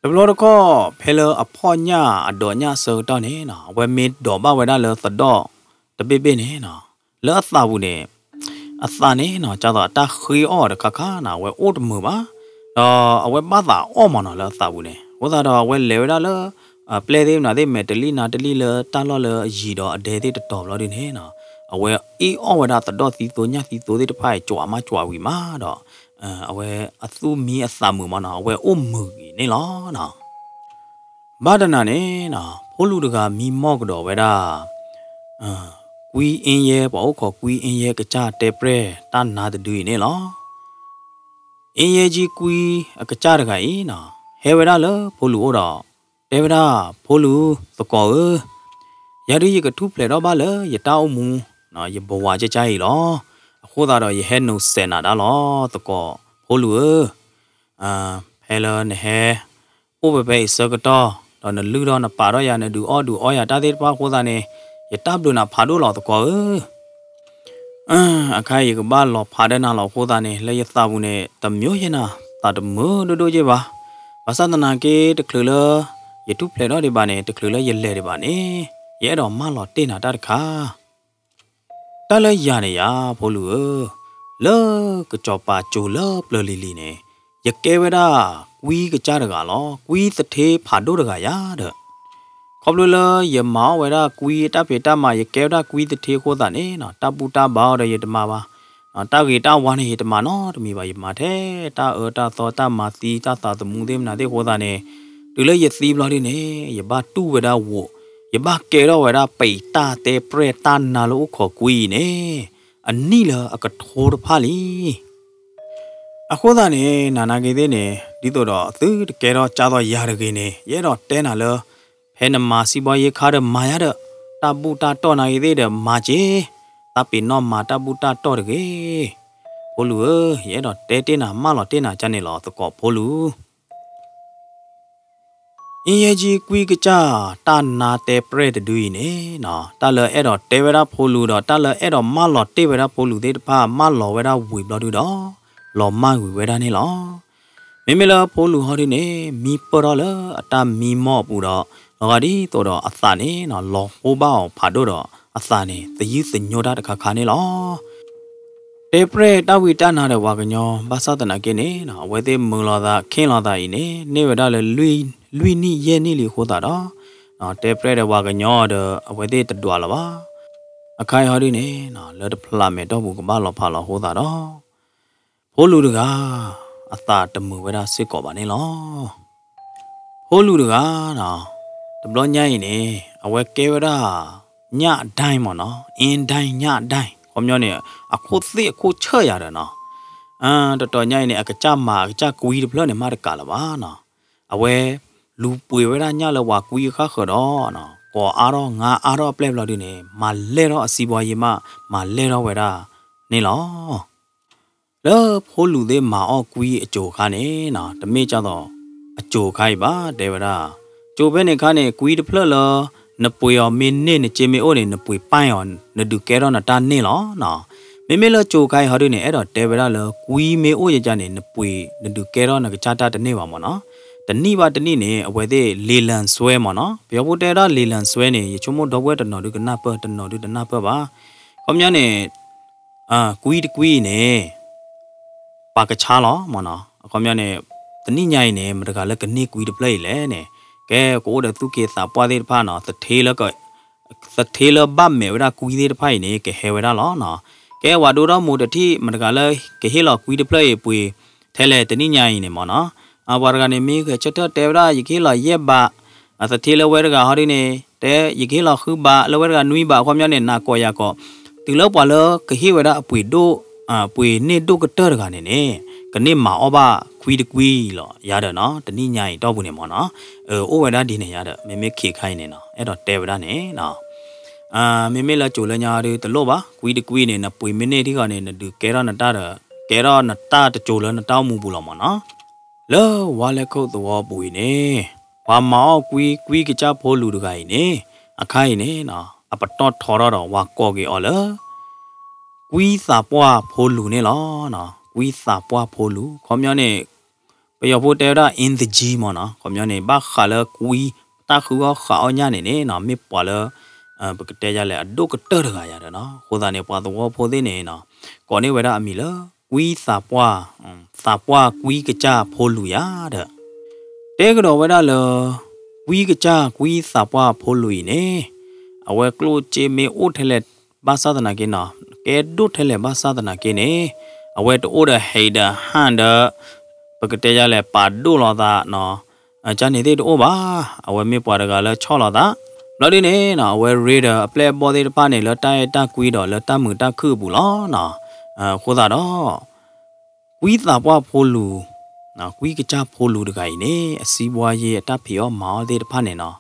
တဘျီတခီၣ် ဖဲလၢအဖီၣ်ညၣ်အဒိးညၣ်အဆၢကတီၢ်န့ၣ်နီၤ အဝဲမ့ၢ်ဒိးဘၣ်ဝဲဒၣ်လၢသဒီၣ်တဘ့ၣ်ဘ့ၣ်န့ၣ်နီၤ လၢအသးပူၤန့ၣ် အသးန့ၣ်နီၤ ဒ်သိးအတၢ်ဃ့အီၣ်တခါခါနီၤ အဝဲအိၣ်တမုာ်ဘၣ် ဒီးအဝဲဘၣ်သးအီၣ်မးနီၤ လၢအသးပူၤန့ၣ် အဃိသတးဒီးအဝဲလဲၤဝဲဒၣ်လၢ ပျဲၢ်သ့ၣ်မနုၤသ့ၣ်မဲာ်တလံၣ်နါတလံၣ်လၢတၢ်လီၢ်လၢအယံၤဒီးအဒဲသ့ၣ်တတီၤဘျီဒုန့ၣ်နီၤ, အဝဲအ့ၣ်အီၣ်ဝဲဒၣ်သဒီၣ်သံသိညၣ်သံသိသ့ၣ်တဖၣ်အံၤ ကွၢ်မးကွၢ်ဝံၤမးဒီး အဝဲအသူၣ်မံအသးမုာ်မးနီၤ, အဝဲအိၣ်မုာ်ဂ့ၤန့ၣ်လီၤနီၤ. ဘၣ်တနၤန့ၣ်နီၤ ဖိလူၤတဂၤမံမီၢ်ကဒီးဝဲဒၣ် ကွံအ့ယဲ ပှၤအိၣ်ခိးကွံအ့ယဲကစၢ်တဲပြဲၢ်တၢ်နါတဒုအံၤန့ၣ်လီၤ. အ့ယဲကံကွံအကစၢ်တဂၤအံၤနီၤ ဟဲဝဲဒၣ်လၢဖိလူၤအိၣ်ဒီး တဲဝဲဒၣ် ဖိလူၤသကိးဧၢ, ယၤဒုးယကထူၣ်ဖျဲးထီၣ်ဘၣ်လၢယတၢ်အိၣ်မူ ယဘဝကၢ်ကၢ်အံၤလီၤ. အဃိသတးဒီးယဟဲနိးစဲးနၤဒၣ်လီၤ သကိးဖိလူၤဧၢ, ဖဲလၢနဟဲ အိၣ်ဖဲဖဲအံၤဆၢကတီၢ် ဒီးနလုၢ်ထီၣ်နပာ်ထီၣ်ယၤ နဒုးအီၣ်ဒုးအီယၤတၢ်သ့ၣ်တဖၣ်အဃိသတးန့ၣ် ယတၢ်ဘျုးနၤဖးဒိၣ်လီၤသကိးဧၢ. အခါအံၤယကဘၣ်လီၤဖးဒၣ်နၤလီၤအဃိသတးန့ၣ် လၢယသးပူၤန့ၣ် တမျိုးယဲၢ်နၤ သးတမုာ်ဒိၣ်ဒိၣ်ယဲၢ်ဘၣ်. ဘၣ်ဆၣ်သနာ်က့ တချုးလၢ ယထူၣ်ဖျဲးထီၣ်ဒံးဘၣ်န့ၣ် တချုးလၢယလဲၤဒံးဘၣ်န့ၣ် ယအဲၣ်ဒိးမၢလီၤတ့ၢ်နၤတၢ်တခါ တၢ်လၢယၤန့ၣ်ယၤ ဖိလူၤဧၢ, လၢကစီၤပၤစိၤလၢပျၢၤလံၤလံၤန့ၣ် ယကဲဝဲဒၣ်ကွံကစၢ်တဂၤလီၤ. ကွံသထ့ဖးဒိၣ်တဂၤယၤဒီး ခီဖျိလၢယမၤအီၣ်ဝဲဒၣ်ကွံအတၢ်ဖံးတၢ်မၤ ယကဲဝဲဒၣ်ကွံသထ့အဃိသတးန့ၣ် တၢ်ဘူၣ်တၢ်ဘါအီၤဒီးယတမၤဘၣ်, တၢ်ဂ့ၤတၢ်ဝါန့ၣ် ယတမၤနီတမံၤဘၣ်. ယမၤထဲတၢ်အၢတၢ်သီ တၢ်မၤသံ တၢ်သးသမူသ့ၣ်မနုၤသ့ၣ်အဃိသတးန့ၣ် တုၤလၢယသံဘျီဒုန့ၣ် ယဘၣ်တူၢ်ဝဲဒၣ်ဝိး, ယဘၣ်ကဲထီၣ်ဝဲဒၣ်ပံးတၢ်တဲပြဲၢ်တၢ်နါလၢအိၣ်ခိးကွံအံၤန့ၣ် အနံၣ်လၢအကထိတဖၣ်လံ. အဃိသတးန့ၣ် နၤနာ်က့သ့ၣ်န့ၣ် ဒ်သိးဒီးသုတကဲထီၣ်ကၢ်သိးယၤတဂ့ၤန့ၣ် ယအဲၣ်ဒိးတဲနၤလၢ ဖဲနမၤစံးဘီယ့ခါဒီးမၤယၤဒီး တၢ်ဘူၣ်တၢ်တီၢ်နာ်က့သ့ၣ်ဒီးမၤက့ၤ, တၢ်ပ့ၤနီၣ်မၤတၢ်ဘူၣ်တၢ်တီၢ်တဂ့ၤ. ဖိလူၤဧၢ, ယအဲၣ်ဒိးတဲတ့ၢ်နၤ မၢလီၤတ့ၢ်နၤကန့ၣ်လီၤ သကိးဖိလူၤ အ့ယဲကံကွံကစၢ်တၢ်နါတဲပြဲၢ်တဒုအံၤန့ၣ် တၢ်လၢအဲၣ်ဒိးတဲဝဲဒၣ်ဖိလူၤဒီး တၢ်လၢအဲၣ်ဒိးမၢလီၤတ့ၢ်ဝဲဒၣ်ဖိလူၤသ့ၣ်တဖၣ် မၢလီၤဝဲဒၣ်ဝံၤဘျီဒုဒီး လီၤမၢ်ကွံာ်ဝဲဒၣ်န့ၣ်လီၤ. မ့မ့ၢ်လၢဖိလူၤဟီဒုန့ၣ် မံပၢၢ်ထီၣ်လၢအတၢ်မံမီၢ်အပူၤဒီး လီၤဂာ်ဒ်သိးဒီးအသးန့ၣ် လီၤဟိဘၣ်အီၤဖးဒိၣ်ဒီး အသးန့ၣ်သယုၢ်သညိတၢ်တခါခါန့ၣ်လီၤ. တဲပြဲၢ်တၢ်ဝံတၢ်နါဒီးပှၤကညီ ဘၣ်ဆၣ်သနာ်က့န့ၣ် အဝဲသ့ၣ်မုာ်လီၤသးခ့ၣ်လီၤသးအံၤန့ၣ် န့ၢ်ဝဲဒၣ်လၢ လွံၢ်နံၣ်ယဲၢ်နံၣ်လံအဃိသတးဒီး တဲပြဲၢ်ဒီးပှၤကညီဒီး အဝဲသ့ၣ်တဒွးလၢၤဘၣ်. အခါအံၤဟီဒုန့ၣ် လၢတဖျးမဲာ်တီၢ်ပူၤကဘၣ်လီၤဖးလီၤအဃိသတးဒီး ဖိလူၤတဂၤ အသးတမုာ်ဝဲဒၣ်စ့ၢ်ကီးဘၣ်န့ၣ်လီၤ. ဖိလူၤတဂၤ တဘျီညါအံၤန့ၣ် အဝဲကဲဝဲဒၣ် ညၣ်အဒိုင်မ့ၢ်နီၤ, အ့ဒိုင် ညၣ်အဒိုင် ခီပညီန့ၣ် အခိၣ်သ့ၣ်အခိၣ်ဆၢၣ်ယၤဒီးနီၤ, တတီၤညါအံၤန့ၣ် အကစၢ်မၤအကစၢ်ကွံတဖျၢၣ်န့ၣ် မးတကးလၢၤဘၣ်နီၤ, အဝဲလူၤပှ့ၤဝဲဒၣ်ညၣ်လၢပှၤကွံအခါဃၢၤဒီး ကိးအါထီၣ်ငါအါထီၣ်အပျဲၢ်ဘျီဒုန့ၣ် မၤလဲၢ်ထီၣ်အစံးဘီယံၤမး မၤလဲၢ်ထီၣ်ဝဲဒၣ်န့ၣ်လီၤ. လၢဖိလူၤသ့ၣ်မၤအီၣ်ကွံအစိၤအခါန့ၣ် တမ့ၢ်ကၢ်သိးအစိၤအခါအံၤဘၣ် တဲဝဲဒၣ်, စိၤဖဲန့ၣ်အခါန့ၣ် ကွံတဖျၢၣ်လၢ နပှ့ၤအီၤမ့ၢ်န့ၢ် နစ့မ့ၢ်အိၣ်န့ၣ် နပှ့ၤပၢ်အီၤ နဒုးကဲထီၣ်နတၢ်န့ၢ်လီၤ. မ့မ့ၢ်လၢစိၤအခါအံၤဟီဒုန့ၣ် အဲၣ်ဒိးတဲဝဲဒၣ်လၢ ကွံမ့ၢ်အိၣ်ယကန့ၣ် နပှ့ၤ နဒုးကဲထီၣ်နကစၢ်တၢ်တန့ၢ်ဘၣ်မ့ၢ်နီၤ, တနံၣ်ဘၣ်တနံၣ်န့ၣ် အဝဲသ့ၣ်လ့ၤလၤစွဲမ့ၢ်နီၤ, ပယီၤဖိတဲဝဲဒၣ်လ့ၤလၤစွဲန့ၣ် ယဆိကမိၣ်ဒီပုၢ်ဝဲၢ်တနီၤဒုကနၢ်ပၢၢ် တနီၤဒုတနၢ်ပၢၢ်ဘၣ်, ခီပညီန့ၣ် ကွံတကွံအံၤန့ၣ် ပှၤကဆါလီၤမ့ၢ်နီၤ, အခီပညီန့ၣ် တနံၣ်ညါအံၤန့ၣ် မတဂၤလၢကန့ၢ်ကွံတဖျၢၣ်အံၤလဲၣ်န့ၣ်, ကဲကအိၣ်ဒီးသူၣ်က့သးပှၢ်သ့ၣ်တဖၣ်နီၤ, သထ့လၢဘၣ်မဲာ်ဝဲဒၣ်ကွံသ့ၣ်တဖၣ်အံၤန့ၣ် ကဟဲဝဲဒၣ်လီၤနီၤ, ကဲဝဲဒိၣ်ထီၣ်မိၢ်တထံၣ် မတဂၤလၢကဟ့ၣ်လီၤကွံတဖျၢၣ်အံၤပှ့ၤ ထဲလဲၣ်တနံၣ်ညါအံၤန့ၣ်မ့ၢ်နီၤ, ပှၤတဂၤန့ၣ်မ့ၢ်ဂဲၤဆၢထၢၣ်တဲဝဲဒၣ် ယကဟ့ၣ်လီၤယဲၢ်ဘး သထ့လၢဝဲတဂၤဟီဒုန့ၣ် တဲယကဟ့ၣ်လီၤဃုဘး လၢဝဲတဂၤနွံဘး အခီပညီန့ၣ် နၤကိးယၤကိး, တုၤလၢပှၤလၢကဟ့ၣ်ဝဲဒၣ်အပှ့ၤဒိၣ် ပှ့ၤန့ၢ်ဒိၣ်ကတၢၢ်တဂၤန့ၣ်န့ၣ် ကန့ၢ်မၤအီၣ်ဘၣ်ကွံတကွံလီၤ ယၤဒီးနီၤ, တနံၣ်ညါအံၤတီၢ်ပူၤန့ၣ်မ့ၢ်နီၤ, အိၣ်ဝဲဒၣ်ဒ်န့ၣ်ယၤဒီး မ့မ့ၢ်ခံခါအံၤန့ၣ်နီၤ အဲၣ်ဒိးတဲဝဲဒၣ်န့ၣ်နီၤ မ့မ့ၢ်လၢစိၤလၢညါဒုတလိၣ်ဘၣ်, ကွံတကွံန့ၣ် နပှ့ၤမ့ၢ်န့ၢ်ထံဂီၤန့ၣ် နဒုးကဲထီၣ်နတၢ်ဒီး ကဲထီၣ်နတၢ်တစိၤလၢနတၢ်အိၣ်မူပူၤလီၤမ့ၢ်နီၤ. လၢဝါလဲခိၣ်သဝီပူၤအံၤန့ၣ် ပှၤမၤအီၣ်ကွံ ကွံကစၢ်ဖိလူၤတဂၤအံၤန့ၣ် အခါအံၤန့ၣ် အပတီၢ်ထီထီၣ်ဒီး ဝၤကိးက့ၤအီၤလၢ ကွံသးပှၢ်ဖိလူၤန့ၣ်လီၤ. ကွံသးပှၢ်ဖိလူၤ ခီပညီန့ၣ် ပယီၤဖိတဲဝဲဒၣ် in the gene မ့ၢ်နီၤ, ခီပညီန့ၣ် ဘၣ်ဃးလၢကွံ တၢ်ဃုအီၣ်ဃုအီၣ်ညၣ်န့ၣ်န့ၣ်နီၤ, မ့ၢ်ပှၤလၢ ပကတဲယလဲၣ် အဒိၣ်ကတၢၢ်တဂၤယၤဒီးနီၤ, အဃိသတးန့ၣ် ပှၤသဝီဖိသ့ၣ်န့ၣ်နီၤ ကိးန့ၢ်ဝဲဒၣ်အမံၤလၢ ကွံသးပှၢ်, သးပှၢ်ကွံကစၢ်ဖိလူၤယၤဒီး တဲကဒီးဝဲဒၣ်လၢ ကွံကစၢ်ကွံသးပှၢ်ဖိလူၤအံၤန့ၣ် အဝဲကျိၣ်စ့မ့ၢ်အိၣ်ထဲလဲၣ်ဘၣ်ဆၣ်သနာ်က့နီၤ, ကဲဒိၣ်ထဲလဲၣ်ဘၣ်ဆၣ်သနာ်က့န့ၣ် အဝဲတအိၣ်ဒီးဟံးဒီးဟၣ်ဒီး ပကတဲယလဲၣ် ပာ်ဒိၣ်လီၤသးနီၤ, ကန့ၣ်သ့ၣ်တအိၣ်ဘၣ်, အဝဲမ့ၢ်ပှၤတဂၤလၢဆီၣ်လီၤသး, ဘျီဒ်န့ၣ်နီၤ အဝဲရ့ဒီးအပျဲၢ်အဘီၣ်သ့ၣ်တဖၣ်န့ၣ် လၢတၢ်အဲၣ်တၢ်ကွံဒီးလၢတၢ်မုာ်တၢ်ခုၣ်အပူၤလီၤနီၤ, အဃိသတးဒီး ကွံသးပှၢ်ဖိလူၤ, ကွံကစၢ်ဖိလူၤတဂၤအံၤန့ၣ် အစံးဘှါယ့အတၢ်ဖံးအီၣ်မၤအီၣ်သ့ၣ်တဖၣ်န့ၣ်နီၤ,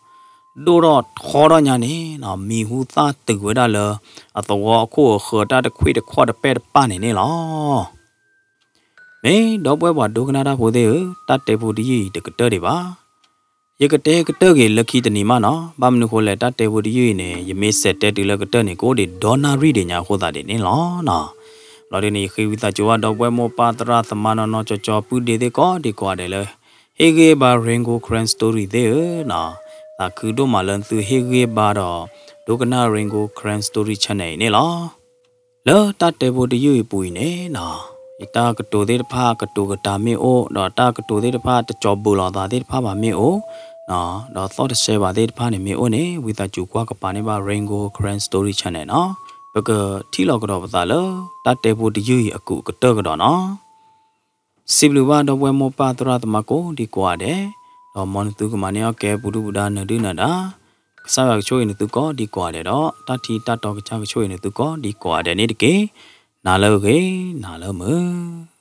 ဒိၣ်ထီၣ်ထီထီၣ်ညါန့ၣ်နီၤ မံၤဟူသၣ်တုၤဝဲဒၣ်လၢ အသဝီအခိၣ်အဃၢၤတၢ်တခွံၣ်တခီၣ်တပဲၢ်တပၣ်န့ၣ်န့ၣ်လီၤ. မ့ၢ်ဒီပုၢ်ဝဲၢ်ပှၤဒိကနၣ်တၢ်ဖိသ့ၣ်ဧၢ, တၢ်တဲဖိတယုၢ်အံၤတကတၢၢ်ဒံးဘၣ်. ယကတဲကတၢၢ်က့ၤလၢခံတနံၤမးနီၤ, ဘၣ်မနုၤဃိလဲၣ် တၢ်တဲဖိတယုၢ်အံၤန့ၣ် ယမ့ၢ်စဲးတဲတုၤလၢကတၢၢ်န့ၣ် ကအိၣ်ဒံးဒီနၣ်ရံၣ်ဒံးညါအဃိသတးဒ်န့ၣ်လီၤနီၤ. ဘျီဒ်န့ၣ် ယဃ့ဝံသးစူၤဘၣ်ဒီပုၢ်ဝဲၢ်မိၢ်ပၢ်သရၣ်သမါနီၢ်နီၢ်ကၠီကၠီပုၢ်ဒ့သ့ၣ်ကိးဒံကိးဂၤဒဲးလၢ ဟ့ၣ်ဂံၢ်ဘါ Rain Gold Karen Story သ့ၣ်ဧၢနီၤ, သးခုဒိၣ်မးလၢသုဟ့ၣ်ဂံၢ်ဘါဒီး ဒိကနၣ် Rain Gold Karen Story Channel အံၤန့ၣ်လီၤ. လၢတၢ်တဲဖိတယုၢ်အံၤပူၤအံၤန့ၣ်နီၤ, ယတၢ်ကတိၤသ့ၣ်တဖၣ်ကတိၤကတာ်မ့ၢ်အိၣ် ဒီးတၢ်ကတိၤသ့ၣ်တဖၣ်တကၠီၤဘၢလီၤသးသ့ၣ်တဖၣ်ဘၣ်မ့ၢ်အိၣ်, ဒီးသီၣ်တဆဲးဘၣ်သ့ၣ်တဖၣ်န့ၣ်မ့ၢ်အိၣ်န့ၣ် ဝံသးစူၤကွၢ်ကပၤန့ၢ်ဘၣ် Rain Gold Karen Story Channel နီၤ, ပကထံၣ်လီၤကဒီးပသးလၢ တၢ်တဲဖိတယုၢ်အံၤအကူာ်ကတၢၢ်ကဒီးနီၤ. စံးဘျုးဘၣ်ဒီပုၢ်ဝဲၢ်မိၢ်ပၢ်သရၣ်သမါကိးဒံကိးဂၤဒဲး, ဒီးမ်နသုကမၤန့ၢ်အီၣ်ကဲပူၤဒုၣ်ပူၤဒါနၢၤဒုၣ်နၢၤဒါ, ကစၢ်ယွၤကဆိၣ်ဂ့ၤနသုကိးဒံကိးဂၤဒဲးဒီး တၢ်ထံတၢ်တီကစၢ်ကဆိၣ်ဂ့ၤနသုကိးဒံကိးဂၤဒဲးန့ၣ်တက့ၢ်. နၤလၢအဂ့ၤ, နၤလၢမုာ်.